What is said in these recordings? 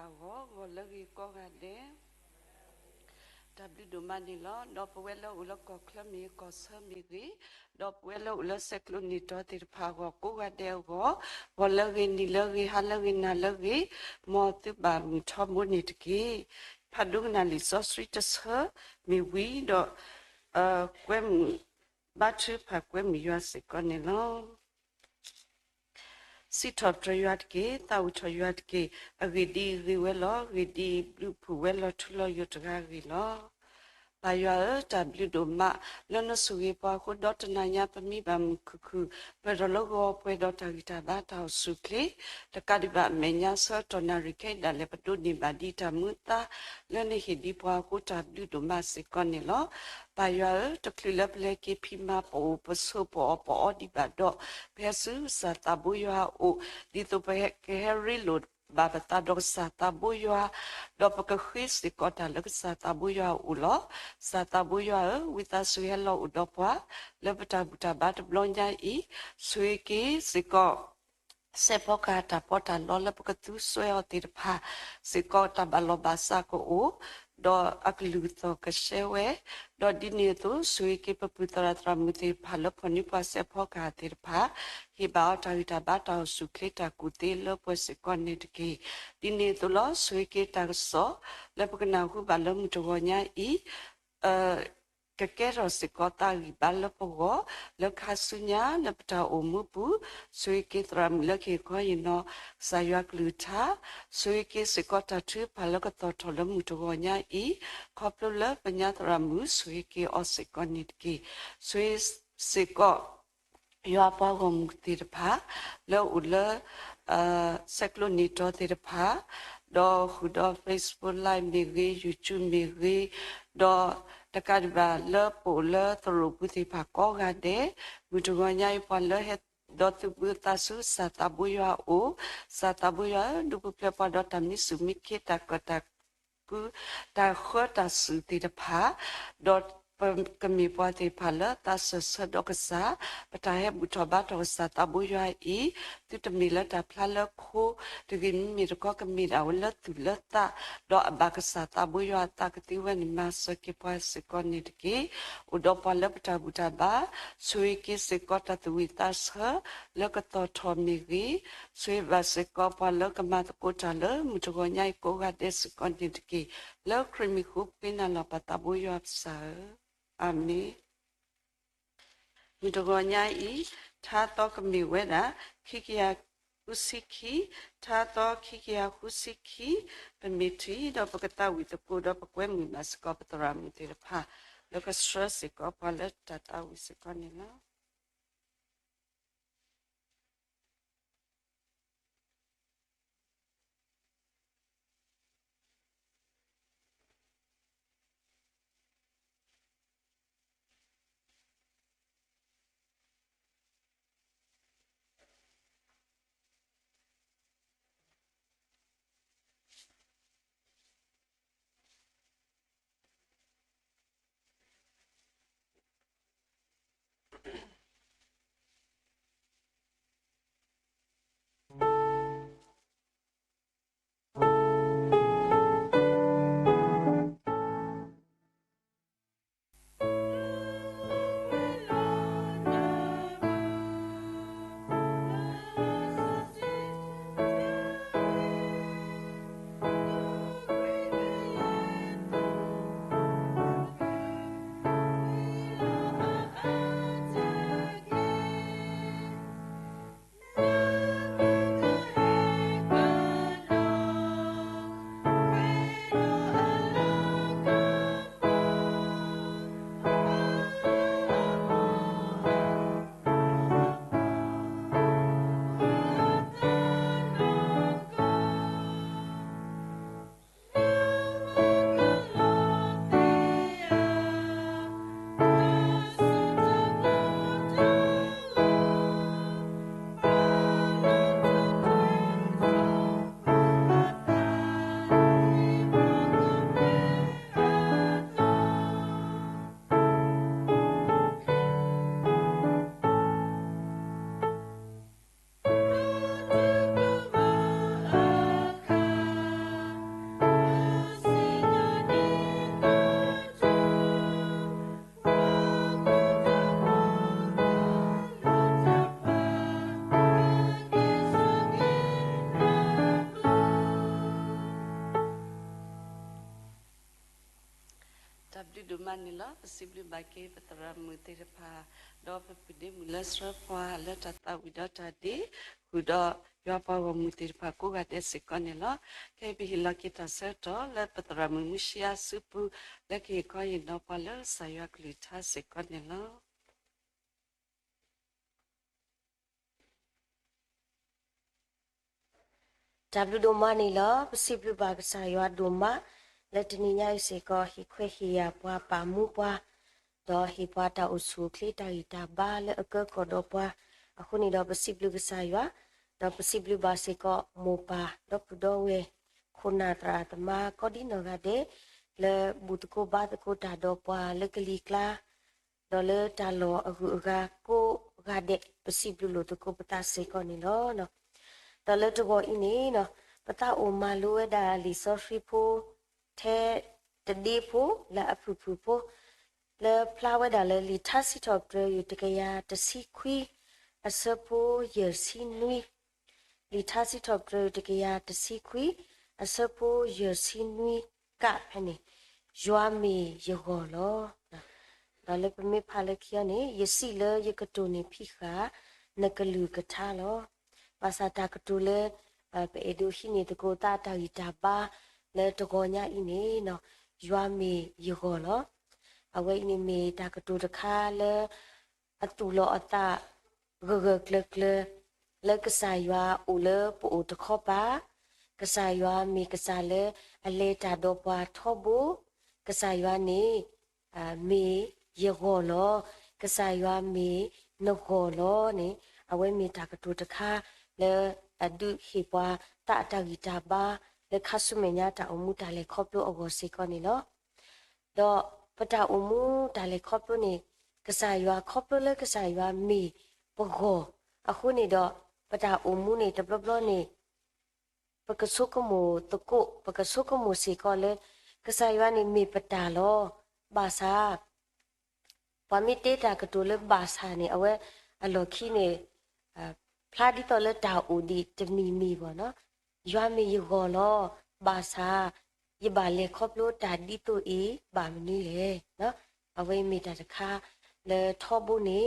အဂီၢ် ဂီၤလၢအဂ့ၤကိးဂၤဒဲး တၢ်ဘျုးဒိၣ်မးန့ၣ်လီၤ. ဒီးပဝဲလၢအိၣ်လၢကီၢ်ချၢမ့ၢ်ဂ့ၤ ကီၢ်ဆၢမ့ၢ်ဂ့ၤ, ဒီးပဝဲလၢအိၣ်လၢဆဲးကျိးနံၤတီၤသ့ၣ်တဖၣ်အဂီၢ် ကိးဂၤဒဲးအဂီၢ်, ဂီၤလၢအဂ့ၤ နံၤလၢအဂ့ၤ ဟါလၢအဂ့ၤ နၤလၢအဂ့ၤ, မ်သုဘၣ်မုာ်ထီဘိန့ၣ်တက့ၢ်. ဖးဒိကနၣ်လံာ်စီဆှံတဆၢ မ့ၢ်ဝံၤဒီး ကွဲမုာ် ဘါထုကဖၣ်ကွဲမုာ်ယွၤစ့ၢ်ကီးန့ၣ်လီၤ. စံးထီၣ်ပတြၢၤယွၤတက့ၢ်, သးဝံၣ်ထီၣ်ယွၤတက့ၢ်, အဂ့ၢ်ဒ်အံၤဂ့ၤဝဲလီၤ. အဂ့ၢ်ဒ်အံၤ ဘျုးဖှိၣ်ဝဲလီၤထူလီၤယိာ်တဂၤအဂ့ၢ်လီၤ. ပၢ်ယွၤဧၢ, တၢ်ဘျုးဒိၣ်မး လၢနဆိၣ်ဂ့ၤပှၤအဃိ ဒီတနၤညါပမံဘၣ်မုာ်ခုၣ်ခုၣ်, ပှဲၤဒီးလၢဂီၤပှဲၤဒီးတၢ်ဂံၢ်တၢ်ဘါတၢ်အိၣ်ဆူၣ်အိၣ်ချ့, တကးဒံးဘၣ်အမဲာ်ညါဆၢကတီၢ်နၣ်ရံၣ်ခဲအံၤဒၣ်လဲာ် ပဒိးန့ၢ်ဘၣ်ဒံးတၢ်မူအသါ လၢနဟ့ၣ်ဒံးပှၤအဃိတၢ်ဘျုးဒိၣ်မးစ့ၢ်ကီးန့ၣ်လီၤ. ပၢ်ယွၤဧၢ, တချုးလၢပလဲၤက့ၤဖံးမၤပအိၣ်ပဆိးပအီၣ်ပအီဒံးဘၣ်ဒီး ပဟဲဆူကစၢ်သးဘိယွၤအအိၣ်, ဒ်သိးပကဟဲရ့လိာ်ဘၣ်ပသးဒီးကစၢ်သးဘိယွၤ, ဒီးပကဃ့စ့ၢ်ကီးတၢ်လၢကစၢ်သးဘိယွၤအအိၣ်လီၤ. ကစၢ်သးဘိယွၤဧၢ, ဝံသးစူၤဟဲလီၤအိၣ်ဒီးပှၤ လၢပတၢ်ဘူၣ်တၢ်ဘါတဘျီညါအံၤ, ဆိၣ်ဂ့ၤက့ၤစ့ၢ်ကီး စဲးဖီကဟၣ်တၢ်ပီးတၢ်လီလၢပကသူစွဲအီၤသ့ၣ်တဖၣ်စ့ၢ်ကီး တၢ်ဘၣ်လီၢ်ဘၣ်စးကအိၣ်, ဒီးအကလုၢ်သီၣ်ကဆှဲဝဲ, ဒီးဒ်န့ၣ်အသိး ဆိၣ်ဂ့ၤက့ၤပပုၢ်သရၣ်သရၣ်မုၣ်သ့ၣ်တဖၣ်လၢဖီၣ်န့ၢ်ပှၤစဲးဖီကဟၣ်သ့ၣ်တဖၣ်, ဟ့ၣ်ဘၣ်အီၤတၢ်ဂံၢ်တၢ်ဘါတၢ်အိၣ်ဆူၣ်အိၣ်ချ့တၢ်ကူၣ်သ့လၢပှဲၤစ့ၢ်ကီးန့ၣ်တက့ၢ်. ဒ်န့ၣ်အသိးလီၤ ဆိၣ်ဂ့ၤက့ၤတၢ်ကစီၣ် လၢပကနၢ်ဟူဘၣ်လၢမုၢ်တဂီၤညါအံၤ ကကဲထီၣ်စ့ၢ်ကီးသးဂံၢ်ဘါလၢပဂီၢ်, လၢခါဆူညါလၢပတၢ်အိၣ်မူပူၤ, ဆိၣ်ဂ့ၤက့ၤသရၣ်မုၣ်လၢကဟ့ၣ်ခီဟ့ၣ်နီၤ ကစၢ်ယွၤကလုၢ်ကထါ, ဆိၣ်ဂ့ၤက့ၤစ့ၢ်ကီးတၢ်ထုကဖၣ်လၢကသီၣ်ထီၣ်လၢမုၢ်တဂီၤညါအံၤ, ခီဖျိလၢပညါသရၣ်မုၣ် ဆိၣ်ဂ့ၤက့ၤအီၤစ့ၢ်ကီးန့ၣ်တက့ၢ်. ဆိၣ်ဂ့ၤစ့ၢ်ကီး ယွၤပှၤဂီၢ်မုၢ်သ့ၣ်တဖၣ် လၢအိၣ်လၢ ဆဲးကျိးနံၤတီၤသ့ၣ်တဖၣ်, ဒီးဃုာ်ဒီး Facebook Live မ့ၢ်ဂ့ၤ, YouTube မ့ၢ်ဂ့ၤ, ဒီးတကးဒံးဘၣ်လၢပအိၣ်လၢသရိာ်ပူၤသ့ၣ်တဖၣ်ကိးဂၤဒဲး, မုၢ်တဂီၤညါအံၤ ပှၤလၢဟဲဒီးသူၣ်ဘုသးဆူကစၢ်သးဘိယွၤအအိၣ်, ကစၢ်သးဘိယွၤဧၢ, ဒုးပူၤဖျဲးပှၤဒီးတၢ်မံဆူၣ်မံခ့ တၢ်ကၢၣ်တၢ် ကု တၢ်ဃၢတၢ်စူၢ်သ့ၣ်တဖၣ်, ဒီးပကမ့ၢ်ပှၤသ့ၣ်တဖၣ်လၢသးစၢၢ်ဆၢဒီးကစၢ်, ပတၢ်ဟဲဘူၣ်ထီၣ်ဘါထီၣ်ကစၢ်သးဘိယွၤအံၤ, သုတမ့ၢ်လၢတၢ်ဖျါလၢခိတဂ့ၤ, မ့မ့ၢ်တခီကမ့ၢ်ဒၣ်ဝဲလၢသူၣ်လၢသး, ဒီးအဘၣ်ကစၢ်သးဘိယွၤအသးကသ့ဝဲန့ၣ် မၤစၢၤက့ၤပှၤစ့ၢ်ကီးန့ၣ်တက့ၢ်. အိၣ်ဒီးပှၤလၢပတၢ်ဘူၣ်တၢ်ဘါ, ဆိၣ်ဂ့ၤက့ၤစ့ၢ်ကီးတၢ်သူၣ်ဝံၣ်သးဆၢ လၢကသီၣ်ထီၣ်မ့ၢ်ဂ့ၤ, ဆိၣ်ဂ့ၤဘၣ်စ့ၢ်ကီးပှၤလၢကမၤသကိးတၢ်လၢမုၢ်တဂီၤညါအံၤကိးဂၤဒဲးစ့ၢ်ကီးန့ၣ်တက့ၢ်. လၢခရံာ်မံၤဃိ ပဃ့နၤလီၤပသးဘိယွၤပစၢ်ဧၢ, အၤမ့ၣ်. မုၢ်တဂီၤညါအံၤ ထါသီကမ့ၢ်ဝဲဒၣ် ခံကယၤဃုဆံခံ, ထါသီခံကယၤဃုဆံခံ, ပမ့ၢ်ထံၣ်ဒီးပကသးဝံၣ်သကိးဒီးပကွဲမုာ်ဘၣ်စ့ၢ်ကီးပသရၣ်မုၣ်သ့ၣ်တဖၣ်, လၢကဆှၢစ့ၢ်ကီးပှၤလၢတၢ်သးဝံၣ်စ့ၢ်ကီးန့ၣ်လီၤ. တၢ်ဘျုးဒိၣ်မးန့ၣ်လီၤ. ပစံးဘျုးဘၣ်က့ၤပသရၣ်မုၣ်သ့ၣ်တဖၣ်, ဒီးပပုၢ်ဒ့မုၣ်လၢဆှၢပှၤလၢတၢ်သးဝံၣ်ဒီးတၢ်ဒ့, ဃုာ်ဒီးယွၤပှၤဂီၢ်မုၢ်သ့ၣ်တဖၣ်ကိးဂၤဒဲးစ့ၢ်ကီးန့ၣ်လီၤ. ခဲအံၤပဟ့ၣ်လီၤက့ၤတၢ်ဆၢကတီၢ်လၢပသရၣ်မုၣ်မုၢ်ဆံအါစုပူၤ လၢကဟ့ၣ်ခီဟ့ၣ်နီၤပှၤလၢကစၢ်ယွၤကလုၢ်ကထါစ့ၢ်ကီးန့ၣ်လီၤ. တၢ်ဘျုးဒိၣ်မးန့ၣ်လီၤ. ပစံးဘျုးဘၣ်ကစၢ်ယွၤဒိၣ်မး လၢတနံၤညါအံၤစ့ၢ်ကီး ဟ့ၣ်ခွဲးဟ့ၣ်ယာ်ပှၤ ပာ်မူပှၤ, ဒီးဟ့ၣ်ပှၤတၢ်အိၣ်ဆူၣ်အိၣ်ချ့တၢ်ဂံၢ်တၢ်ဘါလၢအကၢကီၢ်ဒီးပှၤ, အဃိန့ၣ်ဒီးပစံးဘျုးကစၢ်ယွၤ, ဒီးပစံးဘျုးဘၣ်စ့ၢ်ကီး မိၢ်ပၢ်ဒီပုၢ်ဒီဝဲၢ် ခိၣ်နၢ်သရၣ်သမါကိးဒ်နီၢ်ဂၤဒဲး လၢဘူၣ်သကိးဘါသကိးတၢ်ဒီးပှၤလၢကလံၤကျါ ဒီးလၢတၢ်လီၢ်အဂုၤအဂၤကိးဂၤဒဲး ပစံးဘျုးလိာ်သကိးပသးစ့ၢ်ကီးန့ၣ်လီၤ. ဒီးလၢတဂီၤအံၤန့ၣ် ပသးအိၣ်မၤလိဝဲဒၣ်လံာ်စီဆှံဖိ ထဲတဒ့ဖိ လၢအဖုၣ်ဖုၣ်ဖိ လၢဖျါဝဲဒၣ်လၢလံာ်ထါစံးထီၣ်ပတြၢၤ တကယၤတဆံခွံ အဆၢဖိယဲၢ်ဆံနွံ, လံာ်ထါစံးထီၣ်ပတြၢၤ တကယၤတဆံခွံ အဆၢဖိယဲၢ်ဆံနွံက ဖဲန့ၣ်, ယွၤမ့ၢ်ယဂီၢ်လီၤ. ဒီးလၢပမ့ၢ်ဖးလၢခံအီၤန့ၣ် ယစံးလၢယကတိၤန့ၢ်ဖံးဃာ် နကလုၢ်ကထါလီၤ. ဘၣ်ဆၣ်တၢ်ကတိၤလၢ ပအဲၣ်ဒိးဟံးန့ၢ်သကိးသးတၢ်ဂံၢ်တၢ်ဘါ လၢတဂီၤညါအံၤန့ၣ် ယွၤမ့ၢ်ယဂီၢ်လီၤ. အဝဲအံၤန့ၣ်မ့ၢ်တၢ်ကတိၤတခါလၢ အသူၣ်လီၤအသး ဂၢၢ်ဂၢၢ်ကျၢၤကျၢၤ လၢကစၢ်ယွၤအိၣ်လၢပအိၣ်တခီပၤ, ကစၢ်ယွၤမ့ၢ်ကစၢ်လၢအလဲၤတၢ်ဒီးပှၤထီဘိ, ကစၢ်ယွၤန့ၣ် မ့ၢ်ယဂီၢ်လီၤ, ကစၢ်ယွၤမ့ၢ်နဂီၢ်လီၤန့ၣ် အဝဲမ့ၢ်တၢ်ကတိၤတခါ လၢအဒုးဟ့ၣ်ပှၤသးအတၢ်ဂံၢ်တၢ်ဘါ လၢခါဆူမဲာ်ညါတၢ်အိၣ်မူတၢ်လဲၤခီဖျိအဂီၢ်စ့ၢ်ကီးန့ၣ်လီၤ. ဒီးပတၢ်အိၣ်မူတၢ်လဲၤခီဖျိန့ၣ် ကစၢ်ယွၤခီဖျိလၢကစၢ်ယွၤမ့ၢ်ပဂီၢ်အဃိန့ၣ်ဒီး ပတၢ်အိၣ်မူန့ၣ်တဘျီဘျီန့ၣ် ပကဆိကမိၣ်သကိး ပကဆိကမိၣ်စ့ၢ်ကီးလၢ ကစၢ်ယွၤန့ၣ်မ့ၢ်ပတၢ်လီၤ. ဘၣ်ဆၣ် ပှၤမ့ၢ်တဲတၢ်ကတိၤလၢဘၣ်ဆၣ်န့ၣ် အဝဲအလီၢ်ခံန့ၣ် ဖျါဒ်သိးလၢတၢ်အိၣ်ဒံးတမံၤမံၤဘၣ်နီၤ. ယွၤမ့ၢ်ယဂီၢ်လီၤ. ဘၣ်ဆၣ် ယဘၣ်လဲၤခီဖျိတၢ်ဒ်သိးအံၤဘၣ်မနုၤလဲၣ်. အဝဲအံၤမ့ၢ်တၢ်တခါလၢထီဘိန့ၣ်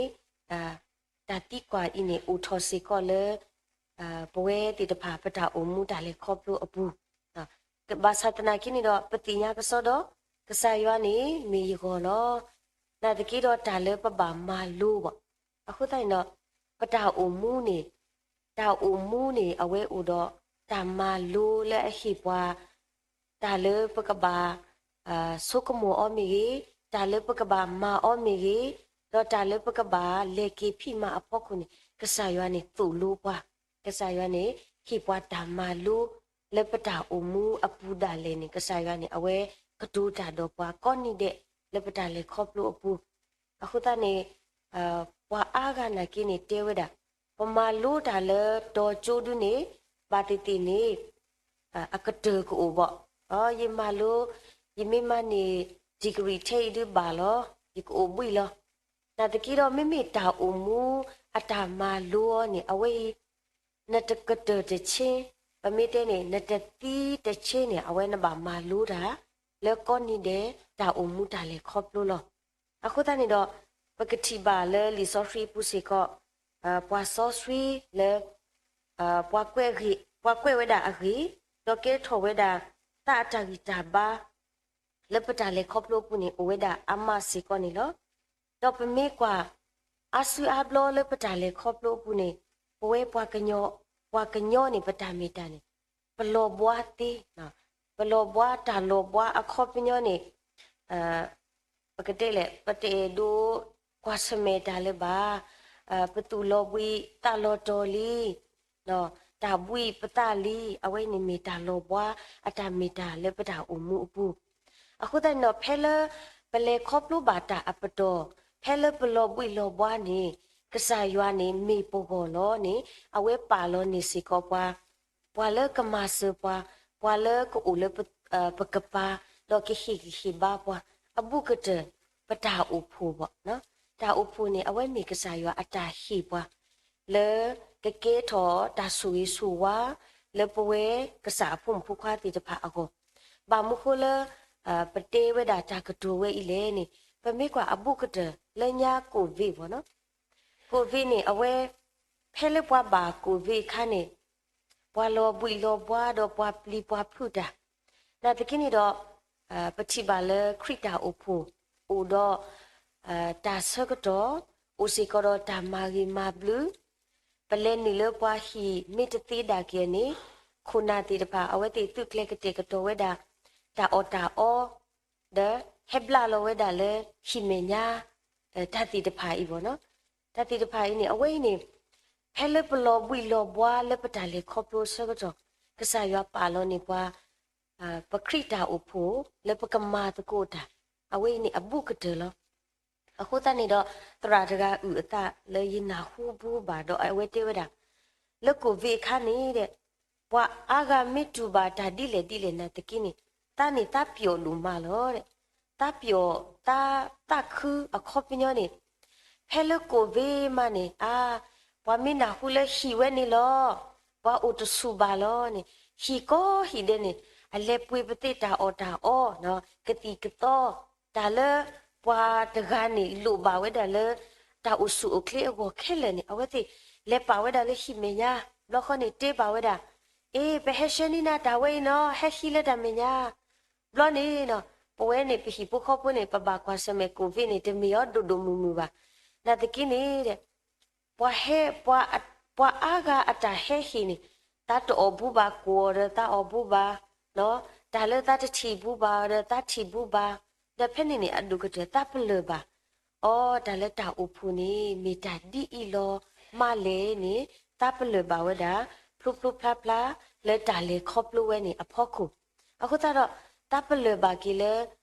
တၢ်သံကွၢ်အံၤန့ၣ် အိၣ်ထီၣ်စ့ၢ်ကီးလၢ ပဝဲသ့ၣ်တဖၣ် ပတၢ်အိၣ်မူတၢ်လဲၤခီဖျိအပူၤ, ဘၣ်ဆၣ်သနာ်က့န့ၣ်ဒီး ပသ့ၣ်ညါကစီဒီး ကစၢ်ယွၤန့ၣ်မ့ၢ်ယဂီၢ်လီၤ. နာ်သက့ဒီးတၢ်လၢပဘၣ်မၤလိဘၣ်. အဃိသတးန့ၣ်ဒီး ပတၢ်အိၣ်မူန့ၣ် တၢ်အိၣ်မူန့ၣ် အဝဲအိၣ်ဒီးတၢ်မၤလိလၢအဟ့ၣ်ပှၤ တၢ်လၢပကဘၣ် ဆိကမိၣ်အီၤမ့ၢ်ဂ့ၤ, တၢ်လၢပကဘၣ်မၤအီၤမ့ၢ်ဂ့ၤ, ဒီးတၢ်လၢပကဘၣ်လဲၤက့ၤဖံးမၤအဖီခိၣ်န့ၣ် ကစၢ်ယွၤန့ၣ်သိၣ်လိပှၤ, ကစၢ်ယွၤန့ၣ် ဟ့ၣ်ပှၤတၢ်မၤလိလၢပတၢ်အိၣ်မူအပူၤဒၣ်လဲာ်န့ၣ် ကစၢ်ယွၤန့ၣ် အဝဲကတိၤတၢ်ဒီးပှၤကိးနံၤဒဲးလၢပတၢ်လဲၤခီဖျိအပူၤ, အဃိသတးန့ၣ် ပှၤအါဂၤနာ်က့န့ၣ်တဲဝဲဒၣ် ပမၤလိတၢ်လၢတီၤကၠိဒုန့ၣ် ဘၣ်သ့ၣ်သ့ၣ်န့ၣ် အကတၢၢ်ကအိၣ်ဘၣ်. ယမၤလိ ယမ့ၢ်မၤန့ၢ် degree ထဲအံၤဒုဘၣ်လီၤ, ယကအိၣ်ဘှံးလီၤ. နာ်သက့ဒီး မ့မ့ၢ်တၢ်အိၣ်မူအတၢ်မၤလိအီၤန့ၣ် အဝဲအံၤ နတကတၢၢ်တဆ့, ပမ့ၢ်တဲန့ၣ် နတသံတဆ့န့ၣ် အဝဲနဘၣ်မၤလိတၢ် လၢကိးနံၤဒဲးတၢ်အိၣ်မူတၢ်လဲၤခီဖျိလီၤ. အဃိသတးန့ၣ်ဒီး ပကထံၣ်ဘၣ်လၢလံာ်စီဆှံအပူၤစ့ၢ်ကီး ပှၤစီဆှံလၢ ပှၤကွဲးဝဲဒၣ်အဂ့ၢ်, ဒီးကဲထီၣ်ဝဲဒၣ် သးအတၢ်ဂံၢ်တၢ်ဘါ လၢပတၢ်လဲၤခီဖျိအပူၤန့ၣ် အိၣ်ဝဲဒၣ်အါမးစ့ၢ်ကီးန့ၣ်လီၤ. ဒီးပမ့ၢ်ကွၢ် အါစုအါဘျီလၢပတၢ်လဲၤခီဖျိအပူၤန့ၣ် ပဝဲပှၤကညီ, ပှၤကညီန့ၣ် ပတၢ်မ့ၢ်တၢ်န့ၣ် ပလီၤဘှါသ့, ပလီၤဘှါ တၢ်လီၤဘှါအခီပညီန့ၣ် ပကတဲလဲၣ် ပတအဲၣ်ဒိးကွၢ်ဆၢၣ်မဲာ်တၢ်လၢၤဘၣ်, ပသူၣ်လီၤဘှံးသးလီၤတီၤလံ, တၢ်ဘှံးပသးလံ, အဝဲန့ၣ်မ့ၢ်တၢ်လီၤဘှါအတၢ်မ့ၢ်တၢ်လၢပတၢ်အိၣ်မူအပူၤ. အဃိသတးန့ၣ်ဒီး ဖဲလၢပလဲၤခီဖျိဘၣ်တၢ်အပတီၢ်, ဖဲလၢပလီၤဘှံးလီၤဘှါန့ၣ် ကစၢ်ယွၤန့ၣ်မ့ၢ်ပဂီၢ်လီၤန့ၣ် အဝဲပာ်လီၤန့ၢ်စ့ၢ်ကီးပှၤ ပှၤလၢကမၤစၢၤပှၤ, ပှၤလၢကအိၣ်လၢပကပၤ, ဒီးကဟ့ၣ်ဂံၢ်ဟ့ၣ်ဘါပှၤ, အဘူးကတၢၢ် ပတၢ်အိၣ်ဖှိၣ်ဘၣ်. တၢ်အိၣ်ဖှိၣ်န့ၣ် အဝဲမ့ၢ်ကစၢ်ယွၤအတၢ်ဟ့ၣ်ပှၤ လၢကကဲထီၣ်တၢ်ဆိၣ်ဂ့ၤဆိၣ်ဝါ လၢပဝဲကစၢ်အဖိမုၣ်ဖိခွါသ့ၣ်တဖၣ်အဂီၢ်, ဘၣ်မနုၤဃိလၢ ပတဲဝဲဒၣ်တၢ်ကတိၤဝဲအံၤလဲၣ်န့ၣ်, ပမ့ၢ်ကွၢ်အဘူးကတၢၢ်လၢညါ ကိၣ်ဝ့ၣ် ဘၣ်နီၤ, ကိၣ်ဝ့ၣ်န့ၣ် အဝဲ ဖဲလၢပှၤဘၣ်ကိၣ်ဝ့ၣ်အခါန့ၣ် ပှၤလီၤဘှံးလီၤဘှါဒီးပှၤပျံၤပှၤဖုးတၢ်, နာ်သက့န့ၣ်ဒီး ပထံၣ်ဘၣ်လၢခရံာ်တၢ်အိၣ်ဖှိၣ်အိၣ်ဒီး တၢ်ဆၢကတီၢ်, အိၣ်စ့ၢ်ကီးဒီးတၢ်မၤဂ့ၤမၤဘျုး, ပလဲၤနုာ်လၢပှၤဟံၣ်မ့ၢ်တသ့ဒၣ်က့ၤန့ၣ်, ခိၣ်နၢ်သ့ၣ်တဖၣ် အဝဲသ့ၣ်သုးကျဲၤကတဲာ်ကတီၤဝဲဒၣ် တၢ်အီၣ်တၢ်အီ, ဒီးဟဲဘျးလီၤဝဲဒၣ်လၢဟံၣ်မဲာ်ညါ, တၢ်သ့ၣ်တဖၣ်အံၤဘၣ်နီၤ, တၢ်သ့ၣ်တဖၣ်အံၤန့ၣ် အဝဲအံၤန့ၣ် ဖဲလၢပလီၤဘှံးလီၤဘှါလၢပတၢ်လဲၤခီဖျိဆၢကတီၢ်, ကစၢ်ယွၤပာ်လီၤန့ၢ်ပှၤ ပခရံာ်တၢ်အိၣ်ဖှိၣ်လၢပကမၤသကိးတၢ်, အဝဲအံၤန့ၣ်အဘူးကတၢၢ်လီၤ. အဃိသတးန့ၣ်ဒီး သရၣ်တဂၤအုၣ်အသးလၢယနၢ်ဟူဘူးဘၣ်ဒီး အဝဲတဲဝဲဒၣ် လၢကိၣ်ဝ့ၣ်အခါန့ၣ်ဒီး ပှၤအါဂၤမ့ၢ်တူၢ်ဘၣ်တၢ်ဒ်လဲၣ်ဒ်လဲၣ်နာ်သက့န့ၣ် သးန့ၣ်သးပျီၣ်ဒိၣ်မးလီၤ. သးပျီၣ်, သးသးခုအခီပညီန့ၣ် ဖဲလၢကိၣ်ဝ့ၣ်မးန့ၣ် အါ, ပှၤမ့ၢ်နၢ်ဟူလၢဟံၣ်ဝဲန့ၣ်လီၤ, ပှၤအိၣ်တဆူၣ်ဘၣ်လီၤန့ၣ်, ဟံၣ်ကိးဟံၣ်ဒဲးန့ၣ် အလဲၤပှ့ၤပသ့ၣ်တၢ်အီၣ်တၢ်အီ, ကသံၣ်ကသီ, တၢ်လၢပှၤတဂၤန့ၣ်လိၣ်ဘၣ်ဝဲဒၣ်လၢ တၢ်အိၣ်ဆူၣ်အိၣ်ချ့အဂီၢ်ခဲလၢာ်န့ၣ် အဝဲသ့ၣ်လဲၤပာ်ဝဲဒၣ်လၢဟံၣ်မဲာ်ညါ, ဘျီဃီန့ၣ်တဲဘၣ်ဝဲဒၣ်, အ့ ပဟဲဆှၢန့ၢ်နၤတၢ်ဝဲအံၤနီၤ, ဟဲဟံးလၢတၢ်မဲာ်ညါ, ဘျီန့ၣ် ပဝဲန့ၣ် ပဟံၣ်ဖိဃီဖိန့ၣ် ပဘၣ်ကွၢ်ဆၢၣ်မဲာ်ကိၣ်ဝ့ၣ်န့ၣ် တမ့ၢ်အီၤဒိၣ်ဒိၣ်မုၢ်မုၢ်ဘၣ်. နာ်သက့န့ၣ် ပှၤဟဲ, ပှၤ, ပှၤအါဂၤအတၢ်ဟဲဟ့ၣ်န့ၣ် သးတအီၣ်ဘူးဘၣ်ကိၣ်အီၤဒီးသးအီၣ်ဘူးဘၣ်, တၢ်လၢသးတထံၣ်ဘူးဘၣ်ဒီးသးထံၣ်ဘူးဘၣ်, ဒီးဖဲန့ၣ်န့ၣ် အဒိၣ်ကတၢၢ်သးပလၢၢ်ဘၣ် အီ တၢ်လၢတၢ်အိၣ်ဖှိၣ်န့ၣ် မ့ၢ်တၢ်ဒ်အံၤလီၤမးလဲၣ်န့ၣ် သးပလၢၢ်ဘၣ်ဝဲဒၣ် ဖျိဖျိဖျါဖျါ လၢတၢ်လဲၤခီဖျိဝဲန့ၣ်အဖီခိၣ်. အဃိသတးဒီး သးပလၢၢ်ဘၣ်က့ၤလၢ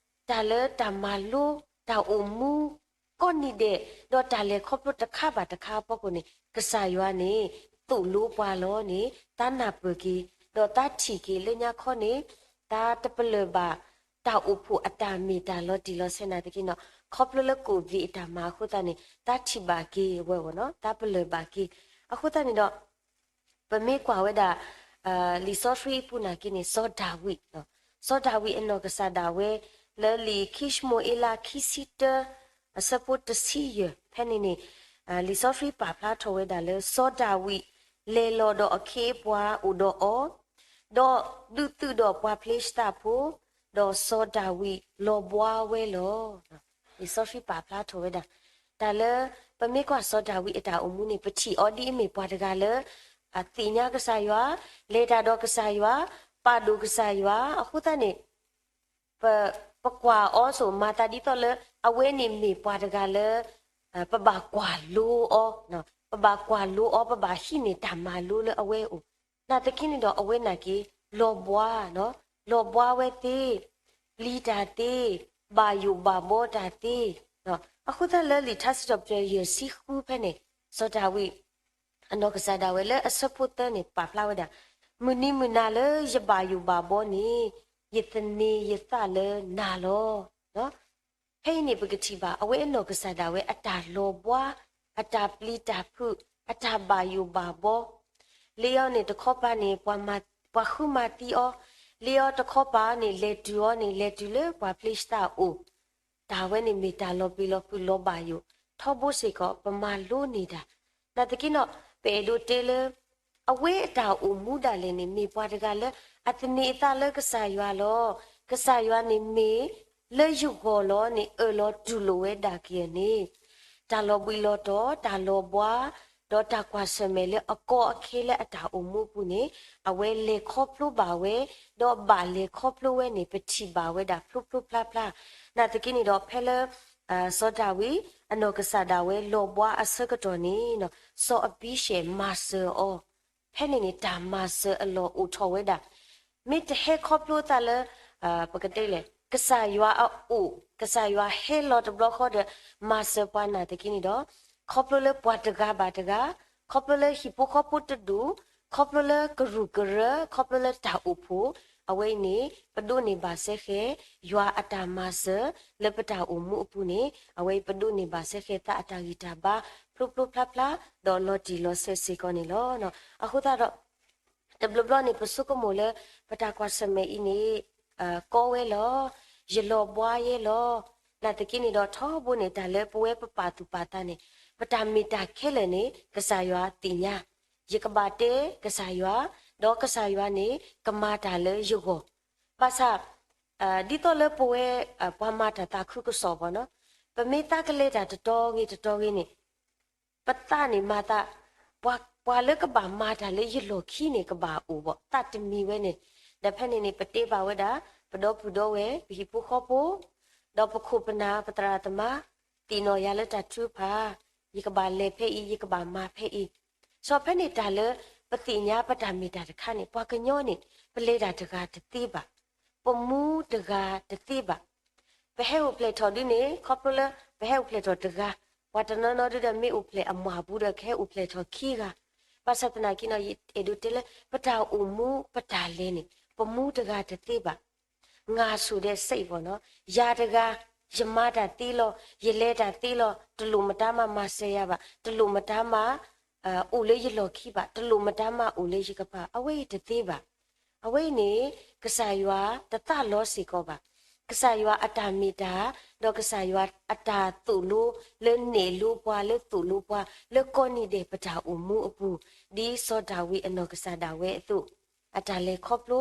တၢ်လၢတၢ်မၤလိ တၢ်အိၣ်မူ ကိးနံၤဒဲး ဒီးတၢ်လဲၤခီဖျိတခါဘၣ်တခါအဖီခိၣ်န့ၣ် ကစၢ်ယွၤန့ၣ် သိၣ်လိပှၤလီၤန့ၣ် သးနၢ်ပၢၢ်က့ၤ ဒီးသးထံၣ်က့ၤလၢညါခီန့ၣ် သးတပလၢၢ်ဘၣ် တၢ်အိၣ်ဖှိၣ်အတၢ်မ့ၢ်တၢ်လီၤတံၢ်လီၤဆဲးနာ်သက့နီၤ ခီဖျိလၢကိၣ်ဝ့ၣ်အတၢ်မၤအဃိသတးန့ၣ် သးထံၣ်ဘၣ်က့ၤဝဲဝဲနီၤ သးပလၢၢ်ဘၣ်က့ၤ အဃိသတးန့ၣ်ဒီး ပမ့ၢ်ကွၢ်ဝဲဒၣ် လံာ်စီဆှံအပူၤနာ်က့န့ၣ် စီၤဒၤဝံး, စီၤဒၤဝံးအနီၢ်ကစၢ်ဒၣ်ဝဲ လၢလံာ်ခံၡမူၤအ့လးခံဆံတၢ အဆၢဖိတဆံယဲၢ် ဖဲန့ၣ်န့ၣ် လံာ်စီဆှံပာ်ဖျါထီၣ်ဝဲဒၣ်လၢ စီၤဒၤဝံး လဲၤလီၤဒီးအခ့အပှၤအိၣ်ဒီးအီၤ, ဒီးဒုးသုးဒီးပှၤဖလ့ၡသးဖိ, ဒီးစီၤဒၤဝံးလီၤဘှါဝဲလီၤ. လံာ်စီဆှံပာ်ဖျါထီၣ်ဝဲဒၣ် တၢ်လၢ ပမ့ၢ်ကွၢ်စီၤဒၤဝံးအတၢ်အိၣ်မူန့ၣ် ပထံၣ်အီၤဒ်အမ့ၢ်ပှၤတဂၤလၢ အသ့ၣ်ညါကစၢ်ယွၤ, လဲၤတၢ်ဒီးကစၢ်ယွၤ, ပာ်ဒိၣ်ကစၢ်ယွၤ, အဃိသတးန့ၣ် ပ, ပကွၢ်အီၤစိၤမၤသးဒ်သိးလၢ အဝဲန့ၣ်မ့ၢ်ပှၤတဂၤလၢ ပဘၣ်ကွၢ်လိအီၤ, ပဘၣ်ကွၢ်လိအီၤ, ပဘၣ်ဟံးန့ၢ်တၢ်မၤလိလၢအဝဲအအိၣ်, နာ်သက့န့ၣ်ဒီးအဝဲနာ်က့ လီၤဘှါ, လီၤဘှါဝဲသ့, ပျံၤတၢ်သ့, ဘၣ်ယိၣ်ဘၣ်ဘှီတၢ်သ့, အဃိသတးလၢလံာ်ထါစံးထီၣ်ပတြၢၤယဲၢ်ဆံဃုဖဲန့ၣ် စီၤဒၤဝံး အနီၢ်ကစၢ်ဒၣ်ဝဲလၢအဆၢဖိသၢန့ၣ် ပာ်ဖျါဝဲဒၣ်, မုၢ်နံၤမုၢ်နၤလၢယဘၣ်ယိၣ်ဘၣ်ဘှီန့ၣ် ယသန့ၤယသးလၢနၤလီၤ. ဖဲအံၤန့ၣ် ပကထံၣ်ဘၣ် အဝဲအနီၢ်ကစၢ်ဒၣ်ဝဲအတၢ်လီၤဘှါ, အတၢ်ပျံၤတၢ်ဖုး, အတၢ်ဘၣ်ယိၣ်ဘၣ်ဘှီ, လၢအီၤန့ၣ်တခီပၤန့ၣ် ပှၤဃုမၤသံအီၤ, လၢအီၤတခီပၤန့ၣ် လဲၤတုၤအီၤန့ၣ် လဲၤတုၤလၢပှၤဖလ့ၡသးအအိၣ် တၢ်ဝဲန့ၣ်မ့ၢ်တၢ်လီၤပျံၤလီၤဖုးလီၤဘၣ်ယိၣ် ထီဘိစ့ၢ်ကီး ပမၤလိန့ၢ်တၢ်. နာ်သက့နီၤ ပအဲၣ်ဒိးတဲလၢ အဝဲအတၢ်အိၣ်မူဒၣ်လဲာ်န့ၣ် မ့ၢ်ပှၤတဂၤလၢ အသန့ၤအသးလၢကစၢ်ယွၤလီၤ. ကစၢ်ယွၤန့ၣ်မ့ၢ်လၢယဂီၢ်လီၤန့ၣ် အၢၣ်လီၤတူၢ်လိာ်ဝဲဒၣ်က့ၤန့ၣ် တၢ်လီၤဘှံးလီၤတီၤ, တၢ်လီၤဘှါ, ဒီးတၢ်ကွၢ်ဆၢၣ်မဲာ်လၢအကီအခဲလၢအတၢ်အိၣ်မူအပူၤန့ၣ် အဝဲလဲၤခီဖျိဘၣ်ဝဲ, ဒီးဘၣ်လဲၤခီဖျိဝဲန့ၣ် ပထံၣ်ဘၣ်ဝဲဒၣ်ဖျိဖျိဖျါဖျါ. နာ်သက့န့ၣ်ဒီး ဖဲလၢ စီၤဒၤဝံး အနီၢ်ကစၢ်ဒၣ်ဝဲလီၤဘှါအဆၢကတီၢ်န့ၣ် စီၤအဘံၡဲၣ်မၤစၢၤအီၤ, ဖဲန့ၣ်န့ၣ် တၢ်မၤစၢၤအလီၢ်အိၣ်ထီၣ်ဝဲဒၣ် မ့ၢ်တဟဲခီဖျိအသးလၢ ပကတဲလဲၣ် ကစၢ်ယွၤအအိၣ်, ကစၢ်ယွၤဟဲလီၤတဘျီဃီဒီး မၤစၢၤပှၤနာ်သက့န့ၣ်ဒီး ခီဖျိလၢပှၤတဂၤဘၣ်တဂၤ, ခီဖျိလၢဟံၣ်ဖိဃီဖိတဒူၣ်, ခီဖျိလၢကရူၢ်ကရၢ, ခီဖျိလၢတၢ်အိၣ်ဖှိၣ်, အဝဲအံၤန့ၣ် ပဒိးန့ၢ်ဘၣ်စဲဃဲၤ ယွၤအတၢ်မၤစၢၤ လၢပတၢ်အိၣ်မူအပူၤန့ၣ် အဝဲအံၤပဒိးန့ၢ်ဘၣ်စဲဃဲၤသးအတၢ်ဂံၢ်တၢ်ဘါ ဖျိဖျိဖျါဖျါ ဒီးလီၤတံၢ်လီၤဆဲးစ့ၢ်ကီးန့ၣ်လီၤ. အဃိသတးဒီး တဘျီဘျီန့ၣ် ပဆိကမိၣ်လၢ ပတၢ်ကွၢ်ဆၢၣ်မဲာ်အံၤန့ၣ် ကီဝဲလီၤ. ယလီၤဘှါယဲလီၤ. နာ်သက့န့ၣ်ဒီးထီဘိန့ၣ် တၢ်လၢပဝဲပပာ်သူၣ်ပာ်သးန့ၣ် ပတၢ်မ့ၢ်တၢ်ခဲလၢာ်န့ၣ် ကစၢ်ယွၤသ့ၣ်ညါ, ယကဘၣ်တဲကစၢ်ယွၤ, ဒီးကစၢ်ယွၤန့ၣ် ကမၤတၢ်လၢယဂီၢ်, ဘၣ်ဆၣ် ဒ်သိးလၢပဝဲ ပှၤမၤတၢ်သးခုကစီၣ်ဘၣ်နီၤ, ပမ့ၢ်သးကလဲၤတၢ်တတီၤဂ့ၤတတီၤဂ့ၤန့ၣ် ပသးန့ၣ်မၤသး, ပှၤလၢကဘၣ်မၤတၢ်လၢယလီၢ်ခံန့ၣ် ကဘၣ်အိၣ်ဘၣ် သးတမံၤဝဲန့ၣ်, ဒီးဖဲန့ၣ်န့ၣ် ပတဲဘၣ်ဝဲဒၣ် ပဒီပုၢ်ဒီဝဲၢ် ပဟံၣ်ဖိဃီဖိ ဒီးပခိၣ်ပနၢ် ပသရၣ်သမါ သ့ၣ်နီၣ်ယၤလၢတၢ်ထုကဖၣ်, ယကဘၣ်လဲၤဖဲအံၤ ယကဘၣ်မၤဖဲအံၤ, စီၤဖဲန့ၣ်တၢ်လၢပသ့ၣ်ညါပတၢ်မ့ၢ်တၢ်တခါန့ၣ် ပှၤကညီန့ၣ် ပလဲၤတၢ်တဂၤတသ့ဘၣ်, ပမူတဂၤတသ့ဘၣ် ပဟဲအိၣ်ဖျဲၣ်ထီၣ်ဒုန့ၣ် ခီဖျိလၢပဟဲအိၣ်ဖျဲၣ်ထီၣ်တဂၤ, ပှၤတနီၤနီၤဒုဒီးမ့ၢ်အိၣ်ဖျဲၣ်အမၢ်ပူၤဒီးကဟဲအိၣ်ဖျဲၣ်ထီၣ်ခံဂၤ, ဘၣ်ဆၣ်သနာ်က့နီၤ ယအဲၣ်ဒိးတဲလၢ ပတၢ်အိၣ်မူပတၢ်လဲၤန့ၣ် ပမူတဂၤတသ့ဘၣ်, ငါဆိၣ်ဒဲးစဲအံၤဘၣ်နီၤ, ယၤတဂၤ ယမၤတၢ်သ့လီၤ, ယလဲၤတၢ်သ့လီၤ, တလိၣ်မတၤမးမၤစၢၤယၤဘၣ်, တလိၣ်မတၤမး အိၣ်လၢယလီၢ်ခံဘၣ်, တလိၣ်မတၤမးအိၣ်လၢယကပၤ, အဝဲအံၤတသ့ဘၣ်. အဝဲအံၤန့ၣ် ကစၢ်ယွၤတသးလီစ့ၢ်ကီးဘၣ်. ကစၢ်ယွၤအတၢ်မ့ၢ်တၢ်, ဒီးကစၢ်ယွၤအတၢ်သိၣ်လိလၢနဲၣ်လိပှၤလၢသိၣ်လိပှၤလၢကိးနံၤဒဲးပတၢ်အိၣ်မူအပူၤ, ဒ်စီၤဒၤဝံးအနီၢ်ကစၢ်ဒၣ်ဝဲအသိး, အတၢ်လဲၤခီဖျိ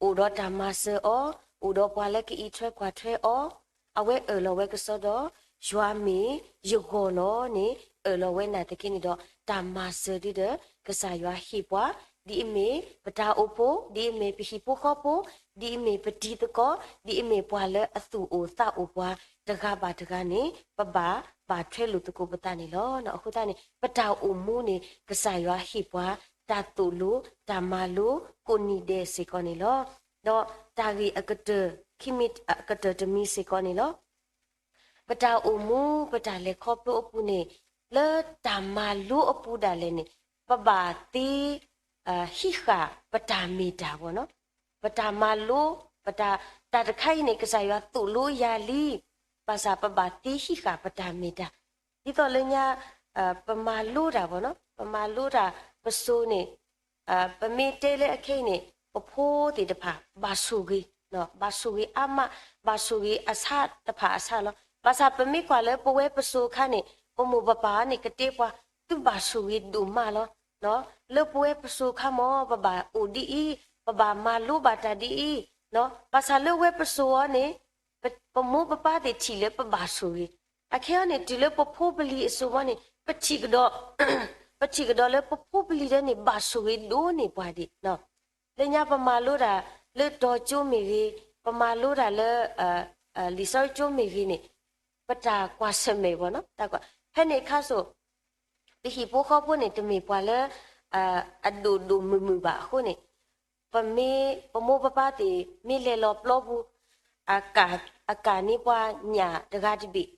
အိၣ်ဒီးတၢ်မၤစၢၤအီၤ, အိၣ်ဒီးပှၤလၢကအံးထွဲကွၢ်ထွဲအီၤ, အဝဲအၢၣ်လီၤဝဲကစီဒီ, ယွၤမ့ၢ်ယဂီၢ်လီၤန့ၣ် အၢၣ်လီၤဝဲနာ်သက့န့ၣ်ဒီး တၢ်မၤစၢၤဒုဒီး ကစၢ်ယွၤဟ့ၣ်ပှၤ, ဒ်အမ့ၢ်ပတၢ်အိၣ်ဖှိၣ်, ဒ်အမ့ၢ်ပဟံၣ်ဖိဃီဖိ, ဒ်အမ့ၢ်ပတံၤသကိး, ဒ်အမ့ၢ်ပှၤလၢအသူၣ်အိၣ်သးအိၣ်ပှၤ တဂၤဘၣ်တဂၤန့ၣ် ပဘၣ်ဘၣ်ထွဲလိာ်သကိးပသးန့ၣ်လီၤ. အဃိသတးန့ၣ် ပတၢ်အိၣ်မူန့ၣ် ကစၢ်ယွၤဟ့ၣ်ပှၤ တၢ်သိၣ်လိ တၢ်မၤလိ ကိးနံၤဒဲးစ့ၢ်ကီးန့ၣ်လီၤ. ဒီးတၢ်ဂ့ၢ်အကတၢၢ် ခံမံၤ အကတၢၢ်တမံၤစ့ၢ်ကီးန့ၣ်လီၤ. ပတၢ်အိၣ်မူ ပတၢ်လဲၤခီဖျိအပူၤန့ၣ် လၢတၢ်မၤလိအပူၤဒၣ်လဲာ်န့ၣ် ပဘၣ်သ့ ဟံးဃာ်ပတၢ်မ့ၢ်တၢ်ဘၣ်နီၤ. ပတၢ်မၤလိ ပတၢ် တၢ်တခါအံၤန့ၣ် ကစၢ်ယွၤသိၣ်လိယၤလံ, ဘၣ်ဆၣ်ပဘၣ်သ့ဟံးဃာ်ပတၢ်မ့ၢ်တၢ်. ဒ်သိးလၢညါ ပမၤလိတၢ်ဘၣ်နီၤ, ပမၤလိတၢ် ပစိၤန့ၣ် ပမ့ၢ်တဲလၢအခဲအံၤန့ၣ် ပဖိသ့ၣ်တဖၣ် ဘၣ်ဆိၣ်ဂ့ၤ, ဘၣ်ဆိၣ်ဂ့ၤအါမး, ဘၣ်ဆိၣ်ဂ့ၤအဆါတဖၣ်အဆါလီၤ. ဘၣ်ဆၣ်ပမ့ၢ်ကွၢ်လၢပဝဲပစိၤအခါန့ၣ် ပမိၢ်ပပၢ်န့ၣ် ကတဲပှၤ သုဘၣ်ဆိၣ်ဂ့ၤဒိၣ်မးလီၤ. လၢပဝဲပစိၤအခါမ့ၢ် ပဘၣ်အိၣ်ဒ်အံၤ, ပဘၣ်မၤလိဘၣ်တၢ်ဒ်အံၤ, ဘၣ်ဆၣ်လၢဝဲပစိၤအီၤန့ၣ် ပမိၢ်ပပၢ်သ့ၣ်ထံၣ်လၢပဘၣ်ဆိၣ်ဂ့ၤ, အခဲအံၤန့ၣ် တုၤလၢပဖိပလံၤအစိၤဘီန့ၣ် ပထံၣ်ကဒီး ပထံၣ်ကဒီးလၢပဖိပလံၤဒၣ်န့ၣ် ဘၣ်ဆိၣ်ဂ့ၤဒိၣ်န့ၢ်ပှၤဒံး, လၢညါပမၤလိတၢ်လၢတီၤကၠိမ့ၢ်ဂ့ၤ, ပမၤလိတၢ်လၢ လံာ်စီဆှံကၠိမ့ၢ်ဂ့ၤန့ၣ် ပတၢ်ကွၢ်ဆၢၣ်မဲာ်ဘၣ်နီၤ, ဖဲန့ၣ်အခါစိၤ ပဟံၣ်ဖိဃီဖိန့ၣ် တမ့ၢ်ပှၤလၢ အဒိၣ်ဒိၣ်မုၢ်မုၢ်ဘၣ်အဃိန့ၣ် ပမ့ၢ် ပမိၢ်ပပၢ်သ့ၣ် မ့ၢ်လဲၤလီၤပျီပူၤ အကၣ်န့ၢ်ပှၤညၣ်တဂၤတဘ့ၣ်,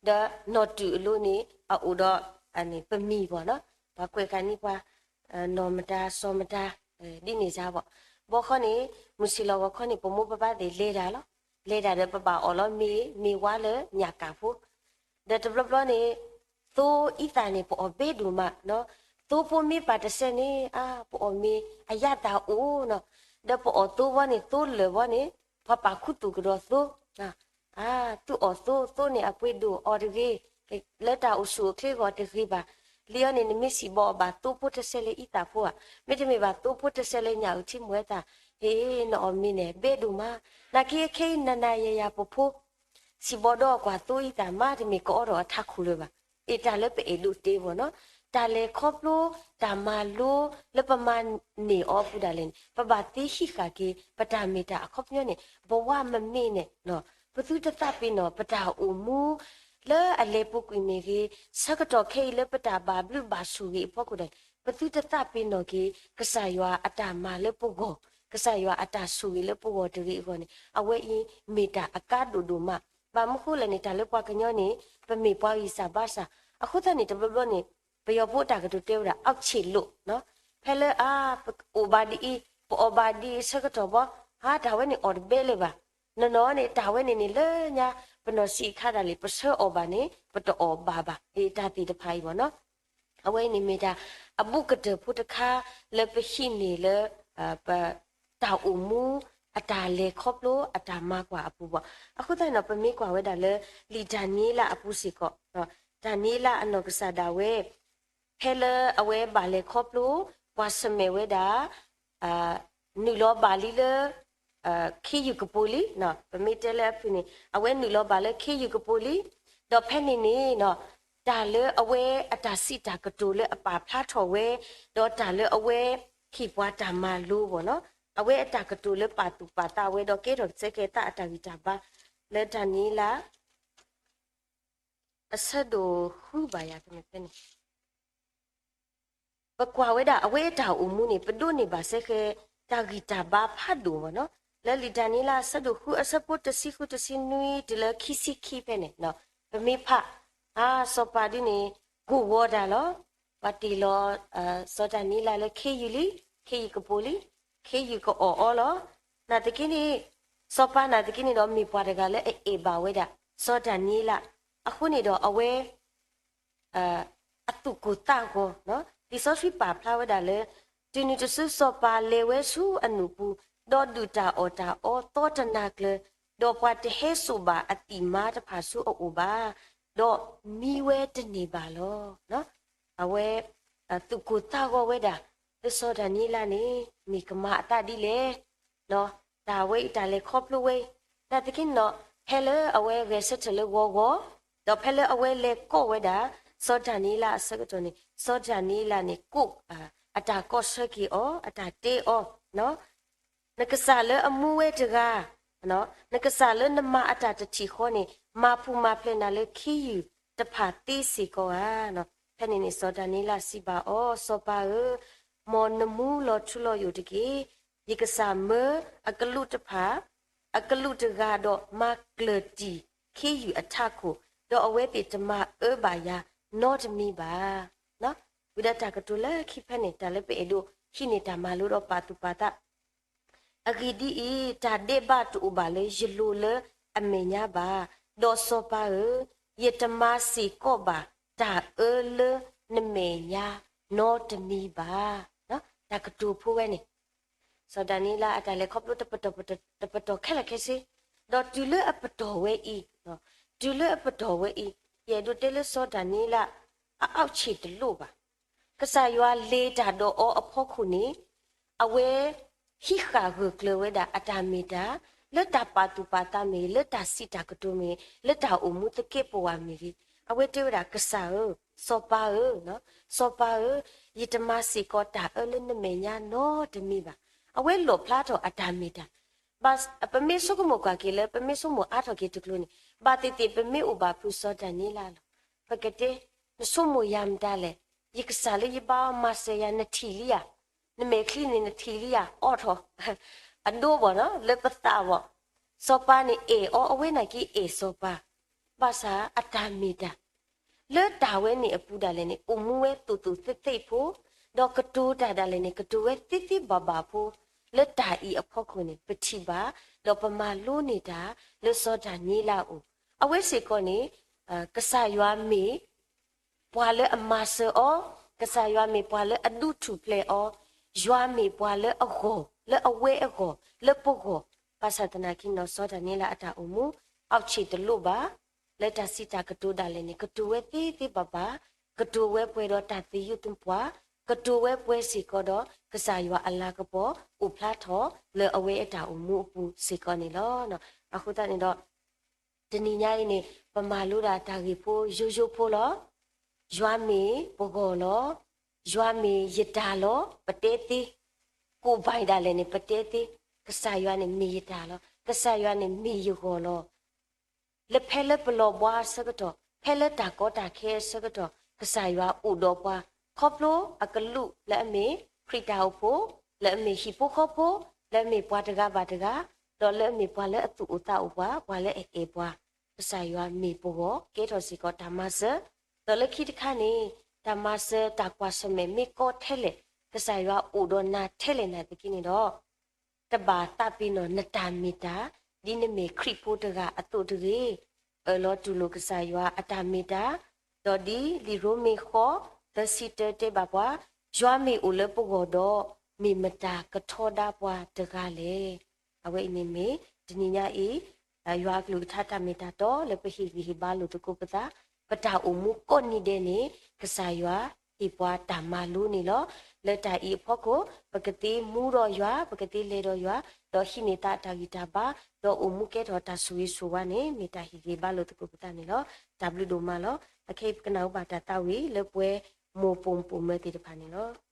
ဒီးနီၢ်တုၤအလိၤန့ၣ် အအိၣ်ဒီး ပမံၤဘၣ်နီၤ, ပှၤကွဲးကၣ်န့ၢ်ပှၤ နီၢ်မတၤ စီၤမတၤ ဒ်န့ၣ်စ့ၢ်ဘၣ်. ဘီဃီန့ၣ် မုၢ်ဆ့ၣ်လီၤဂီၤခီန့ၣ် ပမိၢ်ပပၢ်သ့ၣ်လဲၤတၢ်လီၤ. လဲၤတၢ်ဒီးပဘၣ်အီၣ်လီၤမ့ၤ မ့ၤဝါလၢညၣ်ကၣ်ဖိ ဒီးတဘျီဘျီန့ၣ် သိအံသၣ်န့ၣ် ပအီၣ်ဘဲဒိၣ်မး, သိဖိမ့ၢ်ပာ်တစဲးန့ၣ် အါ ပအီၣ်မ့ၤအယါသၣ်အိၣ်နီၤ, ဒီးပအီၣ်သိဘီန့ၣ် သိလၢာ်ဘီန့ၣ် ပှၤပာ်ခူသူၣ်ကဒီးသိ, အါ သုအီၣ်သိ သိန့ၣ်အပှ့ၤဒိၣ်အီၤတဂ့ၤ, လၢတၢ်အိၣ်ဆူၣ်အိၣ်ချ့အဂီၢ်တဂ့ၤဘၣ်. လံအီၤန့ၣ် နမ့ၢ်စံးဘီအီၤဘၣ်သိဖိတစဲးလၢအံသၣ်ဖိဧါ, မ့တမ့ၢ်ဘၣ်သိဖိတစဲးလၢညၣ်အုၣ်ထံမူၤဝဲသၣ်, ဟ့ နအီၣ်မ့ၤန့ၣ် ဘဲဒိၣ်မး, နာ်က့ခဲအံၤနၤနၤယၤယၤပဖိ စံးဘီဒီးကွၢ်သိအံသၣ်မး တမ့ၢ်ကအီဒီးအထးခိၣ်လၢၤဘၣ်. အ့ တၢ်လၢပအဲၣ်ဒိးတဲဘၣ်နီၤ, တၢ်လဲၤခီဖျိ တၢ်မၤလိလၢပမၤန့ၢ်အီၤအပူၤဒၣ်လဲာ်န့ၣ် ပဘၣ်သ့ဟံးဃာ်က့ၤ ပတၢ်မ့ၢ်တၢ်အခီပညီန့ၣ် ဘဝမမ့ၢ်န့ၣ် ပသုတသးပ့ၤနီၣ် ပတၢ်အိၣ်မူ လၢအလဲၤပူၤကွံာ်မ့ၢ်ဂ့ၤ, ဆၢကတီၢ်ခဲအံၤလၢပတၢ်ဘၣ်ဘျုးဘၣ်ဆိၣ်ဂ့ၤအဖီခိၣ်ဒၣ်လဲာ် ပသုတသးပ့ၤနီၣ်က့ၤ ကစၢ်ယွၤအတၢ်မၤလၢပဂီၢ်, ကစၢ်ယွၤအတၢ်ဆိၣ်ဂ့ၤလၢပဂီၢ်တဂ့ၤအဂီၢ်န့ၣ် အဝဲအံၤမ့ၢ်တၢ်အကါဒိၣ်ဒိၣ်မး. ဘၣ်မနုၤဃိလဲၣ်န့ၣ် တၢ်လၢပှၤကညီန့ၣ် ပမ့ၢ်ပှၤဂံၢ်စၢ်ဘါစၢ်, အဃိသတးန့ၣ် တဘျီဘျီန့ၣ် ပယီၤဖိတၢ်ကတိၤတဲဝဲဒၣ် အီၣ်ဆ့းလိး, ဖဲလၢအါ ပအိၣ်ဘၣ်ဒ်အံၤ, ပအီၣ်ဘၣ်ဒ်အံၤဆၢကတီၢ်ဘီ, အါ တၢ်ဝဲန့ၣ်အီၣ်တဘဲလၢၤဘၣ်. နီၢ်နီၢ်န့ၣ် တၢ်ဝဲန့ၣ်န့ၣ် လၢညါ ပနီၢ်ဆံးအခါဒၣ်လဲာ် ပဆၢအီၣ်ဘၣ်န့ၣ် ပတအီၣ်ဘၣ်ဘၣ်. အ့ တၢ်သ့ၣ်တဖၣ်အံၤဘၣ်နီၤ အဝဲအံၤန့ၣ်မ့ၢ်ဒၣ် အဘူးကတၢၢ်ဖိတခါ လၢပဟံးန့ၢ်လၢ ပ တၢ်အိၣ်မူ အတၢ်လဲၤခီဖျိအတၢ်မၤကွၢ်အပူၤဘၣ်. အဃိသတးန့ၣ်ဒီး ပမ့ၢ်ကွၢ်ဝဲဒၣ်လၢ လံာ်ဒၤနံးယ့လးအပူၤစ့ၢ်ကီး, ဒၤနံးယ့လးအနီၢ်ကစၢ်ဒၣ်ဝဲ ဖဲလၢအဝဲဘၣ်လဲၤခီဖျိ ကွၢ်ဆၢၣ်မဲာ်ဝဲဒၣ် နုာ်လီၤဘၣ်လံလၢ ခ့ယုၢ်ကပိာ်လံ, ပမ့ၢ်တဲလၢအဖုၣ်န့ၣ် အဝဲနုာ်လီၤဘၣ်လၢခ့ယုၢ်ကပိာ်လံ. ဒီးဖဲန့ၣ်န့ၣ် တၢ်လၢအဝဲအတၢ်စံးတၢ်ကတိၤလၢအပာ်ဖျါထီၣ်ဝဲ, ဒီးတၢ်လၢအဝဲဟ့ၣ်ပှၤတၢ်မၤလိဘၣ်နီၤ, အဝဲအတၢ်ကတိၤလၢပာ်သူၣ်ပာ်သးဝဲ ဒီးကဲထီၣ်စဲကဲသးအတၢ်ဂံၢ်တၢ်ဘါ လၢဒၤနံးယ့လး အဆၢဒိၣ်ဃုဘၣ်ယၤ ဖဲန့ၣ် ပကွၢ်ဝဲဒၣ်အဝဲအတၢ်အိၣ်မူန့ၣ် ပဒိးန့ၢ်ဘၣ်စဲဃဲ တၢ်ဂံၢ်တၢ်ဘါဖးဒိၣ်ဘၣ်နီၤ. လၢလံာ်ဒၤနံးယ့လးအဆၢဒိၣ်ဃု အဆၢဖိတဆံဃု တဆံနွံ တုၤလၢခံဆံခံဖဲန့ၣ် ပမ့ၢ်ဖး အါ စီၤပၤဒ်န့ၣ် ကိၢ်ဂီၤတၢ်လီၤ. ပှၤတ့ၢ်လီၤ စီၤဒၤနံးယ့လးလၢခ့ယုၢ်လံ, ခ့ယုၢ်ကပိာ်လံ, ခ့ယုၢ်ကအီၣ်အီၤလီၤ. နာ်သက့န့ၣ် စီၤပၤနာ်သက့န့ၣ်ဒီး မ့ၢ်ပှၤတဂၤလၢအအဲၣ်ဘၣ်ဝဲဒၣ် စီၤဒၤနံးယ့လး, အဃိန့ၣ်ဒီးအဝဲ အသူၣ်ကိၢ်သးဂီၤ, လံာ်စီဆှံပာ်ဖျါဝဲဒၣ်လၢ တုၤနုၤတစုစီၤပၤလဲၤဝဲဆူအနူၢ်ပူၤ, ဒီးဒုၣ်တၢ်အီၣ်တၢ်အီသီတနၤကျၢၤ, ဒီးပှၤတဟဲစိာ်ဘၣ်အသံၣ်မါတဖၣ်ဆူအအိၣ်ဘၣ်, ဒီးမံဝဲတန့ၢ်ဘၣ်လီၤ. အဝဲ သူၣ်ကိၢ်သးဂီၤဝဲဒၣ် လၢစီၤဒၤနံးယ့လးန့ၣ် မ့ၢ်ကမၤအသးဒ်လဲၣ်, တၢ်ဝဲအံၤတၢ်လဲၤခီဖျိဝဲအံၤ, နာ်သက့န့ၣ်ဒီး ဖဲလၢအဝဲဂဲၤဆၢထၢၣ်လၢဂီၤဂီၤ, ဒီးဖဲလၢအဝဲလဲၤကိးဝဲဒၣ် စီၤဒၤနံးယ့လးအဆၢကတီၢ်န့ၣ် စီၤဒၤနံးယ့လးန့ၣ် ကိး အတၢ်ကိးဆၢက့ၤအီၤ အတၢ်တဲအီၤ နကစၢ်လၢအမူဝဲတဂၤ, နကစၢ်လၢနမၤအတၢ်တထံၣ်ဃီန့ၣ် မၤပူၤမၤဖျဲးနၤလၢခ့ယုၢ်တဖၣ်သ့စ့ၢ်ကီးဧါ. ဖဲန့ၣ်န့ၣ် စီၤဒၤနံးယ့လးစံးဘၣ်အီၤ, စီၤပၤဧၢ, မ်နမူလီၤထူလီၤယိာ်တက့ၢ်. ယကစၢ်မၢအကလူးတဖၣ် အကလူးတဂၤဒီးမၤကျၢၢ်တံၢ်ခ့ယုၢ်အထးခိၣ်, ဒီးအဝဲသ့ၣ်တမၤအၢဘၣ်ယၤနီတမံၤဘၣ်. ဝံၤဒီးတၢ်ကတိၤလၢခံဖဲန့ၣ် တၢ်လၢပအဲၣ်ဒိးဟံးန့ၢ်တၢ်မၤလိဒီးပာ်သူၣ်ပာ်သး အဂ့ၢ်ဒ်အံၤ, တၢ်ဒဲးဘးတအိၣ်ဘၣ်လၢယလိၤလၢအမဲာ်ညါဘၣ်. ဒီးစီၤပၤဧၢ, ယတမၤစ့ၢ်ကီးဘၣ်တၢ်အၢလၢနမဲာ်ညါနီတမံၤဘၣ်. တၢ်ကတိၤဖိဝဲန့ၣ် စီၤဒၤနံးယ့လးအတၢ်လဲၤခီဖျိတပတီၢ်ပတီၢ် တပတီၢ်ခဲလၢာ်ခဲဆ့, ဒီးတုၤလၢအပတီၢ်ဝဲအံၤ, တုၤလၢအပတီၢ်ဝဲအံၤ, ယအဲၣ်ဒိးတဲလၢစီၤဒၤနံးယ့လး အအောက်ခြေတလိပ်ဘၣ်. ကစၢ်ယွၤလဲၤတၢ်ဒီးအီၤအဖီခိၣ်န့ၣ်, အဝဲဟံးဃာ်ဂၢၢ်ကျၢၤဝဲဒၣ်အတၢ်မ့ၢ်တၢ်, လၢတၢ်ပာ်သူၣ်ပာ်သးမ့ၢ်ဂ့ၤ, လၢတၢ်စံးတၢ်ကတိၤမ့ၢ်ဂ့ၤ, လၢတၢ်အိၣ်မူသကဲးပဝးမ့ၢ်ဂ့ၤ, အဝဲတဲဝဲဒၣ်ကစၢ်ဧၢ, စီၤပၤဧၢ, စီၤပၤဧၢ, ယတမၤစ့ၢ်ကီးတၢ်အၢလၢနမဲာ်ညါနီတမံၤဘၣ်. အဝဲလီၣ်ဖျါထီၣ်အတၢ်မ့ၢ်တၢ် ပမ့ၢ်ဆိကမိၣ်ကွၢ်က့ၤလၢ ပမ့ၢ်ဆိကမိၣ်အါထီၣ်က့ၤတကျိၤန့ၣ်, ဘၣ်သ့ၣ်သ့ၣ်ပမ့ၢ်အိၣ်ဘၣ်ဖုးစီၤဒၤနံးယ့လးလီၤ. ပကတဲ, နဆိကမိၣ်ယၤမတၤလဲၣ်, ယကစၢ်လၢယဘါအီၤမၤစၢၤယၤ နထံၣ်လံဧါ, နမဲာ်ချံန့ၣ်နထံၣ်လံဧါ, အိးထီၣ် အဒိဘၣ်နီၤ လၢပသးဘၣ်. စီၤပၤန့ၣ်အဲၣ်အီၤ အဝဲန့ၣ်က့အဲၣ်စီၤပၤ, ဘၣ်ဆၣ်အတၢ်မ့ၢ်တၢ် လၢတၢ်ဝဲန့ၣ်အပူၤဒၣ်လဲာ်န့ၣ် အိၣ်မူဝဲသိးသိးသ့သ့ဖိ, ဒီးကတိၤတၢ်ဒၣ်လဲာ်န့ၣ် ကတိၤဝဲသ့သ့ဘၣ်ဘၣ်ဖိ, လၢတၢ်အံၤအဖီခိၣ်န့ၣ် ပထံၣ်ဘၣ်, ဒီးပမၤလိန့ၢ်တၢ်လၢစီၤဒၤနံးယ့လးအအိၣ်, အဝဲစ့ၢ်ကီးန့ၣ် ကစၢ်ယွၤမ့ၢ် ပှၤလၢအမၤစၢၤအီၤ, ကစၢ်ယွၤမ့ၢ်ပှၤလၢအဒုးထူၣ်ဖျဲးအီၤ, ယွၤမ့ၢ်ပှၤလၢအဂီၢ်, လၢအဝဲအဂီၢ်, လၢပဂီၢ်, ဘၣ်ဆၣ်သနာ်က့နီၤ စီၤဒၤနံးယ့လးအတၢ်အိၣ်မူ အောက်ခြေတလိပ်ဘၣ်, လၢတၢ်စံးတၢ်ကတိၤဒၣ်လဲာ်န့ၣ် ကတိၤဝဲသ့သ့ဘၣ်ဘၣ်, ကတိၤဝဲပှဲၤဒီးတၢ်သယုၢ်သပှၢ်, ကတိၤဝဲပှဲၤစ့ၢ်ကီးဒီး ကစၢ်ယွၤအလၤကပီၤ အိၣ်ဖျါထီၣ်လၢအဝဲအတၢ်အိၣ်မူအပူၤစ့ၢ်ကီးန့ၣ်လီၤ. အဃိသတးန့ၣ်ဒီး တနံၤညါအံၤန့ၣ် ပမၤလိဒၣ်တၢ်ဂ့ၢ်ဖိယိယိဖိလီၤ. ယွၤမ့ၢ်ပဂီၢ်လီၤ. ယွၤမ့ၢ်ယတၢ်လီၤ. ပတဲသ့, ကိးဘၣ်ဒၣ်လဲာ်န့ၣ် ပတဲသ့, ကစၢ်ယွၤန့ၣ်မ့ၢ်ယတၢ်လီၤ. ကစၢ်ယွၤန့ၣ်မ့ၢ်ယဂီၢ်လီၤ. လၢဖဲလၢပလီၢ်ဘှါအဆၢကတီၢ်, ဖဲလၢတၢ်ကီတၢ်ခဲအဆၢကတီၢ်, ကစၢ်ယွၤအိၣ်ဒီးပှၤ, ခီဖျိအကလူးလၢအမ့ၢ်ခရံာ်တၢ်အိၣ်ဖှိၣ်, လၢအမ့ၢ်ဟံၣ်ဖိဃီဖိ, လၢအမ့ၢ်ပှၤတဂၤဘၣ်တဂၤ, ဒီးလၢအမ့ၢ်ပှၤလၢအသူၣ်အိၣ်သးအိၣ်ပှၤ, ပှၤလၢအအဲၣ်ပှၤ, ကစၢ်ယွၤမ့ၢ်ပဂီၢ် ကဲထီၣ်စ့ၢ်ကီးတၢ်မၤစၢၤ, ဒီးလၢခံတခါန့ၣ် တၢ်မၤစၢၤတၢ်ကွၢ်ဆၢၣ်မဲာ်မ့ၢ်ကီထဲလဲၣ်, ကစၢ်ယွၤအိၣ်ဒီးနၤထဲလဲၣ်နာ်သက့န့ၣ်ဒီး တဘၣ်သးပ့ၤနီၣ်နတၢ်မ့ၢ်တၢ်, ဒ်နမ့ၢ်ခရံာ်ဖိတဂၤအသိးတဂ့ၤ. အၢၣ်လီၤတူၢ်လိာ်ကစၢ်ယွၤအတၢ်မ့ၢ်တၢ်, ဒီးဒ်လံာ်ရိမ့ၤဃိး သၢဆံတၢတဲဘၣ်ပှၤ, ယွၤမ့ၢ်အိၣ်လၢပဂီၢ်ဒီး, မ့ၢ်မတၤကထီဒါပှၤတဂၤလဲၣ်. အဝဲအံၤန့ၣ်မ့ၢ် တနံၤညါအံၤ ယွၤအကလုၢ်ကထါတၢ်မ့ၢ်တၢ်တီလၢပဟ့ၣ်ဂံၢ်ဟ့ၣ်ဘါလိာ်သကိးပသး, ပတၢ်အိၣ်မူကိးနံၤဒဲးန့ၣ် ကစၢ်ယွၤဟ့ၣ်ပှၤတၢ်မၤလိန့ၣ်လီၤ. လၢတၢ်အံၤအဖီခိၣ် ပကသ့မူဒီးယွၤ, ပကသ့လဲၤဒီးယွၤ, ဒီးဟံးန့ၢ်သးတၢ်ဂံၢ်တၢ်ဘါ, ဒီးအိၣ်မူကဲထီၣ်တၢ်ဆိၣ်ဂ့ၤဆိၣ်ဝါန့ၣ် မ့ၢ်တၢ်ဟ့ၣ်ဂံၢ်ဘါလိာ်သကိးပသးန့ၣ်လီၤ. တၢ်ဘျုးဒိၣ်မးလီၤ. အခဲအံၤပကနၢ်ဟူဘၣ်တၢ်သးဝံၣ်လၢပှဲၤမိၢ်ပိာ်မုၣ်ပိာ်မၢၤသ့ၣ်တဖၣ်န့ၣ်လီၤ.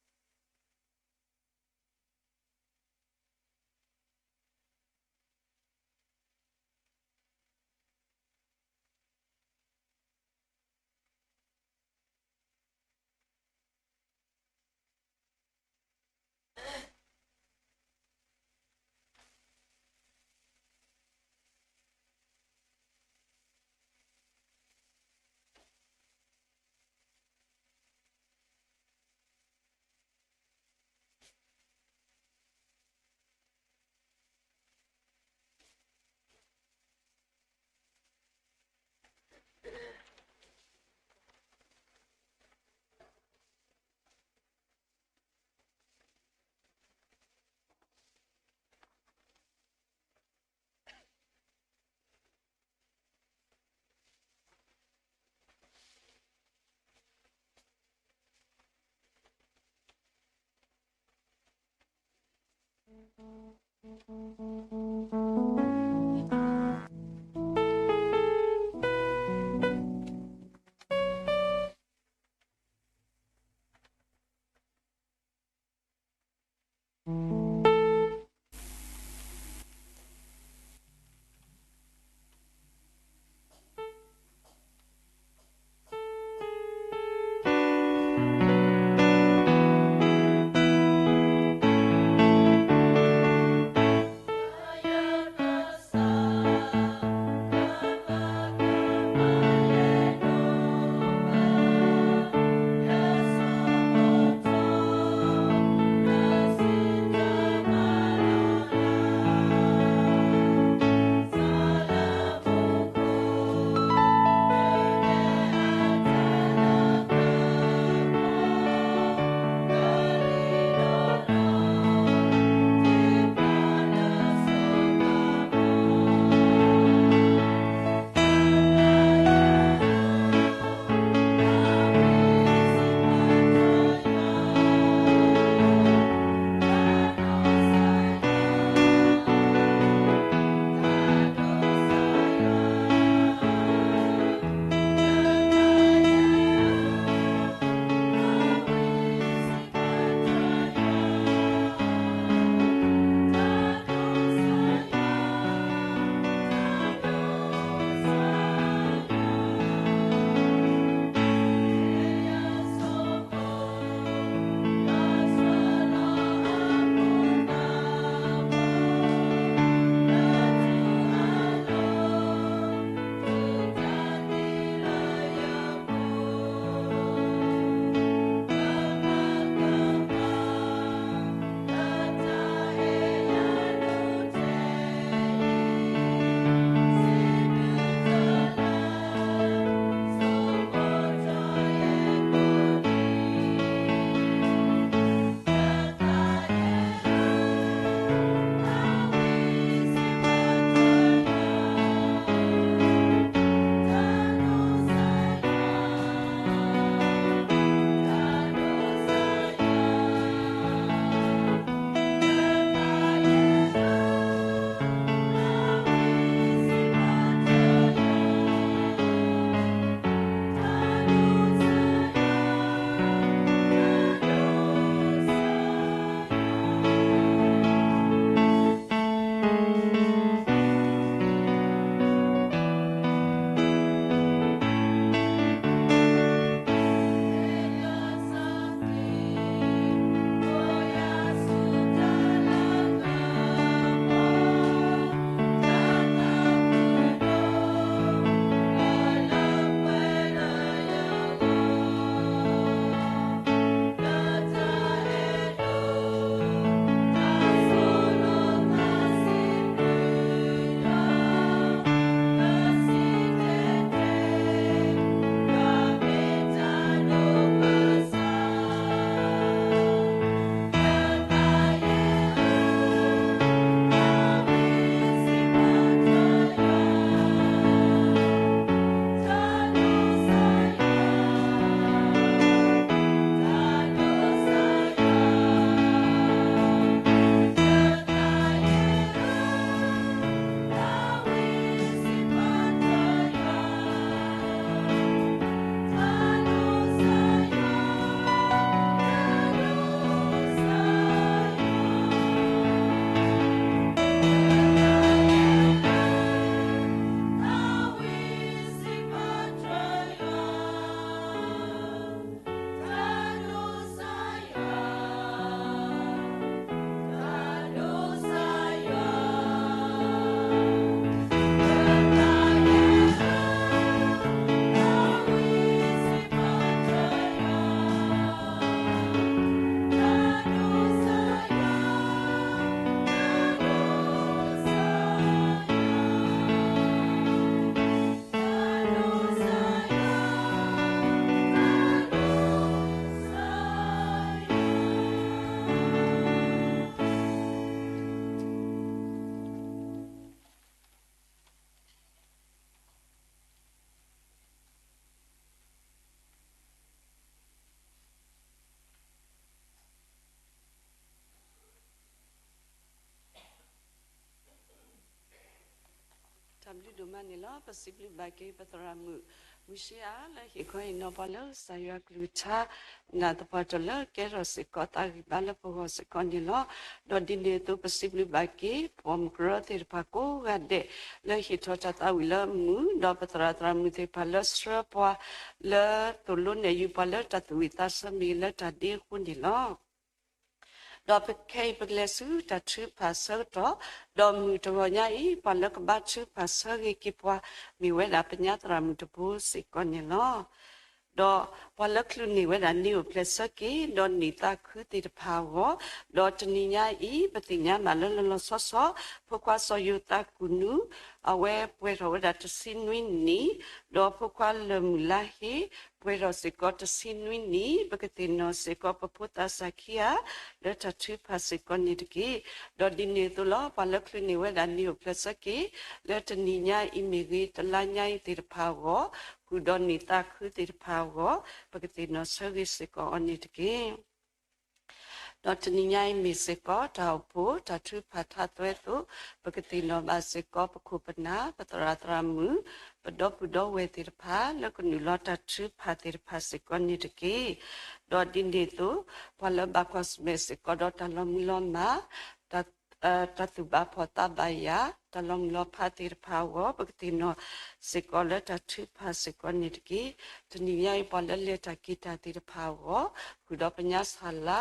ဘျုးဒိၣ်မးန့ၣ်လီၤ. ပစံးဘျုးဘၣ်က့ၤပသရၣ်မုၣ် မုၢ်ဆံးအါ လၢဟ့ၣ်ခီဟ့ၣ်နီၤပှၤလၢကစၢ်ယွၤကလုၢ်ကထါ နၢ်သပှၢ်တၢၢ်လၢကဲထီၣ်စ့ၢ်ကီးတၢ်ဂံၢ်ဘါလၢပဂီၢ်စ့ၢ်ကီးန့ၣ်လီၤ. ဒီးဒ်န့ၣ်အသိး ပစံးဘျုးဘၣ်က့ၤ ပိာ်မုၣ်ကရၢသ့ၣ်တဖၣ်ကိးဂၤဒဲး လၢဟ့ၣ်ထီၣ်တၢ်သးဝံၣ်လၢမုၢ် ဒီးပသရၣ်သရၣ်မုၣ်သ့ၣ်တဖၣ်လၢဆှၢပှၤ လၢသိၣ်လိနဲၣ်ယုာ်ပှၤလၢတၢ်သူၣ်ဝံၣ်သးဆၢမ့ၢ်ဂ့ၤလၢတၢ်ဒ့အဃိန့ၣ်လီၤ. ဒီးခဲအံၤပကလဲၤဆူတၢ်ထုကဖၣ်ဆၢကတီၢ်, ဒီးမုၢ်တဂီၤညါအံၤ ပှၤလၢကဘါထုကဖၣ်ဆၢဂ့ၤက့ၤပှၤ မ့ၢ်ဝဲဒၣ်ပညါသရၣ်မုၣ်တဘိစ့ၢ်ကီးန့ၣ်လီၤ. ဒီးပှၤလၢချုးန့ၢ်ဝဲဒၣ်န့ၢ်အိၣ်ဖျဲၣ်ဆၢက့ၤ ဒီးန့ၢ်သးခုသ့ၣ်တဖၣ်အဂီၢ်, ဒီးတနံၤညါအံၤ ပသ့ၣ်ညါဘၣ်လၢလီၤလီၤဆီဆီ ဖိခွါစီၤယိၤသးကူၣ်နူ အဝဲပှဲၤထီၣ်ဝဲဒၣ်တဆံနွံနံၣ်, ဒီးဖိခွါလၢၢ်မုၢ်လါဟ့ ပှဲၤထီၣ်စ့ၢ်ကီးတဆံနွံနံၣ်, ပကသ့ၣ်နီၣ်စ့ၢ်ကီးပဖိသးစၢ်ခံဂၤ လၢတၢ်ထုကဖၣ်စ့ၢ်ကီးန့ၣ်တက့ၢ်. ဒီးဒ်န့ၣ်အသိးလီၤ ပှၤလၢချုးန့ၢ်ဝဲဒၣ်န့ၢ်အိၣ်ဖျဲၣ်ဆၢက့ၤ လၢတနံၤညါအံၤမ့ၢ်ဂ့ၤ တလါညါအံၤသ့ၣ်တဖၣ်အဂီၢ်, ဃုာ်ဒီးန့ၢ်သးခုသ့ၣ်တဖၣ်အဂီၢ်, ပကသ့ၣ်နီၣ်ဆၢဂ့ၤစ့ၢ်ကီးအီၤန့ၣ်တက့ၢ်. ဒီးတနံၤညါအံၤမ့ၢ်စ့ၢ်ကီး တၢ်အိၣ်ဖှိၣ်တၢ်ထုကဖၣ်ထါသွဲအသိး, ပကသ့ၣ်နီၣ်ဘၣ်စ့ၢ်ကီးပခိၣ်ပနၢ် ပသရၣ်သရၣ်မုၣ် ပဒီပုၢ်ဒီဝဲၢ်သ့ၣ်တဖၣ် လၢကနုာ်လီၤတၢ်ထုကဖၣ်သ့ၣ်တဖၣ်စ့ၢ်ကီးန့ၣ်တက့ၢ်. ဒီးဒ်န့ၣ်အသိး ပှၤလၢဘၣ်ကွၢ်ဆၢၣ်မဲာ်စ့ၢ်ကီးဒီးတၢ်လီၤမုၢ်လီၤမၢ် တၢ်သူၣ်ဘၣ်ဖှီၣ်သးဘၣ်ယာ် တၢ်လီၤမုၢ်လီၤဖးသ့ၣ်တဖၣ်အဂီၢ် ပကသ့ၣ်နီၣ်စ့ၢ်ကီးလၢတၢ်ထုကဖၣ်စ့ၢ်ကီးန့ၣ်တက့ၢ်. တနံၤညါအံၤ ပှၤလၢလဲၤတၢ်က့ၤတၢ်သ့ၣ်တဖၣ်အဂီၢ် ဃုာ်ဒီးပညါဆၣ်လါ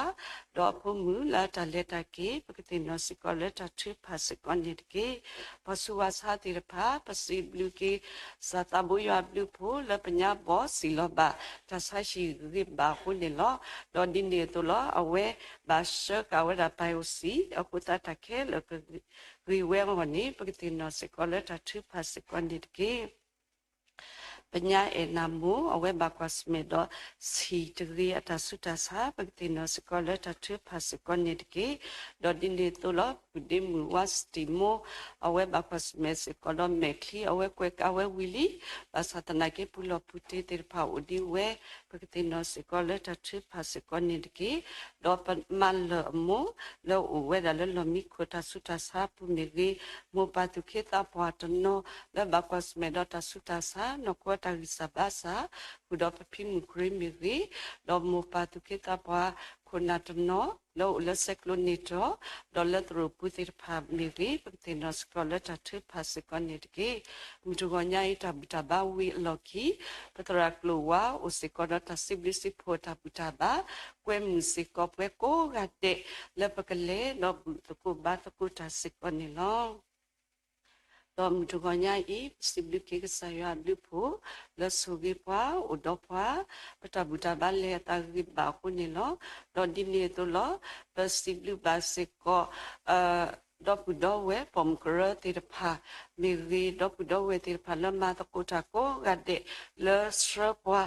ဒီးအဖိမုၣ်လၢတၢ်လဲၤတၢ်က့ၤ ပကသ့ၣ်နီၣ်စ့ၢ်ကီးလၢတၢ်ထုကဖၣ်စ့ၢ်ကီးန့ၣ်တက့ၢ်. ပှၤဆူးပှၤဆါသ့ၣ်တဖၣ် ပစံးဘျုးက့ၤ စၢ်သးဘိယွၤအဘျုးအဖှိၣ် လၢပညါဘီၣ်စံၣ်လီၤဘၣ် တၢ်ဆါဟံၣ်ဂ့ၤဘၣ်အဃိန့ၣ်လီၤ. ဒီးဒ်န့ၣ်အသိးလီၤ အဝဲဘၣ်ဆှၢဃာ်ဝဲဒၣ် biopsy အဃိသတးတၢ်ခဲလၢာ်ကဂ့ၤဝဲအဂီၢ်န့ၣ် ပကသ့ၣ်နီၣ်စ့ၢ်ကီးလၢတၢ်ထုကဖၣ်စ့ၢ်ကီးန့ၣ်တက့ၢ်. ပညါအဲၣ်နၤမိၢ် အဝဲဘၣ်ကွၢ်ဆၢၣ်မဲာ်ဒီး ဆံၣ်တဂ့ၤအတၢ်ဆူးတၢ်ဆါ ပကသ့ၣ်နီၣ်စ့ၢ်ကီးလၢတၢ်ထုကဖၣ်စ့ၢ်ကီးန့ၣ်တက့ၢ်. ဒီးဒ်န့ၣ်အသိးလီၤ ပုၢ်ဒ့မုၣ်ဝါစတံၣ်မိၢ် အဝဲဘၣ်ကွၢ်ဆၢၣ်မဲာ်စ့ၢ်ကီးဒီးမဲာ်ချံ အဝဲကွဲးကးဝဲဝံၤလံ ဘၣ်ဆၣ်သနာ်က့ ပူၤလီၢ်ပူၤတ့သ့ၣ်တဖၣ်အိၣ်ဒံးဝဲ ပကသ့ၣ်နီၣ်စ့ၢ်ကီးလၢတၢ်ထုကဖၣ်စ့ၢ်ကီးန့ၣ်တက့ၢ်. ဒီးပမါလၢၢ်အမိၢ် လၢအိၣ်ဝဲဒၣ်လၢလီၢ်မံခိၣ်တၢ်ဆူးတၢ်ဆါအပူၤမ့ၢ်ဂ့ၤ, မိၢ်ပၢ်သူၣ်က့သးပှၢ်တနီၤ လၢဘၣ်ကွၢ်ဆၢၣ်မဲာ်ဒီးတၢ်ဆူးတၢ်ဆါ နီၢ်ကီၢ်တၢ်ဂံၢ်စၢ်ဘါစၢ် ဃုာ်ဒီးပဖံမုၣ်ခရ့မ့ၢ်ဂ့ၤ, ဒီးမိၢ်ပၢ်သူၣ်က့သးပှၢ်ခိၣ်နၢ်တနီၤ လၢအိၣ်လၢဆဲးကျိးန့ၢ်တြီၤ ဒီးလၢသရိာ်ပူၤသ့ၣ်တဖၣ်မ့ၢ်ဂ့ၤ, ပကသ့ၣ်နီၣ်စ့ၢ်ကီးလၢတၢ်ထုကဖၣ်စ့ၢ်ကီးန့ၣ်တက့ၢ်. မုၢ်တဂီၤညါအံၤတၢ်ဘူၣ်တၢ်ဘါဝံၤအလီၢ်ခံ ပသရၣ်ကျိၤဝါအိၣ်စ့ၢ်ကီးဒီးတၢ်စံးဘျုးစံးဖှိၣ်တၢ်ဘူၣ်တၢ်ဘါ, ကွဲမုာ်စ့ၢ်ကီးပှၤကိးဂၤဒဲး လၢပကလဲၤဒီးဘူၣ်သကိးဘါသကိးတၢ်စ့ၢ်ကီးန့ၣ်လီၤ. ဒီးမုၢ်တဂီၤညါအံၤ ပစံးဘျုးက့ၤကစၢ်ယွၤအဘျုးအဖှိၣ် လၢဆိၣ်ဂ့ၤပှၤ အိၣ်ဒီးပှၤ ပတၢ်ဘူၣ်တၢ်ဘါလဲၤအသးဂ့ၤဘၣ်အဃိန့ၣ်လီၤ. ဒီးဒ်န့ၣ်အသိးလီၤ ပစံးဘျုးဘၣ်စ့ၢ်ကီး ဒီပုၢ်ဒီဝဲၢ် ပိာ်မုၣ်ကရၢသ့ၣ်တဖၣ်မ့ၢ်ဂ့ၤ, ဒီပုၢ်ဒီဝဲၢ်သ့ၣ်တဖၣ်လၢမၤသကိးတၢ်ကိးဂၤဒဲး လၢဆှၢပှၤ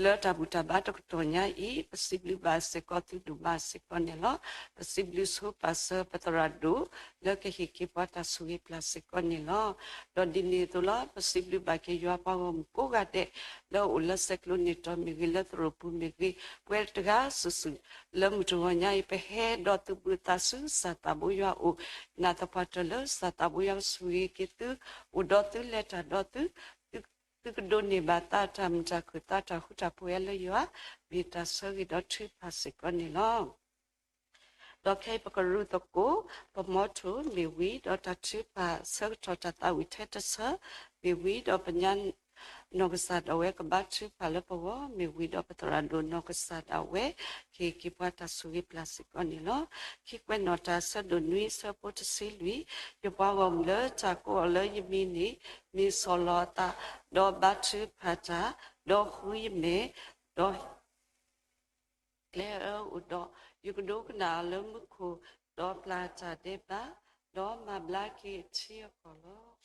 လၢတၢ်ဘူၣ်တၢ်ဘါတကတီၢ်ညါအံၤ ပစံးဘျုးဘၣ်စ့ၢ်ကီးသုဒိၣ်မးစ့ၢ်ကီးန့ၣ်လီၤ. ပစံးဘျုးဆိပာ်စၢၤပသရၣ်ဒိၣ် လၢကဟ့ၣ်က့ၤပှၤတၢ်ဆိၣ်ဂ့ၤပျၢ်စ့ၢ်ကီးန့ၣ်လီၤ. ဒီးဒ်န့ၣ်အသိးလီၤ ပစံးဘျုးဘၣ်က့ၤယွၤပှၤဂီၢ်မုၢ်ကိးဂၤဒဲး လၢအိၣ်လၢဆဲးကျိးန့ၢ်တြီၤမ့ၢ်ဂ့ၤ, လၢသရိာ်ပူၤမ့ၢ်ဂ့ၤ, ပှဲၤတဂၤစုာ်စုာ် လၢမုၢ်တဂီၤညါအံၤ ပဟဲဒီးသုးဘူးသးဆူစၢ်သးဘိယွၤအအိၣ်, နၢ်သပှၢ်တၢၢ်လၢစၢ်သးဘိယွၤကဆိၣ်ဂ့ၤက့ၤသု, အိၣ်ဒီးသုလဲၤတၢ်ဒီးသု သုကဒိးန့ၢ်ဘၣ်သးတၢ်မုာ်တၢ်ခုၣ် သးတၢ်ဃူတၢ်ဖိးလၢယွၤ မ့ၢ်တၢ်ဆၢဂ့ၤဒီးထုကဖၣ်စ့ၢ်ကီးန့ၣ်လီၤ. ဒီးခဲအံၤပကရူၢ်သကိး ပမီထိၣ်မ့ၢ်ဝံၤ ဒီးတၢ်ထုကဖၣ်ဆၢကတီၢ်တၢ်သးဝံၣ်ထဲတဆၢမ့ၢ်ဝံၤ ဒီးပညါ နီၢ်ကစၢ်ဒၣ်ဝဲကဘါထုကဖၣ်လၢပဂီၢ်မ့ၢ်ဝံၤ ဒီးပသရၣ်ဒိၣ်နီၢ်ကစၢ်ဒၣ်ဝဲ ကဟ့ၣ်က့ၤပှၤတၢ်ဆိၣ်ဂ့ၤပျၢ်စ့ၢ်ကီးန့ၣ်လီၤ. ခံကွဲးနီၣ်တၢ် ဆၢဒိၣ်နွံ ဆၢဖိတဆံလွံၢ်, ယပှၤဂီၢ်မုၢ်လၢတၢ်ကိးအီၤလၢယမံၤန့ၣ် မ့ၢ်ဆီၣ်လီၤအသး, ဒီးဘါထုကဖၣ်တၢ်, ဒီးဃုယမဲာ်, ဒီး ကျဲအၢအိၣ်ဒီး, ယကဒိကနၣ်အီၤလၢမူခိၣ်, ဒီးပျၢ်တၢ်ဒဲးဘး, ဒီးမၤဘျါက့ၤအထံအကီၢ်လီၤ.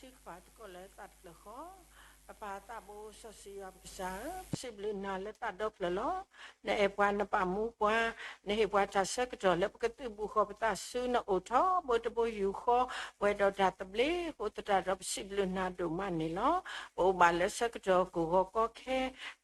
ပစံးဘျုးနၤလၢသးဒီဖျၢၣ်ဃီ, ပပၢ်သးဘိစီဆှံယွၤပကစၢ်ဧၢ, ပစံးဘျုးနၤလၢသးဒီဖျၢၣ်လီၤ. နအဲၣ်ပှၤနပာ်မူပှၤ, နဟ့ၣ်ပှၤတၢ်ဆၢကတီၢ်လၢပကသုးဘူးဃီၤပသးဆူနအိၣ်ထီဘိတဘိယူၢ်ဃီ, ပှဲၤဒီးတၢ်သဘျ့အဃိသတးဒီး ပစံးဘျုးနၤဒိၣ်မးန့ၣ်လီၤ. ပအိၣ်ဘၣ်လၢဆၢကတီၢ်ကီၢ်ဂီၤကီခဲ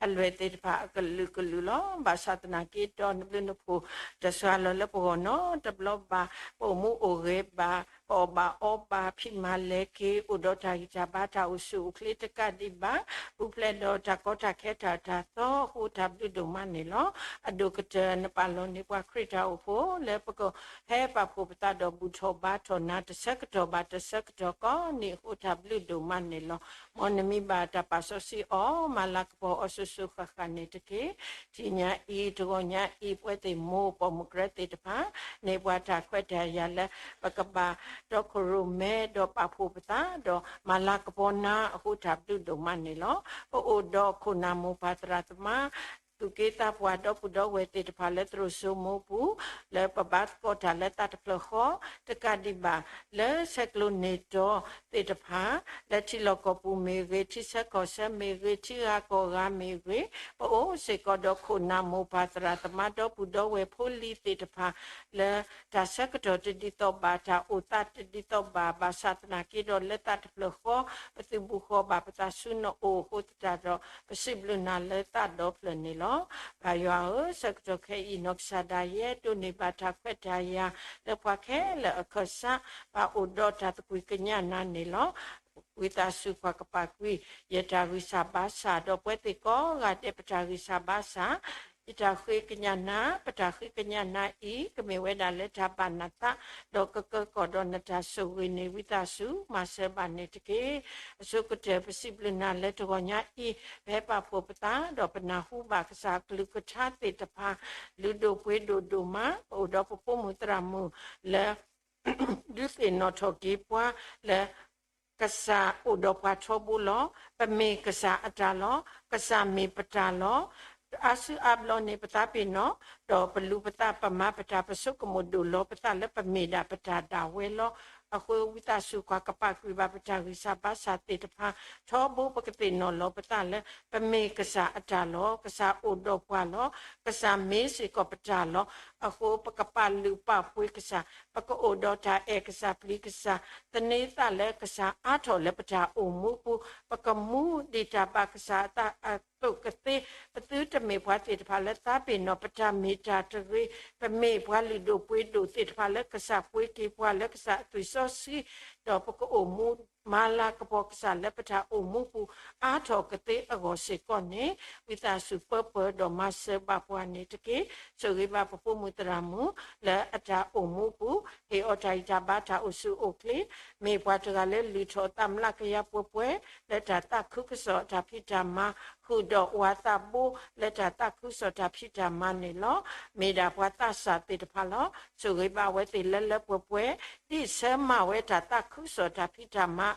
အလွဲၢ်သ့ၣ်တဖၣ်အကလုာ်ကလုာ်လီၤ. ဘၣ်ဆၣ်သနာ်က့ဒီး နဘျုးနဖှိၣ်တစှၤလီၤလၢပဂီၢ်နီတဘျီဘၣ်. ပအိၣ်မူအိၣ်ဂဲၤဘၣ်, ပအီၣ်ဘၣ်အီဘၣ်, ဖံးမၤလဲၤက့ၤ, အိၣ်ဒီးတၢ်ဂံၢ်တၢ်ဘါ တၢ်အိၣ်ဆူၣ်အိၣ်ချ့တကးဒံးဘၣ်, ပူၤဖျဲးဒီးတၢ်ကီတၢ်ခဲတၢ်တၢ်သီအဃိ တၢ်ဘျုးဒိၣ်မးန့ၣ်လီၤ. အဒိၣ်ကတၢၢ် နပာ်လီၤန့ၢ်ပှၤခရံာ်တၢ်အိၣ်ဖှိၣ်လၢပကဟဲပာ်ဖှိၣ်ပသးဒီးဘူၣ်ထီၣ်ဘါထီၣ်နၤ တဆၢကတီၢ်ဘၣ်တဆၢကတီၢ်ကိးနံၤအဃိ တၢ်ဘျုးဒိၣ်မးန့ၣ်လီၤ. မ်နမံၤဘၣ်တၢ်ပာ်စီဆှံအီၤ မၤလၤကပီၤအီၤစိၤစိၤဃၣ်ဃၣ်န့ၣ်တက့ၢ်. တနံၤညါအံၤ တဂီၤညါအံၤ ပဝဲသ့ၣ်မိၢ်ပိာ်မုၣ်ကရၢသ့ၣ်တဖၣ် န့ၢ်ပှၤတၢ်ခွဲးတၢ်ယာ်လၢ ပကဘၣ်တီခိၣ်ရိၣ်မဲဒီးပာ်ဖှိၣ်ပသး ဒီးမၤလၤကပီၤနၤအဃိ တၢ်ဘျုးဒိၣ်မးန့ၣ်လီၤ. ပအိၣ်ဒီးခိၣ်နၢ်မိၢ်ပၢ်သရၣ်သမါ သူၣ်က့သးပှၢ်ဒီပုၢ်ဒီဝဲၢ်သ့ၣ်တဖၣ်လၢသရိာ်စိမိပူၤ လၢပဘါသကိးတၢ်လၢသးတဖျၢၣ်ဃီ တကးဒံးဘၣ် လၢဆဲးကျိးန့ၢ်တီၤသ့ၣ်တဖၣ် လၢထံလီၢ်ကီၢ်ပူၤမ့ၢ်ဂ့ၤ, ထံဆၢကီၢ်ဆၢမ့ၢ်ဂ့ၤ, ထံဂၤကီၢ်ဂၤမ့ၢ်ဂ့ၤ, ပအိၣ်စ့ၢ်ကီးဒီးခိၣ်နၢ်မိၢ်ပၢ်သရၣ်သမါဒီပုၢ်ဒီဝဲၢ်ဖိလံၤသ့ၣ်တဖၣ် လၢတၢ်ဆၢကတီၢ်တဒ်သိးဘၣ်, တၢ်အိၣ်သးတဒ်သိးဘၣ်, ဘၣ်ဆၣ်သနာ်က့ဒီးလၢသးတဖျၢၣ်ဃီ ပသုးဘူးဃီၤဘၣ်ပသးဆူနအိၣ်အဃိသတးဒီး ပစံးဘျုးနၤလၢသးဒီဖျၢၣ်န့ၣ်လီၤ. ပၢ်ယွၤဧၢ, ဆၢကတီၢ်ခဲအံၤ နီၢ်ကစၢ်ဒၣ်ယဲ ဒိးန့ၢ်ဘၣ်တၢ်ခွဲးတၢ်ယာ် လၢပှၤခဲလၢာ်အခၢၣ်စး ပာ်အိၣ်ဒီးတၢ်သကွံၢ်ကညးနၤန့ၣ်လီၤ. ဝံသးစူၤကွၢ်ကပာ်ကွံာ် ယတၢ်ဂံၢ်စၢ်ဘါစၢ် ဒီးပဝဲသ့ၣ်ကိးဂၤဒဲး ပတၢ်ဂံၢ်စၢ်ဘါစၢ် ယတၢ်ဃ့ကညးနၤ, ပတၢ်ဃ့ကညးနၤအံၤ ကမ့ၢ်ဝဲဒၣ်လၢတၢ်ဘၣ်နသး ဒီးကကၢကီၢ်ဒီးနတၢ်ဆိၣ်ဂ့ၤန့ၣ် ဝံသးစူၤမၤစၢၤဘၣ်န့ၣ်တက့ၢ်. အဆိကတၢၢ် ပစံးဘျုးနၤလၢတဂီၤညါအံၤ ပဟဲပာ်ဖှိၣ်ပသး ဒီးပနၢ်ဟူဘၣ်ကစၢ်အကလုၢ်ကထါသ့ၣ်တဖၣ် လုၢ်ဒိၣ်ပှ့ၤဒိၣ်ဒိၣ်မး, ပအိၣ်ဒီးပဖိမုၣ်သရၣ်မုၣ်လၢ ဒုးသ့ၣ်နီၣ်ထီၣ်က့ၤပှၤလၢ ကစၢ်အိၣ်ဒီးပှၤထီဘိလီၤ. ပမ့ၢ်ကစၢ်အတၢ်လီၤ. ကစၢ်မ့ၢ်ပတၢ်လီၤ. အါစုအါဘျီန့ၣ် ပသးပ့ၤနီၣ်, ဒီးပလူၤပသး ပမၤပတၢ် ပဆိကမိၣ်ဒိၣ်လီၤပသးလၢပမ့ၢ်ဒၣ်ပတၢ်ဒၣ်ဝဲလီၤ. အဃိဝံသးစူၤကွၢ်ကပာ်ကွံာ်ဘၣ်ပတၢ်ဂံၢ်စၢ်ဘါစၢ်သ့ၣ်တဖၣ် ထီဘိပကသ့ၣ်နီၣ်လီၤပသးလၢ ပမ့ၢ်ကစၢ်အတၢ်လီၤ. ကစၢ်အိၣ်ဒီးပှၤလီၤ. ကစၢ်မ့ၢ်စ့ၢ်ကီးပတၢ်လီၤ. အဃိပကပာ်လုၢ်ပာ်ပှ့ၤကစၢ်, ပကအိၣ်ဒီးတၢ်အဲၣ်ကစၢ်ပျံၤကစၢ်, သန့ၤသးလၢကစၢ်အါထီၣ်လၢပတၢ်အိၣ်မူပူၤ, ပကမူဒံးတၢ်ဘၣ်ကစၢ်အသးအသိးကသ့, ပသုတမ့ၢ်ပှၤသ့ၣ်တဖၣ်လၢသးပ့ၤနီၣ်ပတၢ်မ့ၢ်တၢ်တဂ့ၤ, ပမ့ၢ်ပှၤလုၢ်ဒိၣ်ပှ့ၤဒိၣ်သ့ၣ်တဖၣ်လၢကစၢ်ပှ့ၤက့ၤပှၤလၢကစၢ်အသွံၣ်စီဆှံ, ဒီးပကအိၣ်မူမၤလၤကပီၤကစၢ်လၢပတၢ်အိၣ်မူပူၤ အါထီၣ်ကသ့အဂီၢ်စ့ၢ်ကီးန့ၣ်, ဝံသးစူၤပၢပၢၤဒီးမၤစၢၤဘၣ်ပှၤန့ၣ်တက့ၢ်. ဆိၣ်ဂ့ၤဘၣ်ပဖိမုၣ်သရၣ်မုၣ် လၢအတၢ်အိၣ်မူပူၤ, ဟ့ၣ်အီၤတၢ်ဂံၢ်တၢ်ဘါတၢ်အိၣ်ဆူၣ်အိၣ်ချ့, မ့ၢ်ပှၤတဂၤလၢလုၢ်ထီၣ်သးမျးကယၤပှဲၤပှဲၤ လၢတၢ်သးခုကစီၣ်တၢ်ဖံးတၢ်မၤ, ဃုာ်ဒီးဝၤသးဘိ လၢတၢ်သးခုကစီၣ်တၢ်ဖံးတၢ်မၤန့ၣ်လီၤ. မ့ၢ်ဒၣ်ပှၤသးစၢ်သ့ၣ်တဖၣ်လီၤ. ဆိၣ်ဂ့ၤဘၣ်အဝဲသ့ၣ်လၢလၢပှဲၤပှဲၤ, ဒ်ဆၢမၤဝဲတၢ်သးခုကစီၣ်တၢ်ဖံးတၢ်မၤ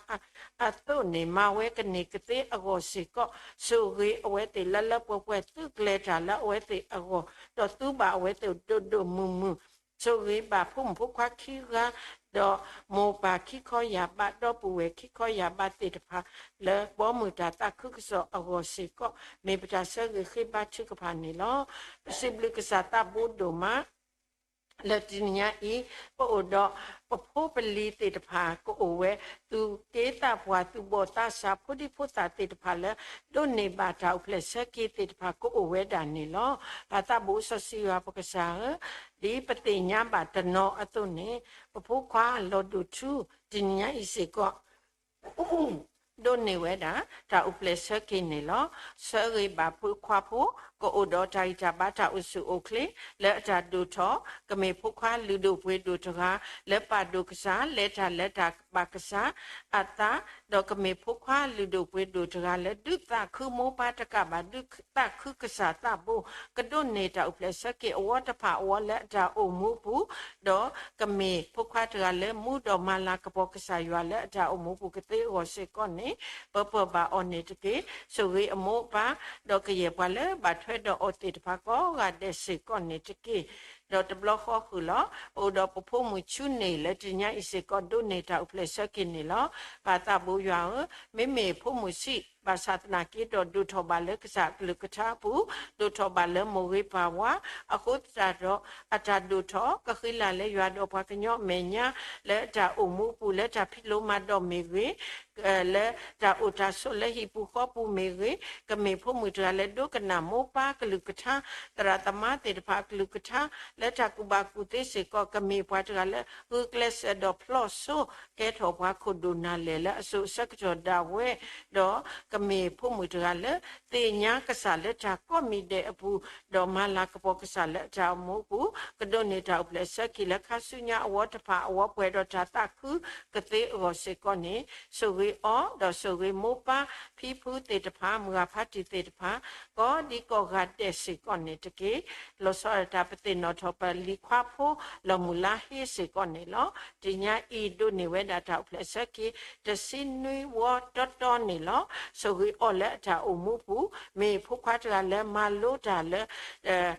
အသိးန့ၣ် မၤဝဲကန့ၢ်ကသ့အဂီၢ်စ့ၢ်ကီး, ဆိၣ်ဂ့ၤအဝဲသ့ၣ်လၢလၢပှဲၤပှဲၤ သုးကျဲၤတၢ်လၢအဝဲသ့ၣ်အဂီၢ်, ဒီးသူဘၣ်အဝဲသ့ၣ်ဒိၣ်ဒိၣ်မုၢ်မုၢ်, ဆိၣ်ဂ့ၤဘၣ်ဖိမုၣ်ဖိခွါခံဂၤ, ဒီးမိၢ်ပၢ်ခံခီယၢ်ဘး ဒီပုၢ်ဝဲၢ်ခံခီယၢ်ဘးသ့ၣ်တဖၣ် လၢဘီမုၢ်တၢ်သးခုကစီၣ်အဂီၢ်စ့ၢ်ကီး, မ့ၢ်ပတၢ်ဆၢဂ့ၤဃ့ဘါထုကဖၣ်န့ၣ်လီၤ. ပစံးဘျုးကစၢ်သးဘိဒိၣ်မး လၢတနံၤညါအံၤ ပအိၣ်ဒီးပဖိပလံၤသ့ၣ်တဖၣ် ကအိၣ်ဝဲ သူၣ်က့သးပှၢ် သူၣ်ဘီၣ်သးစၢ် ဖိဒံဖိသၣ်သ့ၣ်တဖၣ်လၢ ဒိးန့ၢ်ဘၣ်တၢ်အိၣ်ဖျဲၣ်ဆၢက့ၤသ့ၣ်တဖၣ် ကအိၣ်ဝဲဒၣ်န့ၣ်လီၤ. ပၢ်သးဘိစီဆှံယွၤပကစၢ်ဧၢ, ဒ်ပသ့ၣ်ညါဘၣ်တနီၤအသိးန့ၣ် ပဖိခွါလီၤဒိၣ်ထူ တနံၤညါအံၤစ့ၢ်ကီး ဒိးန့ၢ်ဝဲဒၣ် တၢ်အိၣ်ဖျဲၣ်ဆၢက့ၤန့ၣ်လီၤ. ဆၢဂ့ၤဘၣ်ဖိခွါဖိ ကအိၣ်ဒီးတၢ်ဂံၢ်တၢ်ဘါတၢ်အိၣ်ဆူၣ်အိၣ်ချ့ လၢအတၢ်ဒိၣ်ထီၣ်, ကမ့ၢ်ဖိခွါလုၢ်ဒိၣ်ပှ့ၤဒိၣ်တဂၤ လၢပာ်ဒိၣ်ကစၢ် လဲၤတၢ်လၢတၢ်ဘၣ်ကစၢ်အသး, ဒီးကမ့ၢ်ဖိခွါလုၢ်ဒိၣ်ပှ့ၤဒိၣ်တဂၤလၢ ဒုးသးခုမိၢ်ပၢ်တကးဘၣ် ဒုးသးခုကစၢ်သးဘိ, ကဒိးန့ၢ်တၢ်အိၣ်ဖျဲၣ်ဆၢက့ၤအဝီတဖၣ်အဝီလၢအတၢ်အိၣ်မူပူၤ, ဒီးကမ့ၢ်ဖိခွါတဂၤလၢမူဒီးမၤလၤကပီၤကစၢ်ယွၤလၢအတၢ်အိၣ်မူပူၤကသ့အဂီၢ်စ့ၢ်ကီးန့ၣ်, ပၢပၢၤဘၣ်အီၤန့ၣ်တက့ၢ်. ဆိၣ်ဂ့ၤအမိၢ်အပၢ်, ဒီးကယဲၢ်ပှၤလၢဘၣ်ထွဲဒီးအီၤသ့ၣ်တဖၣ်ကိးဂၤဒဲးစ့ၢ်ကီးန့ၣ်တက့ၢ်. ဒီးတဘျီဃီဃုာ်လီၤ. အိၣ်ဒီးပဖိမုၣ်ဆူန့ၣ် လၢတနံၤညါအံၤစ့ၢ်ကီး ဒိးန့ၢ်တၢ်အိၣ်ဖျဲၣ်ဆၢက့ၤန့ၣ်လီၤ. ပၢ်သးဘိယွၤဧၢ, မ့မ့ၢ်ဖိမုၣ်ဆံး ဘၣ်ဆၣ်သနာ်က့ဒီး ဒိၣ်ထီၣ်ဘၣ်လၢကစၢ်အကလုၢ်ကထါအပူၤ, ဒိၣ်ထီၣ်ဘၣ်လၢမိၢ်ဂ့ၤပၢ်ဝါ, အဃိသတးဒီး အတၢ်ဒိၣ်ထီၣ် ကဃံလၤလၢယွၤဒီးပှၤကညီအမဲာ်ညါ, လၢအတၢ်အိၣ်မူအပူၤ လၢတၢ်ဖံးလိမၤဒိးမ့ၢ်ဂ့ၤ, လၢတၢ်အိၣ်တၢ်ဆိးလၢဟံၣ်ပူၤဃီပူၤမ့ၢ်ဂ့ၤ, ကမ့ၢ်ဖိမုၣ်တဂၤလၢဒိကနၣ်မိၢ်ပၢ်ကလုၢ်ကထါ, သရၣ်သမါသ့ၣ်တဖၣ်အကလုၢ်ကထါ, လၢတၢ်ကူၣ်ဘၣ်ကူၣ်သ့စ့ၢ်ကီး ကမ့ၢ်ပှၤတဂၤလၢ ဂုာ်ကျဲးစၢးဒီးဖျီၣ်စိ ကဲထီၣ်ပှၤခိၣ်ဒိၣ်နၢ်လဲၢ်လၢအစိၤအဆၢကတီၢ်ဒၣ်ဝဲ, ဒီးကမ့ၢ်ဖိမုၣ်တဂၤလၢ သ့ၣ်ညါကစၢ်လၢတၢ်ကိးမံၤဒဲးအပူၤ, ဒီးမၤလၤကပီၤကစၢ်လၢအတၢ်အိၣ်မူအပူၤ, ကဒိးန့ၢ်တၢ်အိၣ်ဖျဲၣ်ဆၢက့ၤလၢခါဆူညါအဝီတဖၣ်အဝီ ပှဲၤဒီးတၢ်သးခုကသ့အဂီၢ်စ့ၢ်ကီးန့ၣ်, ဆိၣ်ဂ့ၤအီၤ, ဒီးဆိၣ်ဂ့ၤမိၢ်ပၢ်ဖံဖုသ့ၣ်တဖၣ် မုၢ်ဂၤဖးတံၢ်သ့ၣ်တဖၣ် ကိးဒံကိးဂၤဒဲးစ့ၢ်ကီးန့ၣ်တက့ၢ်. လီၤဆီဒၣ်တၢ်ပသ့ၣ်နီၣ်ထီၣ်ပလံၤခွါဖိ လီၤမုၢ်လါဟ့စ့ၢ်ကီးန့ၣ်လီၤ. တနံၤညါအံၤဒိးန့ၢ်ဝဲဒၣ်တၢ်အိၣ်ဖျဲၣ်ဆၢက့ၤ တဆံနွံဝီတီတီန့ၣ်လီၤ. ဆိၣ်ဂ့ၤအီၤလၢအတၢ်အိၣ်မူပူၤ, မ့ၢ်ဖိခွါတဂၤလၢမၤလိတၢ်လၢ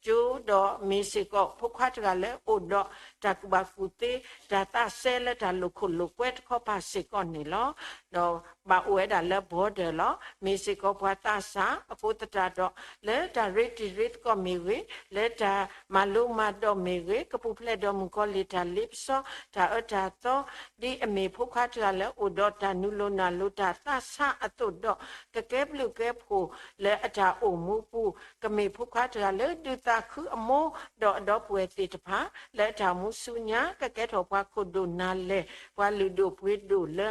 ကၠိဒီးမ့ၢ်စ့ၢ်ကီးဖိခွါတဂၤလၢအိၣ်ဒီးတၢ်ကူၣ်ဘၣ်ကူၣ်သ့ တၢ်သးစဲလၢတၢ်လိာ်ခိၣ်လိာ်ကွဲတခီပၤစ့ၢ်ကီးန့ၣ်လီၤ. ဒီးဘၣ်အိၣ်ဝဲဒၣ်လၢ border လီၤ. မ့ၢ်စ့ၢ်ကီးပှၤသးစၢ်အဃိသတးဒီး လၢတၢ်ရ့တံၤရ့သကိးမ့ၢ်ဂ့ၤ, လၢတၢ်မၤလိမၤဒိးမ့ၢ်ဂ့ၤ, ကပူၤဖျဲးဒီးမုၣ်ကီၤလံၢ်တၢ်လ့ပစီ တၢ်အၢတၢ်သီ ဒ်အမ့ၢ်ဖိခွါတဂၤလၢအိၣ်ဒီးတၢ်နုာ်လီၤနၢ်လိၤတၢ်သးစၢ်အသိးဒီး ကကဲဘျုးကဲဖှိၣ်လၢအတၢ်အိၣ်မူပူၤ, ကမ့ၢ်ဖိခွါတဂၤလၢဒုးသးခုအမိၢ်ဒီးအဒီပုၢ်ဝဲၢ်သ့ၣ်တဖၣ် လၢအတၢ်အိၣ်မူဆူညါ ကကဲထီၣ်ပှၤခိၣ်ဒိၣ်နၢ်လဲၢ် ပှၤလုၢ်ဒိၣ်ပှ့ၤဒိၣ်လၢ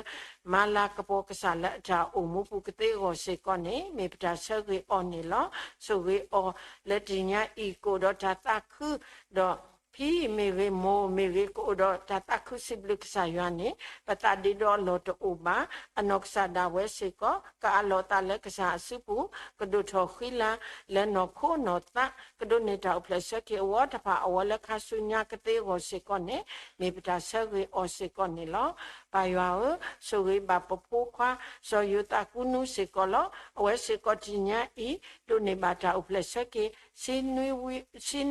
မၤလၤကပီၤကစၢ်လၢအတၢ်အိၣ်မူပူၤကသ့အဂီၢ်စ့ၢ်ကီးန့ၣ် မ့ၢ်ပတၢ်ဆၢဂ့ၤအီၤန့ၣ်လီၤ. ဆိၣ်ဂ့ၤအီၤလၢတနံၤညါအံၤ ကအိၣ်ဒီးတၢ်သးခု ဒီးဖံမ့ၢ်ဂ့ၤ မိၢ်မ့ၢ်ဂ့ၤ ကအိၣ်ဒီးတၢ်သးခုစံးဘျုးကစၢ်ယွၤန့ၣ် ပသးဒ့ဒီအလီၢ်တအိၣ်ဘၣ်. အနီၢ်ကစၢ်ဒၣ်ဝဲစ့ၢ်ကီး ကအးလီၤအသးလၢကစၢ်အစုပူၤ, ကဒိၣ်ထီၣ်ဃံလၤလၢနီၢ်ခိနီၢ်သး, ကဒိးန့ၢ်တၢ်အိၣ်ဖျဲၣ်ဆၢက့ၤအဝီတဖၣ်အဝီလၢခါဆူညါကသ့အဂီၢ်စ့ၢ်ကီးန့ၣ် မ့ၢ်ပတၢ်ဆၢဂ့ၤအီၤစ့ၢ်ကီးန့ၣ်လီၤ. ပၢ်ယွၤဧၢ, ဆိၣ်ဂ့ၤဘၣ်ပဖိခွါ စီၤယိၤသးကူနူစ့ၢ်ကီးလီၤ. အဝဲစ့ၢ်ကီးတနံၤညါအံၤ ဒိးန့ၢ်ဘၣ်တၢ်အိၣ်ဖျဲၣ်ဆၢက့ၤ ဆံနွံဝီတဝီ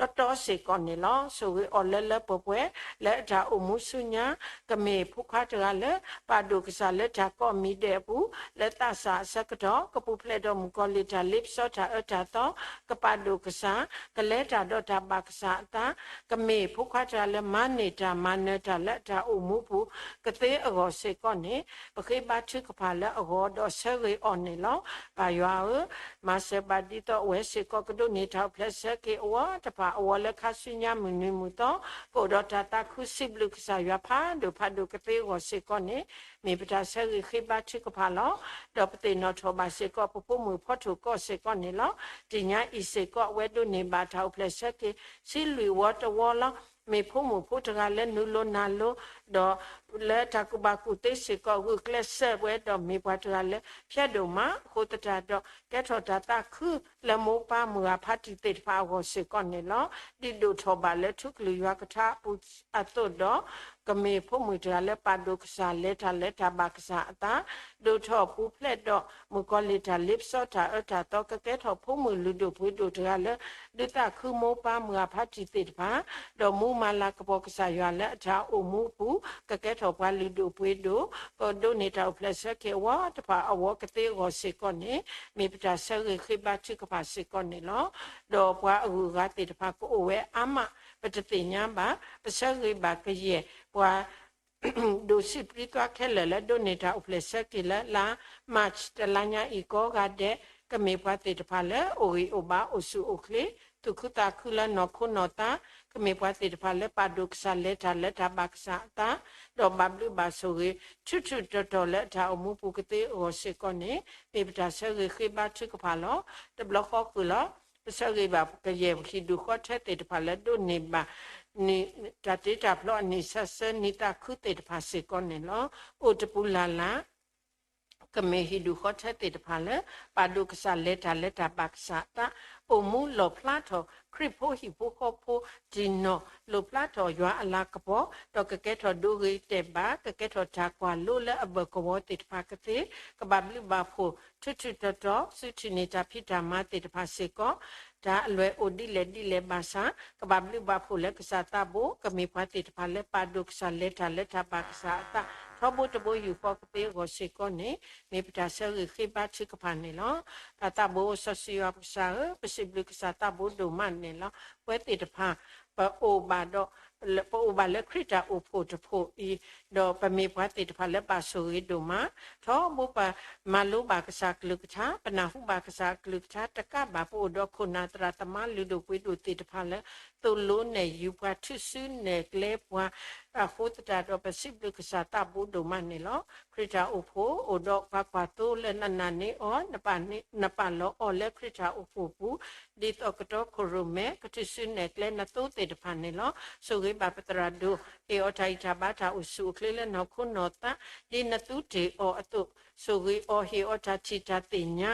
တီတီစ့ၢ်ကီးန့ၣ်လီၤ. ဆိၣ်ဂ့ၤအီၤလၢလၢပှဲၤပှဲၤ လၢအတၢ်အိၣ်မူဆူညါ ကမ့ၢ်ဖိခွါတဂၤလၢ ပာ်ဒိၣ်ကစၢ်လၢတၢ်ကိးမံၤဒဲးအပူၤ, လၢသးစၢ်အဆၢကတီၢ် ကပူၤဖျဲးဒီးမုၣ်ကီၤလံၢ်တၢ်လ့ပစီတၢ်အၢတၢ်သီ, ကပာ်ဒိၣ်ကစၢ်, ကလဲၤတၢ်ဒီးတၢ်ဘၣ်ကစၢ်အသး, ကမ့ၢ်ဖိခွါတဂၤလၢမၤန့ၢ်တၢ်မၤနၢၤတၢ်လၢအတၢ်အိၣ်မူပူၤ ကသ့အဂီၢ်စ့ၢ်ကီးန့ၣ် ပဃ့ဘါထုကဖၣ်လၢအဂီၢ်ဒီးဆၢဂ့ၤအီၤန့ၣ်လီၤ. ပၢ်ယွၤဧၢ, မၤစၢၤဘၣ်ဒ်သိးအဝဲစ့ၢ်ကီးကဒိးန့ၢ်တၢ်အိၣ်ဖျဲၣ်ဆၢက့ၤအဝီတဖၣ်အဝီလၢခါဆူညါမုၢ်နွံမုၢ်သီ, ကအိၣ်ဒီးတၢ်သးခုစံးဘျုးကစၢ်ယွၤဖးဒိၣ်ဖးဒိၣ်ကသ့အဂီၢ်စ့ၢ်ကီးန့ၣ် မ့ၢ်ပတၢ်ဆၢဂ့ၤဃ့ဘါထုကဖၣ်လီၤ. ဒီးပသ့ၣ်နီၣ်ထီၣ်ဘၣ်စ့ၢ်ကီး ပဖိမုၣ်ဖီထိၣ်ကီၢ်စ့ၢ်ကီးန့ၣ်လီၤ. တနံၤညါအံၤစ့ၢ်ကီး အဝဲဒိးန့ၢ်ဘၣ်တၢ်အိၣ်ဖျဲၣ်ဆၢက့ၤ ဆံလွံၢ်ဝီတဝီလီၤ. မ့ၢ်ဖိမုၣ်ဖိတဂၤလၢနုာ်လီၤနၢ်လိၤ, ဒီးလၢတၢ်ကူၣ်ဘၣ်ကူၣ်သ့စ့ၢ်ကီး ဂုာ်ကျဲးစၢးဝဲဒီးမ့ၢ်ပှၤတဂၤလၢ ဖျဲးဒိၣ်မးအဃိသတးဒီး ကဲထီၣ်တၢ်သးခုလၢမိၢ်ပၢ်မုၢ်ဂၤဖးတံၢ်သ့ၣ်တဖၣ်အဂီၢ်စ့ၢ်ကီးန့ၣ်လီၤ. ဒ်ဒိၣ်ထီၣ်ဘၣ်လၢထူကလုၢ်ယွၤကထါအပူၤအသိးဒီး ကမ့ၢ်ဖိမုၣ်တဂၤလၢပာ်ဒိၣ်ကစၢ်လဲၤတၢ်လၢတၢ်ဘၣ်ကစၢ်အသး, ဒိၣ်ထီၣ်ပူၤဖျဲးဒီးမုၣ်ကီၤလံၢ်တၢ်လ့ပစီတၢ်အၢတၢ်သီ ကကဲထီၣ်ဖိမုၣ်လုၢ်ဒိၣ်ပှ့ၤဒိၣ်တဂၤလၢ ဒုးသးခုမိၢ်ပၢ်မုၢ်ဂၤဖးတံၢ်သ့ၣ်တဖၣ်, ဒီးမူမၤလၤကပီၤကစၢ်ယွၤလၢအတၢ်အိၣ်မူအပူၤ ကကဲထီၣ်ပှၤလုၢ်ဒိၣ်ပှ့ၤဒိၣ်, ကဒိးန့ၢ်တၢ်အိၣ်ဖျဲၣ်ဆၢက့ၤအဝီတဖၣ်အဝီကသ့အဂီၢ်စ့ၢ်ကီးန့ၣ် မ့ၢ်ပတၢ်ဆၢဂ့ၤဃ့ဘါထုကဖၣ်စ့ၢ်ကီးန့ၣ်လီၤ. ဒီးပှၤအဂုၤအဂၤသ့ၣ်တဖၣ်ကအိၣ်ဝဲအါမး ပတသ့ၣ်ညါဘၣ်. ပဆၢဂ့ၤဘၣ်ကယဲၢ်ပှၤ ဒိၣ်ဆံးပြံသွါခဲလၢာ်လၢဒိးန့ၢ်တၢ်အိၣ်ဖျဲၣ်ဆၢက့ၤလၢလါ March တလါညါအံၤကိးဂၤဒဲး, ကမ့ၢ်ပှၤသ့ၣ်တဖၣ်လၢအိၣ်ဂံၢ်အိၣ်ဘါအိၣ်ဆူၣ်အိၣ်ချ့, သူၣ်ခုသးခုလၢနီၢ်ခိနီၢ်သး, ကမ့ၢ်ပှၤသ့ၣ်တဖၣ်လၢပာ်ဒိၣ်ကစၢ်လဲၤတၢ်လၢတၢ်ဘၣ်ကစၢ်အသး, ဒီးဘၣ်ဘျုးဘၣ်ဆိၣ်ဂ့ၤ ထူးထူးတီၤတီၤလၢအတၢ်အိၣ်မူပူၤကသ့အဂီၢ်စ့ၢ်ကီးန့ၣ် မ့ၢ်ပတၢ်ဆၢဂ့ၤဃ့ဘါထုကဖၣ်လီၤ. တဘျီဃီဃုာ်လီၤ. ပဆၢဂ့ၤဘၣ်ကယဲၢ်ဟံၣ်ဒူၣ်ဃီထၢသ့ၣ်တဖၣ်လၢဒိးန့ၢ်ဘၣ် တၢ်တ့တၢ်ဖျီအနံၣ်ဆၢဆၢနံၣ်သးခုသ့ၣ်တဖၣ်စ့ၢ်ကီးန့ၣ်လီၤ. အိၣ်တပူၤလၢ်လၢ် ကမ့ၢ်ဟံၣ်ဒူၣ်ဃီထၢသ့ၣ်တဖၣ်လၢ ပာ်ဒိၣ်ကစၢ်လဲၤတၢ်လၢတၢ်ဘၣ်ကစၢ်အသး, အိၣ်မူလီၣ်ဖျါထီၣ်ခရံာ်ဖိဟံၣ်ဖိဃီဖိတံၢ်နီၢ်, လီၣ်ဖျါထီၣ်ယွၤအလၤကပီၤ, ဒီးကကဲထီၣ်ဒိဂ့ၤတဲာ်ဘၣ်, ကကဲထီၣ်တၢ်ကွၢ်လိလၢအဘၢၣ်ကဝီၤသ့ၣ်တဖၣ်ကသ့, ကဘၣ်ဘျုးဘၣ်ဖှိၣ် ထူးထူးတီၤတီၤ စုထံၣ်န့ၢ်တၢ်ဖံးတၢ်မၤသ့ၣ်တဖၣ်စ့ၢ်ကီး တၢ်အလွဲၢ်အိၣ်ဒ်လဲၣ်ဒ်လဲၣ်ဘၣ်ဆၣ် ကဘၣ်ဘျုးဘၣ်ဖှိၣ်လၢကစၢ်သးဘိ, ကမ့ၢ်ပှၤသ့ၣ်တဖၣ်လၢပာ်ဒိၣ်ကစၢ် လဲၤတၢ်လၢတၢ်ဘၣ်ကစၢ်အသး ထီဘိတဘိယူၢ်ဃီကသ့အဂီၢ်စ့ၢ်ကီးန့ၣ် မ့ၢ်ပတၢ်ဆၢဂ့ၤဃ့ဘါထုကဖၣ်န့ၣ်လီၤ. ပၢ်သးဘိစီဆှံယွၤပကစၢ်ဧၢ, ပစံးဘျုးကစၢ်သးဘိဒိၣ်မးန့ၣ်လီၤ. ပဝဲသ့ၣ်တဖၣ် ပအိၣ်ဘၣ်ဒီး ပအိၣ်ဘၣ်လၢခရံာ်တၢ်အိၣ်ဖှိၣ်တဖှိၣ်အံၤ, ဒီးပမ့ၢ်ပှၤသ့ၣ်တဖၣ်လၢဘၣ်ဆိၣ်ဂ့ၤဒိၣ်မး, ထီဘိပမၤလိဘၣ်ကစၢ်ကလုၢ်ကထါ, ပနၢ်ဟူဘၣ်ကစၢ်ကလုၢ်ကထါတကးဘၣ် ပအိၣ်ဒီးခိၣ်နၢ်သရၣ်သမါလုၢ်ဒိၣ်ပှ့ၤဒိၣ်သ့ၣ်တဖၣ်လၢ သိၣ်လိနဲၣ်ယုၤပှၤ ထုးစုနဲၣ်ကျဲပှၤ အဃိသတးဒီး ပစံးဘျုးကစၢ်သးဘိဒိၣ်မးန့ၣ်လီၤ. ခရံာ်တၢ်အိၣ်ဖှိၣ်အိၣ်ဒီးပှၤကွၢ်သိလၢနနာ်န့ၢ်အီၤ, နပာ်လီၤအီၤလၢခရံာ်တၢ်အိၣ်ဖှိၣ်ပူၤ, ဒ်သိးကတီခိၣ်ရိၣ်မဲ ကထုးစုနဲၣ်ကျဲနသိသ့ၣ်တဖၣ်န့ၣ်လီၤ. ဆိၣ်ဂ့ၤဘၣ်ပသရၣ်ဒိၣ်, ဟ့ၣ်အီၤတၢ်ဂံၢ်တၢ်ဘါတၢ်အိၣ်ဆူၣ်အိၣ်ချ့လၢနီၢ်ခိနီၢ်သး, ဒ်နသူတ့ၢ်အီၤအသိး, ဆိၣ်ဂ့ၤအီၤ ဟ့ၣ်အီၤတၢ်ထံၣ်တၢ်သ့ၣ်ညါ,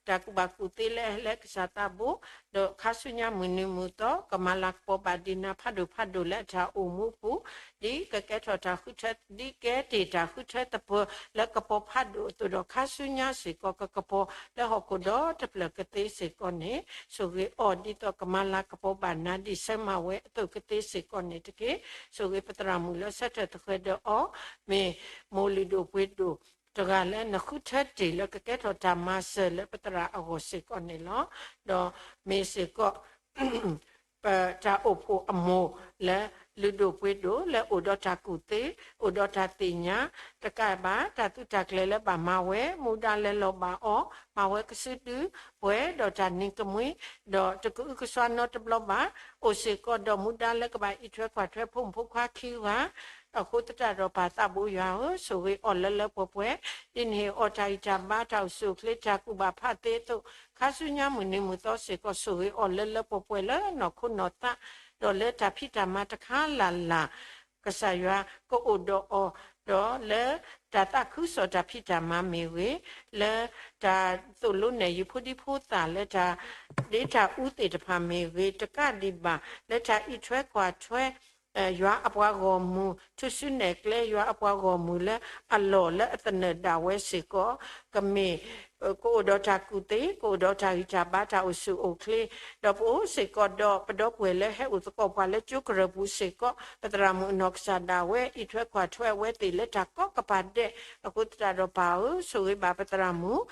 တၢ်ကူၣ်ဘၣ်ကူၣ်သ့လၢအဟဲလၢကစၢ်သးဘိ, ဒီးခါဆူညါမုၢ်နံၤမုၢ်သီ ကမၤလၤကပီၤဘၣ်ဒံးနၤဖးဒိၣ်ဖးဒိၣ်လၢအတၢ်အိၣ်မူပူၤ, ဒ်ကကဲထီၣ်တၢ်ဃုထၢ, ဒ်ကဲတ့ၢ်တၢ်ဃုထၢသပှၢ်လၢကပီၤဖးဒိၣ်အသိးဒီး ခါဆူညါစ့ၢ်ကီး ကကပီၤလၢဟီၣ်ခိၣ်ဒီတဖျၢၣ်ကသ့စ့ၢ်ကီးန့ၣ်, ဆိၣ်ဂ့ၤအီၤဒ်သိးကမၤလၤကပီၤဘၣ်နၤဒ်ဆၢမၤဝဲအသိးကသ့စ့ၢ်ကီးန့ၣ်တက့ၢ်. ဆိၣ်ဂ့ၤပသရၣ်မုၣ်လၢဆၢထၢၣ်သဃဲၤဒီးအီၤ, မ့ၢ်မိၢ်လုၢ်ဒိၣ်ပှ့ၤဒိၣ်တဂၤလၢနဃုထၢတ့ၢ်လၢကကဲထီၣ်တၢ်မၤစၢၤလၢပသရၣ်အဂီၢ်စ့ၢ်ကီးန့ၣ်လီၤ. ဒီးမ့ၢ်စ့ၢ်ကီး ပတၢ်အိၣ်ဖှိၣ်အမိၢ်လၢလုၢ်ဒိၣ်ပှ့ၤဒိၣ်လၢအိၣ်ဒီးတၢ်ကူၣ်သ့, အိၣ်ဒီးတၢ်သ့ၣ်ညါ, တကးဘၣ်တၢ်သုးတၢ်ကျဲၤလၢဘၣ်မၤဝဲ, မူဒါလဲၤလီၤဘၣ်အီၤ, မၤဝဲကစုဒုပှဲၤဒီးတၢ်နံၤကမှံ, ဒီးတကအုကစွါနီတဘျီဘၣ်, အိၣ်စ့ၢ်ကီးဒီးမူဒါလၢကဘၣ်အံးထွဲကွၢ်ထွဲဖိမုၣ်ဖိခွါခံဂၤ အဃိသတးဒီးပၢ်သးဘိယွၤဧၢ, ဆိၣ်ဂ့ၤအီၤလၢလၢပှဲၤပှဲၤ, ဒ်နဟ့ၣ်အီၤတၢ်ဂံၢ်တၢ်ဘါတၢ်အိၣ်ဆူၣ်အိၣ်ချ့တၢ်ကူၣ်ဘၣ်ဖးသ့အသိး, ခါဆူညါမုၢ်နံၤမုၢ်သီစ့ၢ်ကီး ဆိၣ်ဂ့ၤအီၤလၢလၢပှဲၤပှဲၤလၢနီၢ်ခိနီၢ်သး, ဒီးလၢတၢ်ဖံးတၢ်မၤတခါလၢ်လၢ် ကစၢ်ယွၤကအိၣ်ဒီးအီၤ, ဒီးလၢတၢ်သးခုကစီၣ်တၢ်ဖံးတၢ်မၤမ့ၢ်ဂ့ၤ, လၢတၢ်သိၣ်လိနဲၣ်ယုၤဖိဒံဖိသၣ်လၢတၢ်ဒ့တၢ်အူသ့ၣ်တဖၣ်မ့ၢ်ဂ့ၤ, တကးဒံးဘၣ် လၢတၢ်အံးထွဲကွၢ်ထွဲ ယွၤအပှၤဂီၢ်မုၢ်, ထုးစုနဲၣ်ကျဲယွၤအပှၤဂီၢ်မုၢ်လၢအလီၢ်လၢအသနၢၣ်ဒၣ်ဝဲစ့ၢ်ကီး, ကမ့ၢ် ကအိၣ်ဒီးတၢ်ကူၣ်သ့, ကအိၣ်ဒီးတၢ်ဂံၢ်တၢ်ဘါတၢ်အိၣ်ဆူၣ်အိၣ်ချ့, ဒီးပအိၣ်စ့ၢ်ကီးဒီးပဒီပုၢ်ဝဲၢ်လၢဟဲအိၣ်သကိးပှၤလၢကၠိကရၢၢ်ပူၤစ့ၢ်ကီး, ပသရၣ်မုၣ်အနီၢ်ကစၢ်ဒၣ်ဝဲ အံးထွဲကွၢ်ထွဲအဝဲသ့ၣ်လၢတၢ်ကီကပၤဒဲး, အဃိသတးဒီးပၢ်ဧၢ, ဆိၣ်ဂ့ၤဘၣ်ပသရၣ်မုၣ်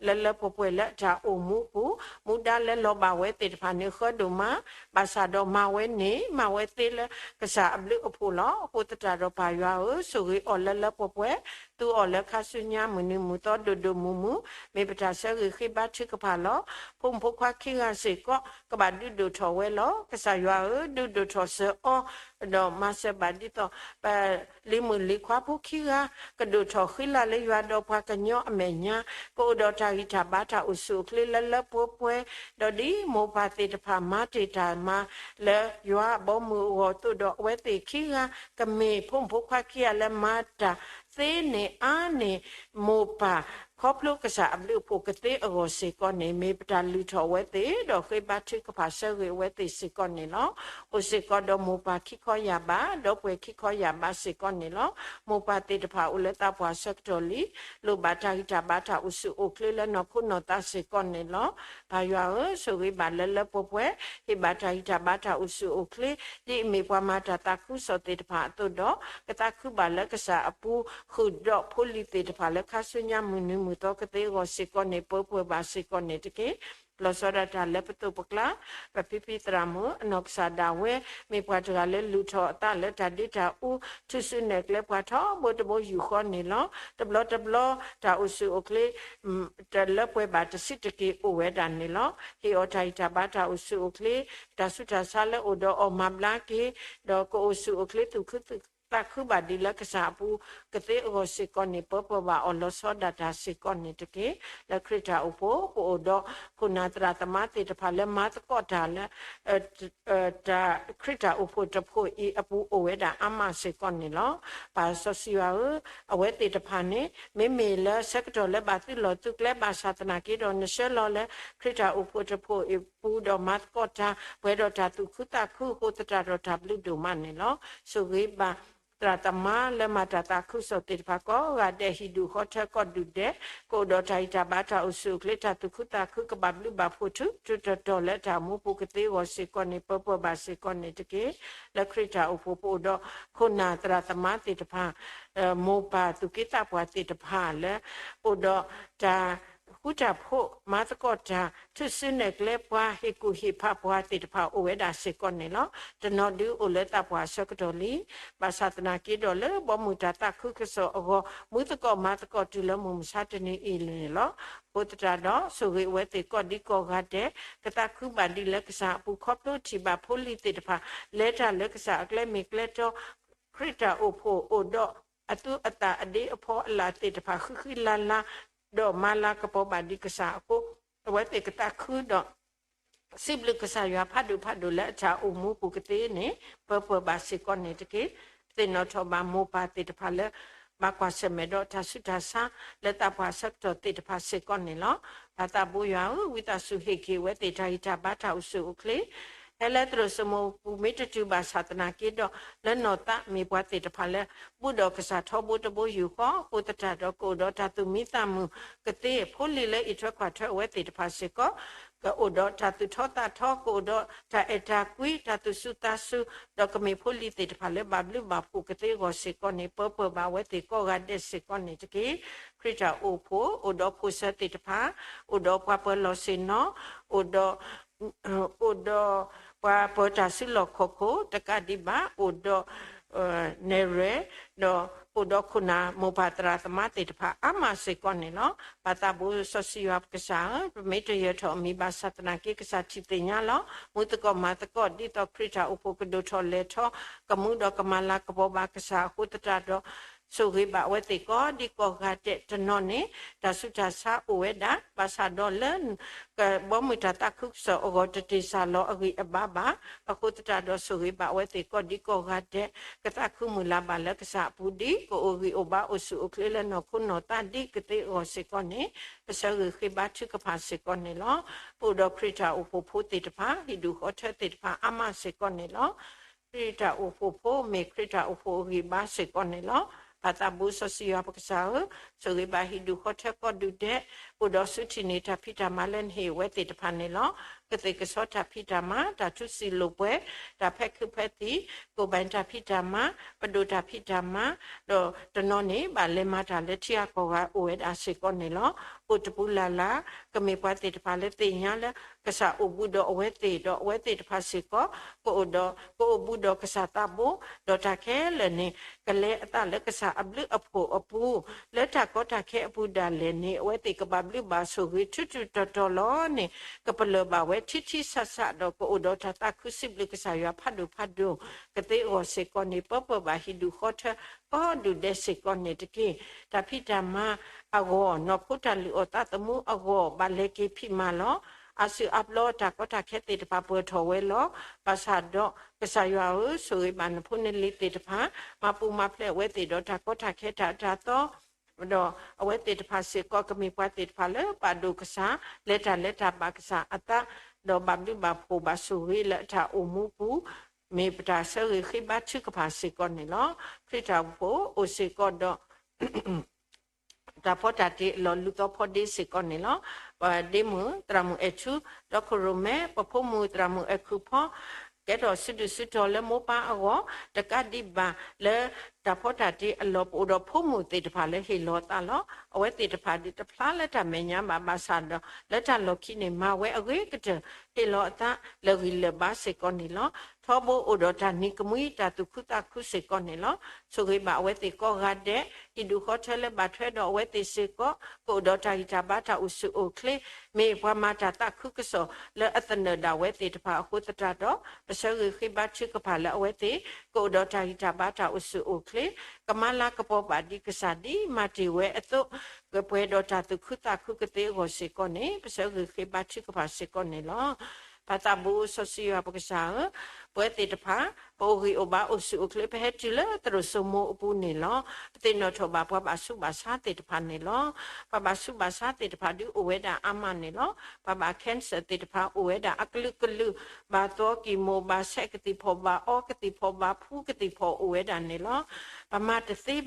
လၢလၢပှဲၤပှဲၤလၢအတၢ်အိၣ်မူအပူၤ, မူဒါလၢလီၤဘၣ်ဝဲသ့ၣ်တဖၣ်န့ၣ် ဃၢဒိၣ်မး, ဘၣ်ဆၣ်ဒီးမၤဝဲန့ၣ် မၤဝဲသ့လၢကစၢ်အဘျုးအဖှိၣ်လီၤ. အဃိသတးဒီးပၢ်ယွၤဧၢ, ဆိၣ်ဂ့ၤအီၤလၢလၢပှဲၤပှဲၤ, သူအီၤလၢခါဆူညါမုၢ်နံၤမုၢ်သီဒိၣ်ဒိၣ်မုၢ်မုၢ်, မ့ၢ်ပတၢ်ဆၢဂ့ၤဃ့ဘါထုကဖၣ်လီၤ. ဖိမုၣ်ဖိခွါခံဂၤစ့ၢ်ကီး ကဘၣ်ဒုးဒိၣ်ထီၣ်ဝဲလီၤ. ကစၢ်ယွၤဧၢ, ဒုးဒိၣ်ထီၣ်စၢၤအီၤ, ဒီးမၤစၢၤဘၣ်ဒ်သိး ပလံၤမုၣ်လံၤခွါဖိခံဂၤ ကဒိၣ်ထီၣ်ဃံလၤလၢယွၤဒီးပှၤကညီအမဲာ်ညါ, ကအိၣ်ဒီးတၢ်ဂံၢ်တၢ်ဘါတၢ်အိၣ်ဆူၣ်အိၣ်ချ့လၢလၢပှဲၤပှဲၤ, ဒီးဒ်မိၢ်ပၢ်သ့ၣ်တဖၣ်မၤတ့ၢ်တၢ်မၤလၢယွၤအဘီအမုၢ်အဂီၢ်အသိးဒီး အဝဲသ့ၣ်ခံဂၤ ကမ့ၢ်ဖိမုၣ်ဖိခွါခံဂၤလၢမၤတၢ်သ့န့ၢ်အါန့ၢ်မိၢ်ပၢ် ခီဖျိကစၢ်အဘျုးအဖှိၣ်ကသ့အဂီၢ်စ့ၢ်ကီးန့ၣ် မ့ၢ်ပတၢ်လုၢ်ထီၣ်အဝဲသ့ၣ် ဒီးဃ့ဘါထုကဖၣ်ဆၢဂ့ၤအဝဲသ့ၣ်စ့ၢ်ကီးန့ၣ်လီၤ. အိၣ်စ့ၢ်ကီးဒီးမိၢ်ပၢ်ခံခီယၢ်ဘး, ဒီပုၢ်ဝဲၢ်ခံခီယၢ်ဘးစ့ၢ်ကီးန့ၣ်လီၤ. မိၢ်ပၢ်သ့ၣ်တဖၣ်အိၣ်လၢသးပှၢ်ဆၢကတီၢ်လံ, လိၣ်ဘၣ်တၢ်ဂံၢ်တၢ်ဘါတၢ်အိၣ်ဆူၣ်အိၣ်ချ့လၢနီၢ်ခိနီၢ်သးစ့ၢ်ကီးန့ၣ်လီၤ. ပၢ်ယွၤဧၢ, ဆိၣ်ဂ့ၤဘၣ်လၢလၢပှဲၤပှဲၤ, ဟ့ၣ်ဘၣ်တၢ်ဂံၢ်တၢ်ဘါတၢ်အိၣ်ဆူၣ်အိၣ်ချ့, ဒ်အမ့ၢ်ပှၤမၤတၢ်သးခုကစီၣ်သ့ၣ်တဖၣ်အသိးဒီး, ကသးခုဘၣ်လၢကစၢ်အပူၤ ဃုာ်ဒီးဖိလံၤသ့ၣ်တဖၣ်လၢခါဆူညါမုၢ်နံၤမုၢ်သီကသ့အဂီၢ်စ့ၢ်ကီးန့ၣ် ပၢပှဲၤဘၣ်စ့ၢ်ကီးန့ၣ်တက့ၢ်. လီၤဆီဒၣ်တၢ်လၢပသိးပကျါ, ပဖံဖံသရၣ်မုၣ်အနီၢ်ကစၢ်ဒၣ်ဝဲ မ့ၢ်ပှၤတဂၤလၢလုၢ်ထီၣ်အသးလၢတၢ်ဒ့တၢ်အူ, ထုးစုနဲၣ်ကျဲပှၤထီဘိတဘိယူၢ်ဃီန့ၣ်လီၤ. တဘျီတဘျီ တၢ်အိၣ်ဆူၣ်အိၣ်ချ့ တလၢပှဲၤဘၣ်တဆံးတက့ၢ်အိၣ်ဝဲဒၣ်န့ၣ်လီၤ. ဟ့ၣ်အီၤတၢ်ဂံၢ်တၢ်ဘါတၢ်အိၣ်ဆူၣ်အိၣ်ချ့, တၢ်ဆူးတၢ်ဆါလၢအိၣ်ဒီးအီၤမၤဘျါက့ၤ, ဒီးကအိၣ်ဆူၣ်အိၣ်ချ့သူၣ်ခုသးခုဘၣ်ဒံးလၢကစၢ်အပူၤကသ့အဂီၢ်စ့ၢ်ကီးန့ၣ် ပၢပှဲၤဘၣ်အီၤလီၤဆီဒၣ်တၢ်စ့ၢ်ကီးန့ၣ်တက့ၢ်. လၢခရံာ်တၢ်အိၣ်ဖှိၣ် ပအိၣ်ဒီးခိၣ်နၢ်သရၣ်သမါသ့ၣ်တဖၣ်လၢမၤသကိးတၢ်လၢ တၢ်ခရံာ်တၢ်အိၣ်ဖှိၣ်တဖှိၣ်အံၤအပူၤအိၣ်ဝဲဒၣ်အါမးစ့ၢ်ကီးန့ၣ်လီၤ. ပၢ်စီဆှံယွၤဧၢ, အဝဲသ့ၣ်တဖၣ်န့ၣ် မ့မ့ၢ်လၢဆၢကတီၢ်လၢဘၣ်သုးလီၢ်သုးကျဲဘၣ်ဆၣ်သနာ်က့ဒီး နဆှၢလီၤလၢခရံာ်တၢ်အိၣ်ဖှိၣ်တဖှိၣ်အံၤအပူၤဒီးမၤသကိးတၢ် ပှဲၤဒီးတၢ်သူၣ်ခုသးခုအဃိသတးဒီးတၢ်ဘျုးဒိၣ်မးန့ၣ်လီၤ. ဆိၣ်ဂ့ၤဘၣ် သရၣ်သမါလၢမၤတၢ်သးခုကစီၣ်သ့ၣ်တဖၣ်ကိးဂၤဒဲး ဟံၣ်ဒူၣ်ဃီထၢကိးဒူၣ်ဒဲး ကအိၣ်ဒီးတၢ်ဂံၢ်တၢ်ဘါ တၢ်အိၣ်ဆူၣ်အိၣ်ချ့ တၢ်သူၣ်ခုသးခု ကဘၣ်ဘျုးဘၣ်ဖှိၣ်ထူထူတီၤတီၤ လၢတၢ်အိၣ်မူပူၤကသ့အဂီၢ်စ့ၢ်ကီးန့ၣ် ပၢပၢၢ်ဘၣ်စ့ၢ်ကီးန့ၣ်တက့ၢ်. လၢခရံာ်တၢ်အိၣ်ဖှိၣ်ပအိၣ်ဒီး ခိၣ်နၢ်သရၣ်သမါသ့ၣ်တဖၣ် မိၢ်ပၢ်သူၣ်က့သးပှၢ်သ့ၣ်တဖၣ်လၢ အိၣ်ဒီးတၢ်ဃူတၢ်ဖိး မၤသကိးတၢ် ထုးစုနဲၣ်ကျဲပှၤ ဟ့ၣ်ကူၣ်ဟ့ၣ်ဖးပှၤသ့ၣ်တဖၣ် အိၣ်ဝဲဒၣ်စ့ၢ်ကီးန့ၣ်လီၤ. တနီၤဒုးအိၣ်လၢသးပှၢ်အဆၢကတီၢ်လံ. ဘၣ်ဆၣ်သနာ်က့ဒီး လၢဘီမုၢ်တၢ်သးခုကစီၣ်အဂီၢ် မူသကိးမၤသကိးတုၤလၢမုၢ်မဆါတနံၤအံၤန့ၣ်လီၤ. အဃိသတးဒီး ဆိၣ်ဂ့ၤအဝဲသ့ၣ်ကိးဒံကိးဂၤဒဲး ကသးခုဘၣ်ဒ်လၢကစၢ်အပူၤ ခီဖျိထံၣ်ဘၣ်ဖိလံၤသ့ၣ်တဖၣ် လဲၤတၢ်လၢကစၢ်အကျဲမ့ၢ်ကျဲတီ ခရံာ်တၢ်အိၣ်ဖှိၣ်အိၣ်ဒီးအသူအသၣ်အဒ့အဖီအလၣ်သ့ၣ်တဖၣ် ဃံဃံလၤလၤ ဒီးမၤလၤကပီၤဘၣ်ဒံးကစၢ်အဃိ အဝဲသ့ၣ်ကသးခုဒီး စံးဘျုးကစၢ်ယွၤဖးဒိၣ်ဖးဒိၣ်လၢအတၢ်အိၣ်မူပူၤကသ့န့ၣ် ပၢပၢၢ်ဘၣ်စ့ၢ်ကီးန့ၣ်တက့ၢ်. သ့ၣ်နီၣ်ထီၣ်ဘၣ်မိၢ်ပၢ်သ့ၣ်တဖၣ်လၢ ဘၣ်ကွၢ်ဆၢၣ်မဲာ်ဒီးတၢ်ဆူးတၢ်ဆါ လၢသးပှၢ်အဆၢကတီၢ်သ့ၣ်တဖၣ်စ့ၢ်ကီးန့ၣ်လီၤ. ပၢ်သးဘိယွၤဧၢ, ဝံသးစူၤဟ့ၣ်က့ၤအဝဲသ့ၣ် တၢ်ဂံၢ်တၢ်ဘါတၢ်အိၣ်ဆူၣ်အိၣ်ချ့ ဟဲလၢသရိာ်စိမိၤပူၤ မ့ၢ်တတုၤဘၣ်ဆၣ်သနာ်က့ဒီး လၢနီၢ်သးမ့ၢ်ပှၤသ့ၣ်တဖၣ်လၢ ဘူးဒီးကစၢ်ထီဘိတဘိယူၢ်ဃီ အဃိသတးဒီး ကအိၣ်ဒီးတၢ်သူၣ်မံသးမုာ်ကသ့ ဖိလံၤလၢအံးထွဲကွၢ်ထွဲအဝဲသ့ၣ်တဖၣ်စ့ၢ်ကီး ကအိၣ်ဒီးတၢ်သူၣ်ထီသးထီ ကအိၣ်ဒီးတၢ်အဲၣ်တၢ်ကွံ တၢ်သူၣ်စူၤသးစူၤ ဒီးကမ့ၢ်ဖိလံၤသ့ၣ်တဖၣ်လၢဘၣ်ဘျုးဘၣ်ဖှိၣ်ကသ့အဂီၢ်စ့ၢ်ကီးန့ၣ် ပၢပၢၢ်ဘၣ်အဝဲသ့ၣ်ကိးဂၤဒဲးစ့ၢ်ကီးန့ၣ်တက့ၢ်. ခရံာ်တၢ်အိၣ်ဖှိၣ် အိၣ်ဒီးဖိၣ်စၢၤသ့ၣ်တဖၣ်, အိၣ်ဒီးပှၤပၢၤလီၢ်ဆ့ၣ်နီၤ, အိၣ်ဒီး အိၣ်ဒီးပှၤပၢၤတၢ်စုလီၢ်ခီၣ်ခိၣ် တကးဒံးဘၣ် အိၣ်ဒီး နဲၣ်ရွဲၣ် ဒီးအိၣ်ဒီးခိၣ်နၢ်မိၢ်ပၢ်သရၣ်သမါသ့ၣ်တဖၣ် အါမးစ့ၢ်ကီးန့ၣ်လီၤ. ပၢ်သးဘိစီဆှံယွၤပကစၢ်ဧၢ, ပမ့ၢ်တယၢၤထီၣ်အမံၤဘၣ်ဆၣ်သနာ်က့ ကစၢ်ထံၣ်သ့ၣ်ညါလီၤ. မူသကိးမၤသကိး ဒ်သိးခရံာ်တၢ်အိၣ်ဖှိၣ်ကဒိၣ်ထီၣ်လဲၤထီၣ် ကမူဒီးကမၤလၤကပီၤဘၣ်ကစၢ်အဃိသတးဒီး ဆိၣ်ဂ့ၤဘၣ်အဝဲသ့ၣ်ကိးဒံကိးဂၤဒဲး တနီၤန့ၣ် တၢ်ဆူးတၢ်ဆါအိၣ်ဝဲဒၣ် ဘၣ်ဆၣ်ဒီးလၢ ကဘီမုၢ်တၢ်သးခုကစီၣ်အဂီၢ် တတ့ၢ်စၢ်လီၤအဂံၢ်အဘါဘၣ်. အဃိသတးဒီး ဆိၣ်ဂ့ၤဘၣ်အဝဲသ့ၣ်ကိးဒံကိးဂၤဒဲး ကသးခုမုၢ်လၢ်ဘၣ်လၢကစၢ်အပူၤ ဒ်ကအိၣ်ဂံၢ်အိၣ်ဘါအိၣ်ဆူၣ်အိၣ်ချ့လၢနီၢ်ခိနီၢ်သးဒ်ကသ့အဂီၢ်စ့ၢ်ကီးန့ၣ် ပဆၢဂ့ၤဃ့ဘါထုကဖၣ်စ့ၢ်ကီးန့ၣ်လီၤ. ပအိၣ်ဒီးခရံာ်တၢ်အိၣ်ဖှိၣ်ဖိသ့ၣ်တဖၣ် ဟံၣ်ဒူၣ်ဃီထၢသ့ၣ်တဖၣ် အါမးစ့ၢ်ကီးန့ၣ်လီၤ. ခရံာ်တၢ်အိၣ်ဖှိၣ်ဖိ မ့ၢ်ခရံာ်တၢ်အိၣ်ဖှိၣ်အဂံၢ်ဘါစ့ၢ်ကီးန့ၣ်လီၤ. ပၢ်သးဘိစီဆှံယွၤပကစၢ်ဧၢ, ဆိၣ်ဂ့ၤဘၣ်ဟံၣ်ဒူၣ်ဃီထၢကိးဒူၣ်ဒဲး အိၣ်ဒီးဆူထံၣ်န့ၢ်တၢ်ဖံးတၢ်မၤလၢနဟ့ၣ်အဝဲသ့ၣ်တဖၣ်န့ၣ်လီၤ. ကသ့ၣ်ကဆီတၢ်ဖံးတၢ်မၤ, တၢ်ထူစံာ်လိာ်ပှဲၤ, တၢ်ဖဲးခုးဖဲးသံၣ်, ကိၣ်ဘၣ်တၢ်ဖံးတၢ်မၤ, ပဒိၣ်တၢ်ဖံးတၢ်မၤ, ဒီးတနီၤန့ၣ် ဘၣ်လဲၤမၤတၢ်လၢထံအကီၢ်ဂၤအိၣ်ဝဲဒၣ်စ့ၢ်ကီးန့ၣ်လီၤ. အိၣ်တပူၤလၢ်လၢ် ကမ့ၢ်ပှၤသ့ၣ်တဖၣ်လၢသ့ၣ်ညါလၢ ကစၢ်အိၣ်ဘူးဒီးအဝဲသ့ၣ်ဒီးအဝဲသ့ၣ်တဖၣ်စ့ၢ်ကီး ကအိၣ်ဒီး ကအိၣ်ဘူးဒီးကစၢ်သးဘိ ဒီးတၢ်ခဲလၢာ်န့ၣ် ကလဲၤအသးလၢကစၢ်အဘျုးအဖှိၣ်အပူၤ လၢတၢ်ကီတၢ်ခဲအပူၤဒၣ်လဲာ်န့ၣ် အဝဲသ့ၣ်ကဘၣ်ဘျုးဘၣ်ဆိၣ်ဂ့ၤထူထူတီၤတီၤလီၤန့ၣ် ကပလၢၢ်ဘၣ်ဝဲထံထံဆးဆးဒီး ကအိၣ်ဒီးတၢ်သးခုစံးဘျုးကစၢ်ယွၤဖးဒိၣ်ဖးဒိၣ် ကသ့အဂီၢ်စ့ၢ်ကီးန့ၣ် ပၢပၢၢ်ဘၣ်ဟံၣ်ဒူၣ်ဃီထၢ ကိးဒူၣ်ဒဲးစ့ၢ်ကီးန့ၣ်တက့ၢ်. တၢ်ဖံးတၢ်မၤအဂီၢ် နီၢ်ခိတၢ်လုၢ်အီၣ်သးသမူအဂီၢ် ဘၣ်လဲၤက့ၤဖံးမၤလီၤ. အါစုအါဘျီတၢ်ကီတၢ်ခဲသ့ၣ်တဖၣ်ပၢၢ်ထီၣ်ဝဲလီၤ. ဘၣ်ဆၣ်ဒီး ကစၢ်ယွၤဧၢ, ဆိၣ်ဂ့ၤဘၣ်နဖိနလံၤသ့ၣ်တဖၣ် မၤပူၤမၤဖျဲးအဝဲသ့ၣ်ဒီးတၢ်ကီတၢ်ခဲတၢ်အၢတၢ်သီ ဒီးအဝဲသ့ၣ်တဖၣ်စ့ၢ်ကီး ကမ့ၢ်ပှၤသ့ၣ်တဖၣ်လၢဘၣ်ဒိၣ်ကစၢ် လဲၤတၢ်လၢတၢ်ဘၣ်ကစၢ်အသး ဒီးဘၣ်ဘျုးဘၣ်ဖှိၣ်ဘၣ်ဆိၣ်ဂ့ၤလၢအတၢ်အိၣ်မူပူၤ မ့ၢ်ပတၢ်ဆၢဂ့ၤဃ့ဘါထုကဖၣ်စ့ၢ်ကီးန့ၣ်လီၤ. ခရံာ်တၢ်အိၣ်ဖှိၣ်အိၣ်စ့ၢ်ကီးဒီး တၢ်ဖီတၢ်တ့အလီၢ်လူၢ်သီဖီဒ့စ့ၢ်ကီးန့ၣ်လီၤ. ပဒ့မုၣ်သရၣ်မုၣ်အဲၣ်ထူ ဒီးခိၣ်ရိၣ်မဲ ပဖိမုၣ်သရၣ်မုၣ်အဲၣ်ခုၣ်ဖီ ကဲထီၣ်စုဒုၣ်စုတီၤလၢမိၢ်ပၢ်အဂီၢ် တကးဒံးဘၣ်လၢ တၢ်ဖီတၢ်တ့အလီၢ် ပအိၣ်ဒီးဖိမုၣ်သ့ၣ်တဖၣ်လၢဟ့ၣ်လီၤအသးလီၤ. အဝဲသ့ၣ်တဖၣ်ဒုးတဖျါလၢတၢ်မဲာ်ညါဘၣ် ဘၣ်ဆၣ်ဒီး လၢတၢ်လီၢ်ခံန့ၣ် မၤဝဲအဂ့ၤကတၢၢ် ဟ့ၣ်လီၤအသးလၢာ်ဂံၢ်လၢာ်ဘါစ့ၢ်ကီးန့ၣ်လီၤ. ထီဘိအိၣ်ဒီးတၢ်နံၤကမှံ တၢ်သူၣ်ခုသးခုစ့ၢ်ကီးန့ၣ်လီၤ. ဆိၣ်ဂ့ၤဘၣ်အဝဲသ့ၣ်ကိးဂၤဒဲး ဟံၣ်ဒူၣ်ဃီထၢလၢဘၣ်ထွဲဒီးအဝဲသ့ၣ်စ့ၢ်ကီး ကအိၣ်ဒီးတၢ်ဂံၢ်တၢ်ဘါတၢ်အိၣ်ဆူၣ်အိၣ်ချ့ မ့ၢ်ပှၤမၤတၢ်သးခုကစီၣ်လၢအသနၢၣ်ဒၣ်ဝဲသ့ၣ်တဖၣ်အဃိသတးဒီး ပဆၢဂ့ၤဃ့ဘါထုကဖၣ်လၢအဝဲသ့ၣ် ကအိၣ်ဒီးတၢ်ဂံၢ်တၢ်ဘါတၢ်အိၣ်ဆူၣ်အိၣ်ချ့ ကမၤလၤကပီၤဘၣ်ဒံးကစၢ်ဒ်မၤတ့ၢ်ဝဲအသိး ကပှဲၤဒီးတၢ်သူၣ်ခုသးခုကသ့အဂီၢ်စ့ၢ်ကီးန့ၣ် ပဆၢဂ့ၤဃ့ဘါထုကဖၣ်စ့ၢ်ကီးန့ၣ်လီၤ. ပၢ်သးဘိစီဆှံယွၤပကစၢ်ဧၢ, ပဝဲသ့ၣ်တဖၣ် ပအိၣ်ဂံၢ်အိၣ်ဘါအိၣ်ဆူၣ်အိၣ်ချ့ ပဟဲတုၤလၢသရိာ်စိမိအပူၤန့ၣ်လီၤ. ပသ့ၣ်နီၣ်ထီၣ်ဘၣ်ပှၤဘၣ်ဆူးဘၣ်ဆါသ့ၣ်တဖၣ်န့ၣ်လီၤ. ပှၤဘၣ်ဆူးဘၣ်ဆါသ့ၣ်တဖၣ်ဒုးအိၣ်ဝဲဒၣ်အါမးန့ၣ်လီၤ. ပှၤဘၣ် cancer သ့ၣ်တဖၣ်အိၣ်ဝဲဒၣ်အကလုာ်ကလုာ်, ဘၣ်သီကံၢ်မိၢ် ဘၣ်ဆဲးကသံၣ်ဖီၣ် ဘၣ်အီကသံၣ်ဖီၣ် ဘၣ်ဖှူကသံၣ်ဖီၣ်အိၣ်ဝဲဒၣ်န့ၣ်လီၤ. ပမၤတသ့ဘၣ်,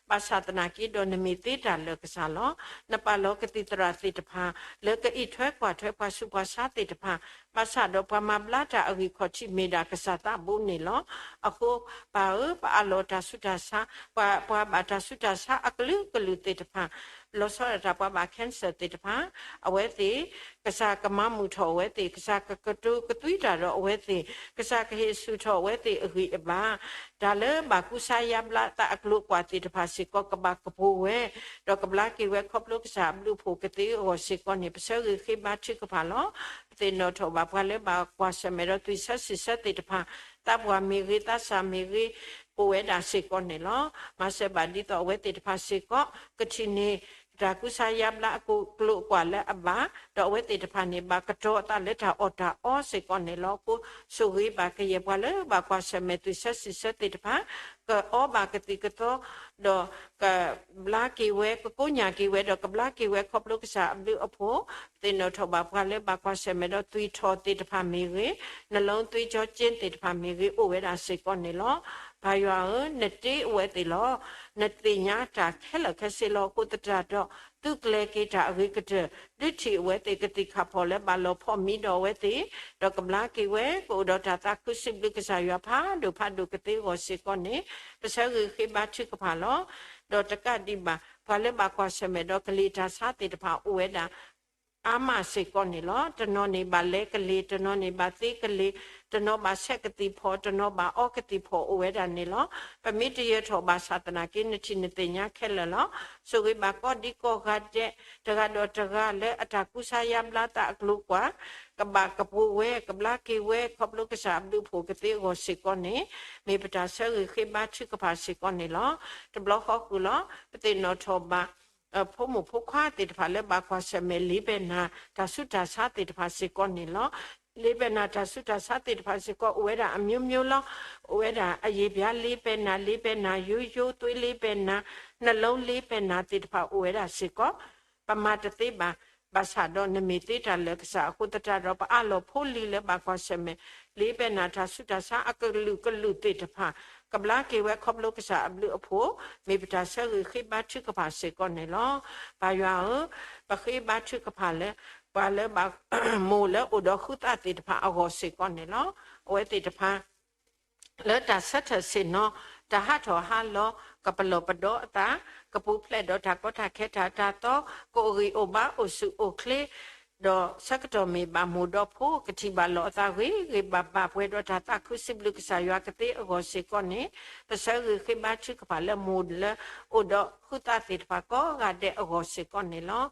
ဘၣ်ဆၣ်သနာ်က့ဒီးနမ့ၢ်သ့တၢ်လၢာ်ကစၢ်လီၤ. နပာ်လီၤကသံၣ်သရၣ်သ့ၣ်တဖၣ် လၢကအံးထွဲကွၢ်ထွဲပှၤဆူးပှၤဆါသ့ၣ်တဖၣ်, ဘၣ်ဆၣ်ဒီးပှၤမၤဘျါတၢ်အဂံၢ်ခီၣ်ထံးမ့ၢ်ဒၣ်ကစၢ်သးဘိန့ၣ်လီၤ. အဃိ ပၢ်ဧၢ, ပအးလီၤတၢ်ဆူးတၢ်ဆါ, ပှၤ, ပှၤဘၣ်တၢ်ဆူးတၢ်ဆါအကလုာ်ကလုာ်သ့ၣ်တဖၣ်, လီၤဆီဒၣ်တၢ်ပှၤဘၣ် cancer သ့ၣ်တဖၣ်, အဝဲသ့ၣ် ကစၢ်ကမၤမုာ်ထီၣ်အဝဲသ့ၣ်, ကစၢ်ကကတိၤကသွံတၢ်ဒီးအဝဲသ့ၣ်, ကစၢ်ကဟ့ၣ်ဆူၣ်ထီၣ်အဝဲသ့ၣ်အဂံၢ်အဘါ, တၢ်လၢဘၣ်ကူစါယါဘျါသးအကျိၤအကွာ်သ့ၣ်တဖၣ်စ့ၢ်ကီး ကဘၣ်ကပူၤဝဲ, ဒီးကဘျါက့ၤဝဲခီဖျိကစၢ်အဘျုးအဖှိၣ်ကသ့အဂီၢ်စ့ၢ်ကီးန့ၣ် ပဆၢဂ့ၤဃ့ဘါထုကဖၣ်လီၤ. ပသ့ၣ်နီၣ်ထီၣ်ဘၣ်ပှၤလၢဘၣ်ကွၢ်ဆၢၣ်မဲာ်ဒီးသွံၣ်ဆၢစံၣ်ဆၢသ့ၣ်တဖၣ်, သးပှၢ်မ့ၢ်ဂ့ၤ သးစၢ်မ့ၢ်ဂ့ၤ အိၣ်ဝဲဒၣ်စ့ၢ်ကီးန့ၣ်လီၤ. မၤစၢၤဘၣ်ဒ်သိးအဝဲသ့ၣ်တဖၣ်စ့ၢ်ကီး ကထံၣ်န့ၢ် တၢ်ကူစါယါဘျါအကျိၤအကွာ်လၢအဘၣ်, ဒီးအဝဲသ့ၣ်တဖၣ်န့ၣ် ဘၣ်ကတီၤအသးလၢတၢ်အီၣ်တၢ်အီစ့ၢ်ကီးန့ၣ်လီၤ. အဃိ ဆိၣ်ဂ့ၤဘၣ်ကယဲၢ်ပှၤလၢဘၣ်ကွၢ်ဆၢၣ်မဲာ်သွံၣ်ဆၢစံၣ်ဆၢသ့ၣ်တဖၣ်, ကအီဘၣ်ကသံၣ်ကသီ, ဒီးကဘျါက့ၤဝဲ ကကိညၢ်က့ၤဝဲ ဒီးကဘျါက့ၤဝဲခီဖျိကစၢ်အဘျုးအဖှိၣ်, သ့ၣ်နီၣ်ထီၣ်ဘၣ်ပှၤလၢဘၣ်ကွၢ်ဆၢၣ်မဲာ်ဒီးသွံၣ်ထီၣ်သ့ၣ်တဖၣ်မ့ၢ်ဂ့ၤ, နလိသံကၠီကၠ့သ့ၣ်တဖၣ်မ့ၢ်ဂ့ၤ အိၣ်ဝဲဒၣ်စ့ၢ်ကီးန့ၣ်လီၤ. ပၢ်ယွၤဧၢ, နတ့အဝဲသ့ၣ်လီၤ. နသ့ၣ်ညါတၢ်ခဲလၢာ်ခဲဆ့လီၤ. အဃိသတးဒီး သုကျဲၤက့ၤတၢ်အဂ့ၤကတၢၢ်, ဒုးထံၣ်အဝဲသ့ၣ်ကသံၣ်ခၣ်ဖီၣ်လၢဘၣ်လီၤဖီၣ်မံဒီးအဝဲသ့ၣ်, ဒီးကဘျါက့ၤဝဲ ကအိၣ်ဒီးတၢ်သးခုစံးဘျုးကစၢ်ယွၤဖးဒိၣ်ဖးဒိၣ်ကသ့အဂီၢ်စ့ၢ်ကီးန့ၣ် ပဆၢဂ့ၤဃ့ဘါထုကဖၣ်လီၤ. ဒီးတကးဒံးဘၣ် ပှၤလၢဘၣ်ကွၢ်ဆၢၣ်မဲာ်ဒီးကလံၤတၢ်ဆါသ့ၣ်တဖၣ်အိၣ်ဝဲဒၣ် အါမးစ့ၢ်ကီးန့ၣ်လီၤ. တနီၤန့ၣ်ဘၣ်လဲကလံၤ, တနီၤန့ၣ်ဘၣ်သ့ကလံၤ, တနီၤဘၣ်ဆဲးကသံၣ်ဖီၣ်, တနီၤဘၣ်အီကသံၣ်ဖီၣ်အိၣ်ဝဲဒၣ်န့ၣ်လီၤ. ပမ့ၢ်တယၢၤထီၣ်ဘၣ်ဆၣ်သနာ်က့ နထံၣ်နသ့ၣ်ညါခဲလၢာ်လီၤ. ဆိၣ်ဂ့ၤဘၣ်ကိးဒံကိးဂၤဒဲး, တဂၤဒီးတဂၤလၢအတၢ်ကူစါယါဘျါသးအကျိၤအကွာ် ကဘၣ်ကပူၤဝဲ, ကဘျါက့ၤဝဲ ခီဖျိကစၢ်အဘျုးအဖှိၣ်ကသ့အဂီၢ်စ့ၢ်ကီးန့ၣ် မ့ၢ်ပတၢ်ဆၢဂ့ၤဃ့ဘါထုကဖၣ်စ့ၢ်ကီးန့ၣ်လီၤ. တဘျီဃီဃုာ်လီၤ. ပသ့ၣ်နီၣ်ထီၣ်ဘၣ် ဖိမုၣ်ဖိခွါသ့ၣ်တဖၣ်လၢဘၣ်ကွၢ်ဆၢၣ်မဲာ် လ့ဘဲနၤ တၢ်ဆူးတၢ်ဆါသ့ၣ်တဖၣ်စ့ၢ်ကီးန့ၣ်လီၤ. လ့ဘဲနၤ တၢ်ဆူးတၢ်ဆါသ့ၣ်တဖၣ်စ့ၢ်ကီး အိၣ်ဝဲဒၣ်အမျိုးမျိုးလီၤ. အိၣ်ဝဲဒၣ်အယံာ်ပျါလ့ဘဲနၤ, လ့ဘဲနၤယိယိ, သွေးလ့ဘဲနၤ, နှလုံးလ့ဘဲနၤသ့ၣ်တဖၣ်အိၣ်ဝဲဒၣ်စ့ၢ်ကီး. ပမၤတသ့ဘၣ်, ဘၣ်ဆၣ်ဒီးနမ့ၢ်သ့တၢ်လၢာ်ကစၢ်အဃိသတးဒီး ပအးလီၤဖိလံၤလၢဘၣ်ကွၢ်ဆၢၣ်မဲာ် လ့ဘဲနၤ တၢ်ဆူးတၢ်ဆါအကလုာ်ကလုာ်သ့ၣ်တဖၣ် ကဘျါက့ၤဝဲခီဖျိကစၢ်အဘျုးအဖှိၣ်, မ့ၢ်ပတၢ်ဆၢဂ့ၤဃ့ဘါထုကဖၣ်စ့ၢ်ကီးန့ၣ်လီၤ. ပၢ်ယွၤဧၢ, ပဃ့ဘါထုကဖၣ်လၢ ပှၤလၢဘၣ် မိၢ်လၢအိၣ်ဒီးဃုသးသ့ၣ်တဖၣ်အဂီၢ်စ့ၢ်ကီးန့ၣ်လီၤ. အဝဲသ့ၣ်တဖၣ် လၢတၢ်ဆၢထၢၣ်ဆ့ၣ်နီၤ, တၢ်ဟးထီၣ်ဟးလီၤ, ကပလီၢ်ပဒီအသး, ကပူၤဖျဲးဒီးတၢ်ကီတၢ်ခဲတၢ်တၢ်သီ, ကအိၣ်ဂံၢ်အိၣ်ဘါအိၣ်ဆူၣ်အိၣ်ချ့, ဒီးဆၢကတီၢ်မ့ၢ်ဘၣ်မိၢ်ဒီးဖိ ကထံၣ်ဘၣ်လီၤအသးဂ့ၤဂ့ၤဘၣ်ဘၣ် ပှဲၤဒီးတၢ်သးခုစံးဘျုးကစၢ်ယွၤကသ့အဂီၢ်စ့ၢ်ကီးန့ၣ်, ပဆၢဂ့ၤဃ့ဘါထုကဖၣ်လၢမိၢ်လၢအိၣ်ဒီးဃုသးသ့ၣ်တဖၣ်ကိးဂၤဒဲးအဂီၢ်စ့ၢ်ကီးန့ၣ်လီၤ.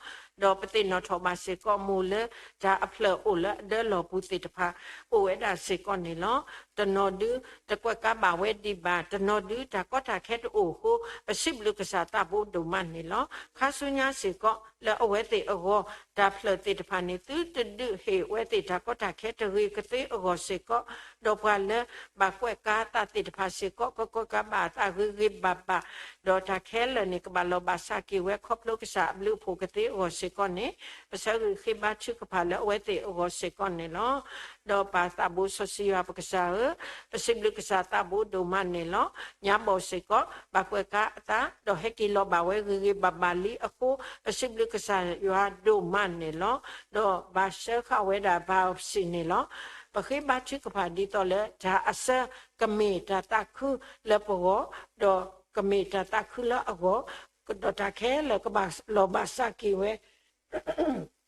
ဒီးပသ့ၣ်နီၣ်ထီၣ်ဘၣ်စ့ၢ်ကီး မိၢ်လၢတၢ်အဖျၢၣ်အိၣ်လၢအဒၢလီၢ်ပူၤသ့ၣ်တဖၣ် အိၣ်ဝဲဒၣ်စ့ၢ်ကီးန့ၣ်လီၤ. တနီၤဒုးတကွဲးကါဘၣ်ဝဲဒံးဘၣ်, တနီၤဒုးတၢ်ကီတၢ်ခဲတအိၣ်အဃိ ပစံးဘျုးကစၢ်သးဘိဒိၣ်မးန့ၣ်လီၤ. ခါဆူညါစ့ၢ်ကီး လၢအဝဲသ့ၣ်အဂီၢ် တၢ်ဖျၢၣ်သ့ၣ်တဖၣ်န့ၣ် သုတဒုးဟ့ၣ်ဝဲသ့ၣ်တၢ်ကီတၢ်ခဲတဂ့ၤကသ့အဂီၢ်စ့ၢ်ကီး, ဒီးပှၤလၢဘၣ်ကွဲးကါအသးသ့ၣ်တဖၣ်စ့ၢ်ကီး ကကွဲးကါဘၣ်အသးဂ့ၤဂ့ၤဘၣ်ဘၣ်, ဒီးတၢ်ခဲလၢာ်န့ၣ် ကဘၣ်လီၤဘၣ်စးက့ၤဝဲခီဖျိကစၢ်အဘျုးအဖှိၣ်ကသ့အဂီၢ်စ့ၢ်ကီးန့ၣ်, ပဆၢဂ့ၤဃ့ဘါထုကဖၣ်လၢအဝဲသ့ၣ်အဂီၢ်စ့ၢ်ကီးန့ၣ်လီၤ. ဒီးပၢ်သးဘိစီဆှံယွၤပကစၢ်ဧၢ, ပစံးဘျုးကစၢ်သးဘိဒိၣ်မးန့ၣ်လီၤ. ညါဘီၣ်စ့ၢ်ကီး ဘၣ်ကွဲးကါအသး ဒီးဟဲက့ၤလီၤဘၣ်ဝဲဂ့ၤဂ့ၤဘၣ်ဘၣ်လံအဃိ ပစံးဘျုးကစၢ်ယွၤဒိၣ်မးန့ၣ်လီၤ. ဒီးဘၣ်ဆှၢဃာ်ဝဲဒၣ် biopsy န့ၣ်လီၤ. ပဃ့ဘါထုကဖၣ်ဒ်သိးလၢတၢ်အဆၢကမ့ၢ်တၢ်သးခုလၢပဂီၢ်, ဒီးကမ့ၢ်တၢ်သးခုလၢအဂီၢ်, ဒီးတၢ်ခဲလၢာ်ကဘၣ်လီၤဘၣ်စးက့ၤဝဲ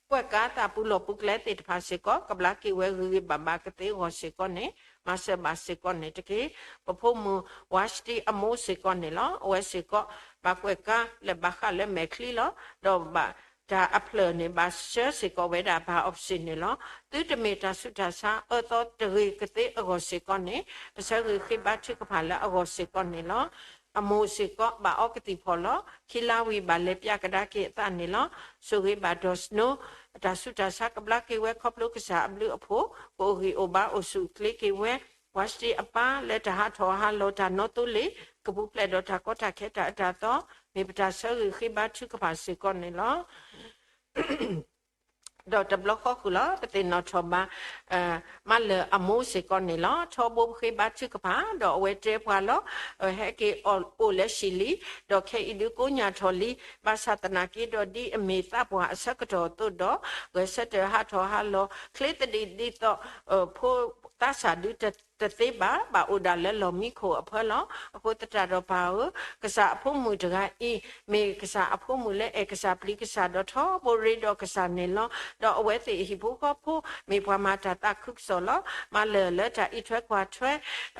ကွဲးကါအသးပူၤလီၢ်ပူၤကျဲသ့ၣ်တဖၣ်စ့ၢ်ကီး ကဘျါက့ၤဝဲဂ့ၤဂ့ၤဘၣ်ဘၣ်ကသ့အဂီၢ်စ့ၢ်ကီးန့ၣ်, မၤစၢၤဘၣ်စ့ၢ်ကီးန့ၣ်တက့ၢ်. ပဖိမုၣ် ဝါစတံ အမိၢ်စ့ၢ်ကီးန့ၣ်လီၤ. အဝဲစ့ၢ်ကီး ဘၣ်ကွဲးကါလၢဘၣ်ဃးလၢမဲာ်ချံလီၤ. ဒီးဘၣ်တၢ်အဖျၢၣ်န့ၣ် ဘၣ်ဆှၢစ့ၢ်ကီးဝဲဒၣ် biopsy န့ၣ်လီၤ. သုတမ့ၢ်တၢ်ဆူးတၢ်ဆါအၢသီတဂ့ၤကသ့အဂီၢ်စ့ၢ်ကီးန့ၣ်, ပဆၢဂ့ၤဃ့ဘါထုကဖၣ်လၢအဂီၢ်စ့ၢ်ကီးန့ၣ်လီၤ. အမိၢ်စ့ၢ်ကီး ဘၣ်အီကသံၣ်ဖီၣ်လီၤ. ခံလါဝံၤဘၣ်လဲၤပၠးကဒါက့ၤအသးန့ၣ်လီၤ. ဆိၣ်ဂ့ၤဘၣ်ဒီး snow တၢ်ဆူးတၢ်ဆါကဘျါက့ၤဝဲခီဖျိကစၢ်အဘျုးအဖှိၣ်, ကအိၣ်ဂံၢ်အိၣ်ဘါအိၣ်ဆူၣ်အိၣ်ချ့က့ၤဝဲ ပှၤစတ့အပၢ်လၢတၢ်ဟးထီၣ်ဟးလီၤတၢ်နီသိလ့ၣ် ကပူၤဖျဲးဒီးတၢ်ကီတၢ်ခဲတၢ်အၢတၢ်သီ မ့ၢ်ပတၢ်ဆၢဂ့ၤဃ့ဘါထုကဖၣ်စ့ၢ်ကီးန့ၣ်လီၤ. ဒီးတဘျီဃီဃုာ်လီၤ ပသ့ၣ်နီၣ်ထီၣ်ဘၣ် မါလၢာ်အမိၢ်စ့ၢ်ကီးန့ၣ်လီၤ. ထီဘိပဃ့ဘါထုကဖၣ် ဒီးအဝဲတဲပှၤလီၤ. ဟဲက့ၤအိၣ်လၢဟံၣ်လံ ဒီးခဲအံၤဒုးကိးညၣ်ထီၣ်လံ. ဘၣ်ဆၣ်သနာ်က့ဒီး ဒ်အမ့ၢ်သးပှၢ်အဆၢကတီၢ်အသိးဒီး ဂဲၤဆၢထၢၣ်ဟးထီၣ်ဟးလီၤ ချ့သဒံးဒ်သိး ဖိသးစၢ်ဒုးတသ့ဘၣ်, ဘၣ်အိၣ်ဒၣ်လၢလီၢ်မံခိၣ်အဖၢလီၤ. အဃိသတးဒီးပၢ်ဧၢ, ကစၢ်အဖိမုၣ်တဂၤအံၤ မ့ၢ်ကစၢ်အဖိမုၣ်လၢအဲၣ်ကစၢ်ပျံၤကစၢ် ဒီးထီဘိရ့ဒီးကစၢ်န့ၣ်လီၤ. ဒီးအဝဲသ့ၣ်အဟံၣ်ဖိဃီဖိ မ့ၢ်ပှၤမၤတၢ်သးခုကစီၣ်လီၤ. မၤလၢာ်လၢတၢ်အံးထွဲကွၢ်ထွဲ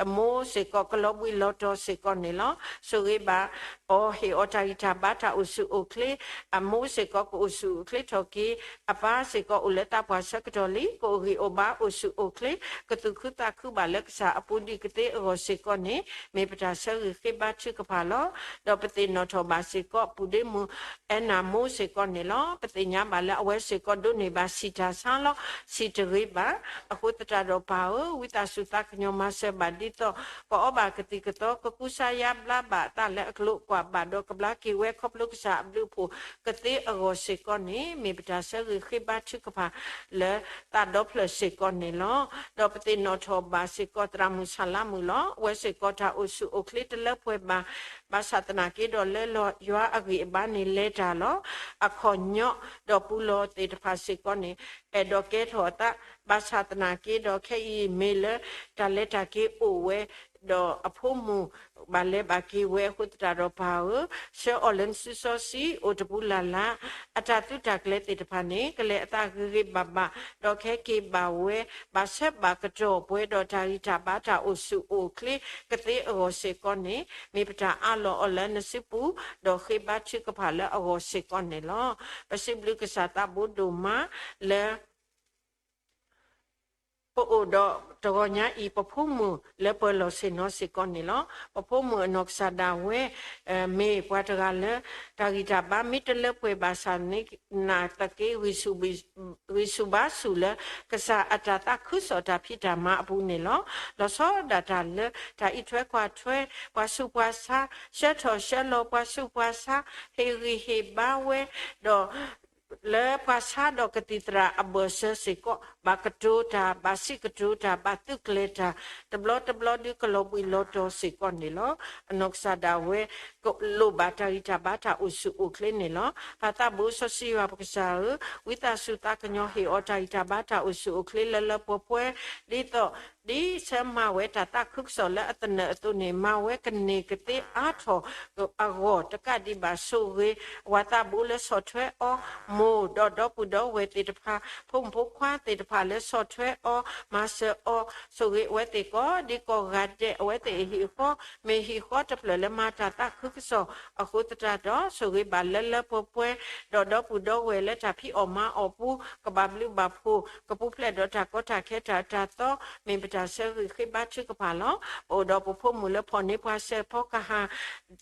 အမိၢ်စ့ၢ်ကီး ကလီၤဘှံးလီၤတီၤစ့ၢ်ကီးန့ၣ်လီၤ. ဆိၣ်ဂ့ၤဘၣ်အီၤ, ဟ့ၣ်အီၤတၢ်ဂံၢ်တၢ်ဘါ တၢ်အိၣ်ဆူၣ်အိၣ်ချ့, အမိၢ်စ့ၢ်ကီး ကအိၣ်ဆူၣ်အိၣ်ချ့ထီၣ်က့ၤ, အပၢ်စ့ၢ်ကီး အိၣ်လၢသးပှၢ်ဆၢကတီၢ်လံ ကအိၣ်ဂံၢ်အိၣ်ဘါ အိၣ်ဆူၣ်အိၣ်ချ့, ကသူၣ်ခုသးခုဘၣ်လၢကစၢ်အပူၤ ဒ်ကသ့အဂီၢ်စ့ၢ်ကီးန့ၣ် မ့ၢ်ပတၢ်ဆၢဂ့ၤဃ့ဘါထုကဖၣ်လီၤ. ဒီးပသ့ၣ်နီၣ်ထီၣ်ဘၣ်စ့ၢ်ကီး ပုၢ်ဒ့မုၣ် အဲနၤမိၢ်စ့ၢ်ကီးန့ၣ်လီၤ. ပသ့ၣ်ညါဘၣ်လၢအဝဲစ့ၢ်ကီး ဒိးန့ၢ်ဘၣ်ဆံးတၢ်ဆါလီၤ. ဆံးတဂ့ၤဘၣ်. အဃိသတးဒီးပၢ်ဧၢ, ဝံသးစူၤသးကညီၤမၤစၢၤဘၣ်ဒ်သိး ကအီဘၣ်ကသံၣ်ကသီ ကကူစါယါဘျါဘၣ်အသးလၢအကျိၤ ကွၢ်ဘၣ်ဒီးကဘျါက့ၤဝဲ ခီဖျိကစၢ်အဘျုးအဖှိၣ်ကသ့အဂီၢ်စ့ၢ်ကီးန့ၣ် မ့ၢ်ပတၢ်ဆၢဂ့ၤဃ့ဘါထုကဖၣ်လၢသးဒီဖျၢၣ်စ့ၢ်ကီးန့ၣ်လီၤ. ဒီးပသ့ၣ်နီၣ်ထီၣ်ဘၣ်စ့ၢ်ကီး သရၣ်မုၣ်ဆၣ်လါမုၣ်လီၤ. အဝဲစ့ၢ်ကီး တၢ်အိၣ်ဆူၣ်အိၣ်ချ့တလၢပှဲၤဘၣ်. ဘၣ်ဆၣ်သနာ်က့ဒီး လၢလီၤယွၤအဂံၢ်အဘါန့ၣ် လဲၤတၢ်လီၤ. အခီၣ်ညီ ဒီးပူၤလီၤသ့ၣ်တဖၣ်စ့ၢ်ကီးန့ၣ် အဲၣ်ဒိးကဲထီၣ်အသး. ဘၣ်ဆၣ်သနာ်က့ဒီး ခဲအံၤမ့ၢ်လၢတၢ်လဲၤတၢ်က့ၤအိၣ်ဝဲ ဒီးအဖိမုၣ်ဘၣ်လဲၤဘၣ်က့ၤဝဲအဃိသတးဒီး ပၢ်ဧၢ, ဆှၢအီၤလၢနစုစီဆှံ အိၣ်တပူၤလၢ်လၢ်, အတၢ်သုးတၢ်ကျဲၤသ့ၣ်တဖၣ်န့ၣ် ကလဲၤအသးဂ့ၤဂ့ၤဘၣ်ဘၣ်, ဒီးကဟဲက့ၤဘၣ်ဝဲ ဘၣ်ဆၢဘၣ်ကတီၢ် ပှဲၤဒီးတၢ်ဂံၢ်တၢ်ဘါ တၢ်အိၣ်ဆူၣ်အိၣ်ချ့ကသ့အဂီၢ်စ့ၢ်ကီးန့ၣ် မ့ၢ်ပတၢ်အးလီၤအီၤလၢနစုပူၤ ဒီးဃ့ဘါထုကဖၣ်လၢအဂီၢ်စ့ၢ်ကီးန့ၣ်လီၤ. ပစံးဘျုးကစၢ်သးဘိဒိၣ်မးလၢ ပအိၣ်ဒီးတဂီၤညါအံၤ ပဖိမုၣ်လၢပှဲၤလီၢ်ဆ့ၣ်နီၤစ့ၢ်ကီးန့ၣ်လီၤ. ပဖိမုၣ်အနီၢ်ကစၢ်ဒၣ်ဝဲ မ့ၢ်ပှၤတဂၤလၢ တၢ်ဂံၢ်တၢ်ဘါမ့ၢ်တလၢပှဲၤဘၣ်ဆၣ်န့ၣ် နာ်သက့ ဂံၢ်ဆူၣ်ဘါဆူၣ်လၢ ကစၢ်အတၢ်သးခုကစီၣ်တၢ်ဖံးတၢ်မၤအပူၤန့ၣ်လီၤ. လီၤဆီဒၣ်တၢ်လၢတၢ်အံးထွဲကွၢ်ထွဲ ပှၤဆူးပှၤဆါ, ဆှၢထီၣ်ဆှၢလီၤပှၤဆူးပှၤဆါ, ဟ့ၣ်ဂံၢ်ဟ့ၣ်ဘါဝဲ, ဒီး လၢပှၤဆါဒီးကသံၣ်သရၣ်အဘၢၣ်စၢၤစ့ၢ်ကီး ဘၣ်ကတိၤတၢ်, ဘၣ်စံးကတိၤတၢ်, ဘၣ်သုးကျဲၤတၢ်, တဘျီတဘျီဒုးကလီၤဘှံးလီၤတီၤစ့ၢ်ကီးန့ၣ်လီၤ. အနီၢ်ကစၢ်ဒၣ်ဝဲ လိၣ်ဘၣ်တၢ်ဂံၢ်တၢ်ဘါတၢ်အိၣ်ဆူၣ်အိၣ်ချ့န့ၣ်လီၤ. ပၢ်သးဘိစီဆှံယွၤပကစၢ်ဧၢ, ဝံသးစူၤသးကညီၤဟ့ၣ်အီၤတၢ်ဂံၢ်တၢ်ဘါတၢ်အိၣ်ဆူၣ်အိၣ်ချ့လၢလၢပှဲၤပှဲၤ ဒ်သိး ဒ်ဆၢမၤဝဲတၢ်သးခုကစီၣ်လၢအသနၢၣ်အသိးန့ၣ် မၤဝဲကန့ၢ်ကသ့အါထီၣ်အဂီၢ် တကးဒံးဘၣ်ဆိၣ်ဂ့ၤ ပှၤသးဘိလၢဆီၣ်ထွဲအီၤ, မိၢ်ဒီးဒီပုၢ်ဒီဝဲၢ်သ့ၣ်တဖၣ်, ဖိမုၣ်ဖိခွါသ့ၣ်တဖၣ်လၢဆီၣ်ထွဲအီၤ, မၤစၢၤအီၤ, ဆိၣ်ဂ့ၤအဝဲသ့ၣ်ကိးဒံကိးဂၤဒဲး, အဝဲသ့ၣ်အဟံၣ်အဃီ မ့ၢ်ဟံၣ်ဃီတဖျၢၣ်လၢမၤတၢ်သးခုကစီၣ်အဃိသတးဒီး ဆိၣ်ဂ့ၤဘၣ်လၢလၢပှဲၤပှဲၤ, ဒီးဒီပုၢ်ဒီဝဲၢ်လၢတၢ်ဖံးအီၣ်မၤအီၣ်ပူၤ ကဘၣ်ဘျုးဘၣ်ဖှိၣ်, ကပူၤဖျဲးဒီးတၢ်ကီတၢ်ခဲတၢ်အၢတၢ်သီ, မ့ၢ်ပတၢ်ဆၢဂ့ၤဃ့ဘါထုကဖၣ်လီၤ. ပအိၣ်ဒီးပဖိမုၣ်လၢဖီၣ်န့ၢ်ပှၤစဲးဖီကဟၣ်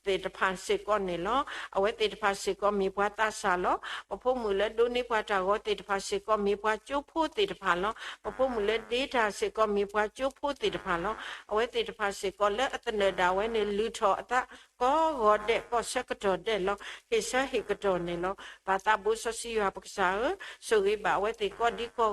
သ့ၣ်တဖၣ်စ့ၢ်ကီးန့ၣ်လီၤ. အဝဲသ့ၣ်တဖၣ်စ့ၢ်ကီးမ့ၢ်ပှၤသးစၢ်လီၤ. ပဖိမုၣ်လၢဒိးန့ၢ်ပှၤတၢ်ဂီၤသ့ၣ်တဖၣ်စ့ၢ်ကီး မ့ၢ်ပှၤကၠိဖိသ့ၣ်တဖၣ်လီၤ. ပဖိမုၣ်လၢဒ့တၢ်စ့ၢ်ကီး မ့ၢ်ပှၤကၠိဖိသ့ၣ်တဖၣ်လီၤ. အဝဲသ့ၣ်တဖၣ်စ့ၢ်ကီးလၢအသနၢၣ်ဒၣ်ဝဲန့ၣ် လုၢ်ထီၣ်အသး ကိးဂီၤဒဲး ကိးဆၢကတီၢ်ဒဲးလီၤ. ဟ့ၣ်ဆၢဟ့ၣ်ကတီၢ်န့ၣ်လီၤ. ပၢ်သးဘိစီဆှံယွၤပကစၢ်ဧၢ, ဆိၣ်ဂ့ၤဘၣ်အဝဲသ့ၣ်ကိးဒံကိး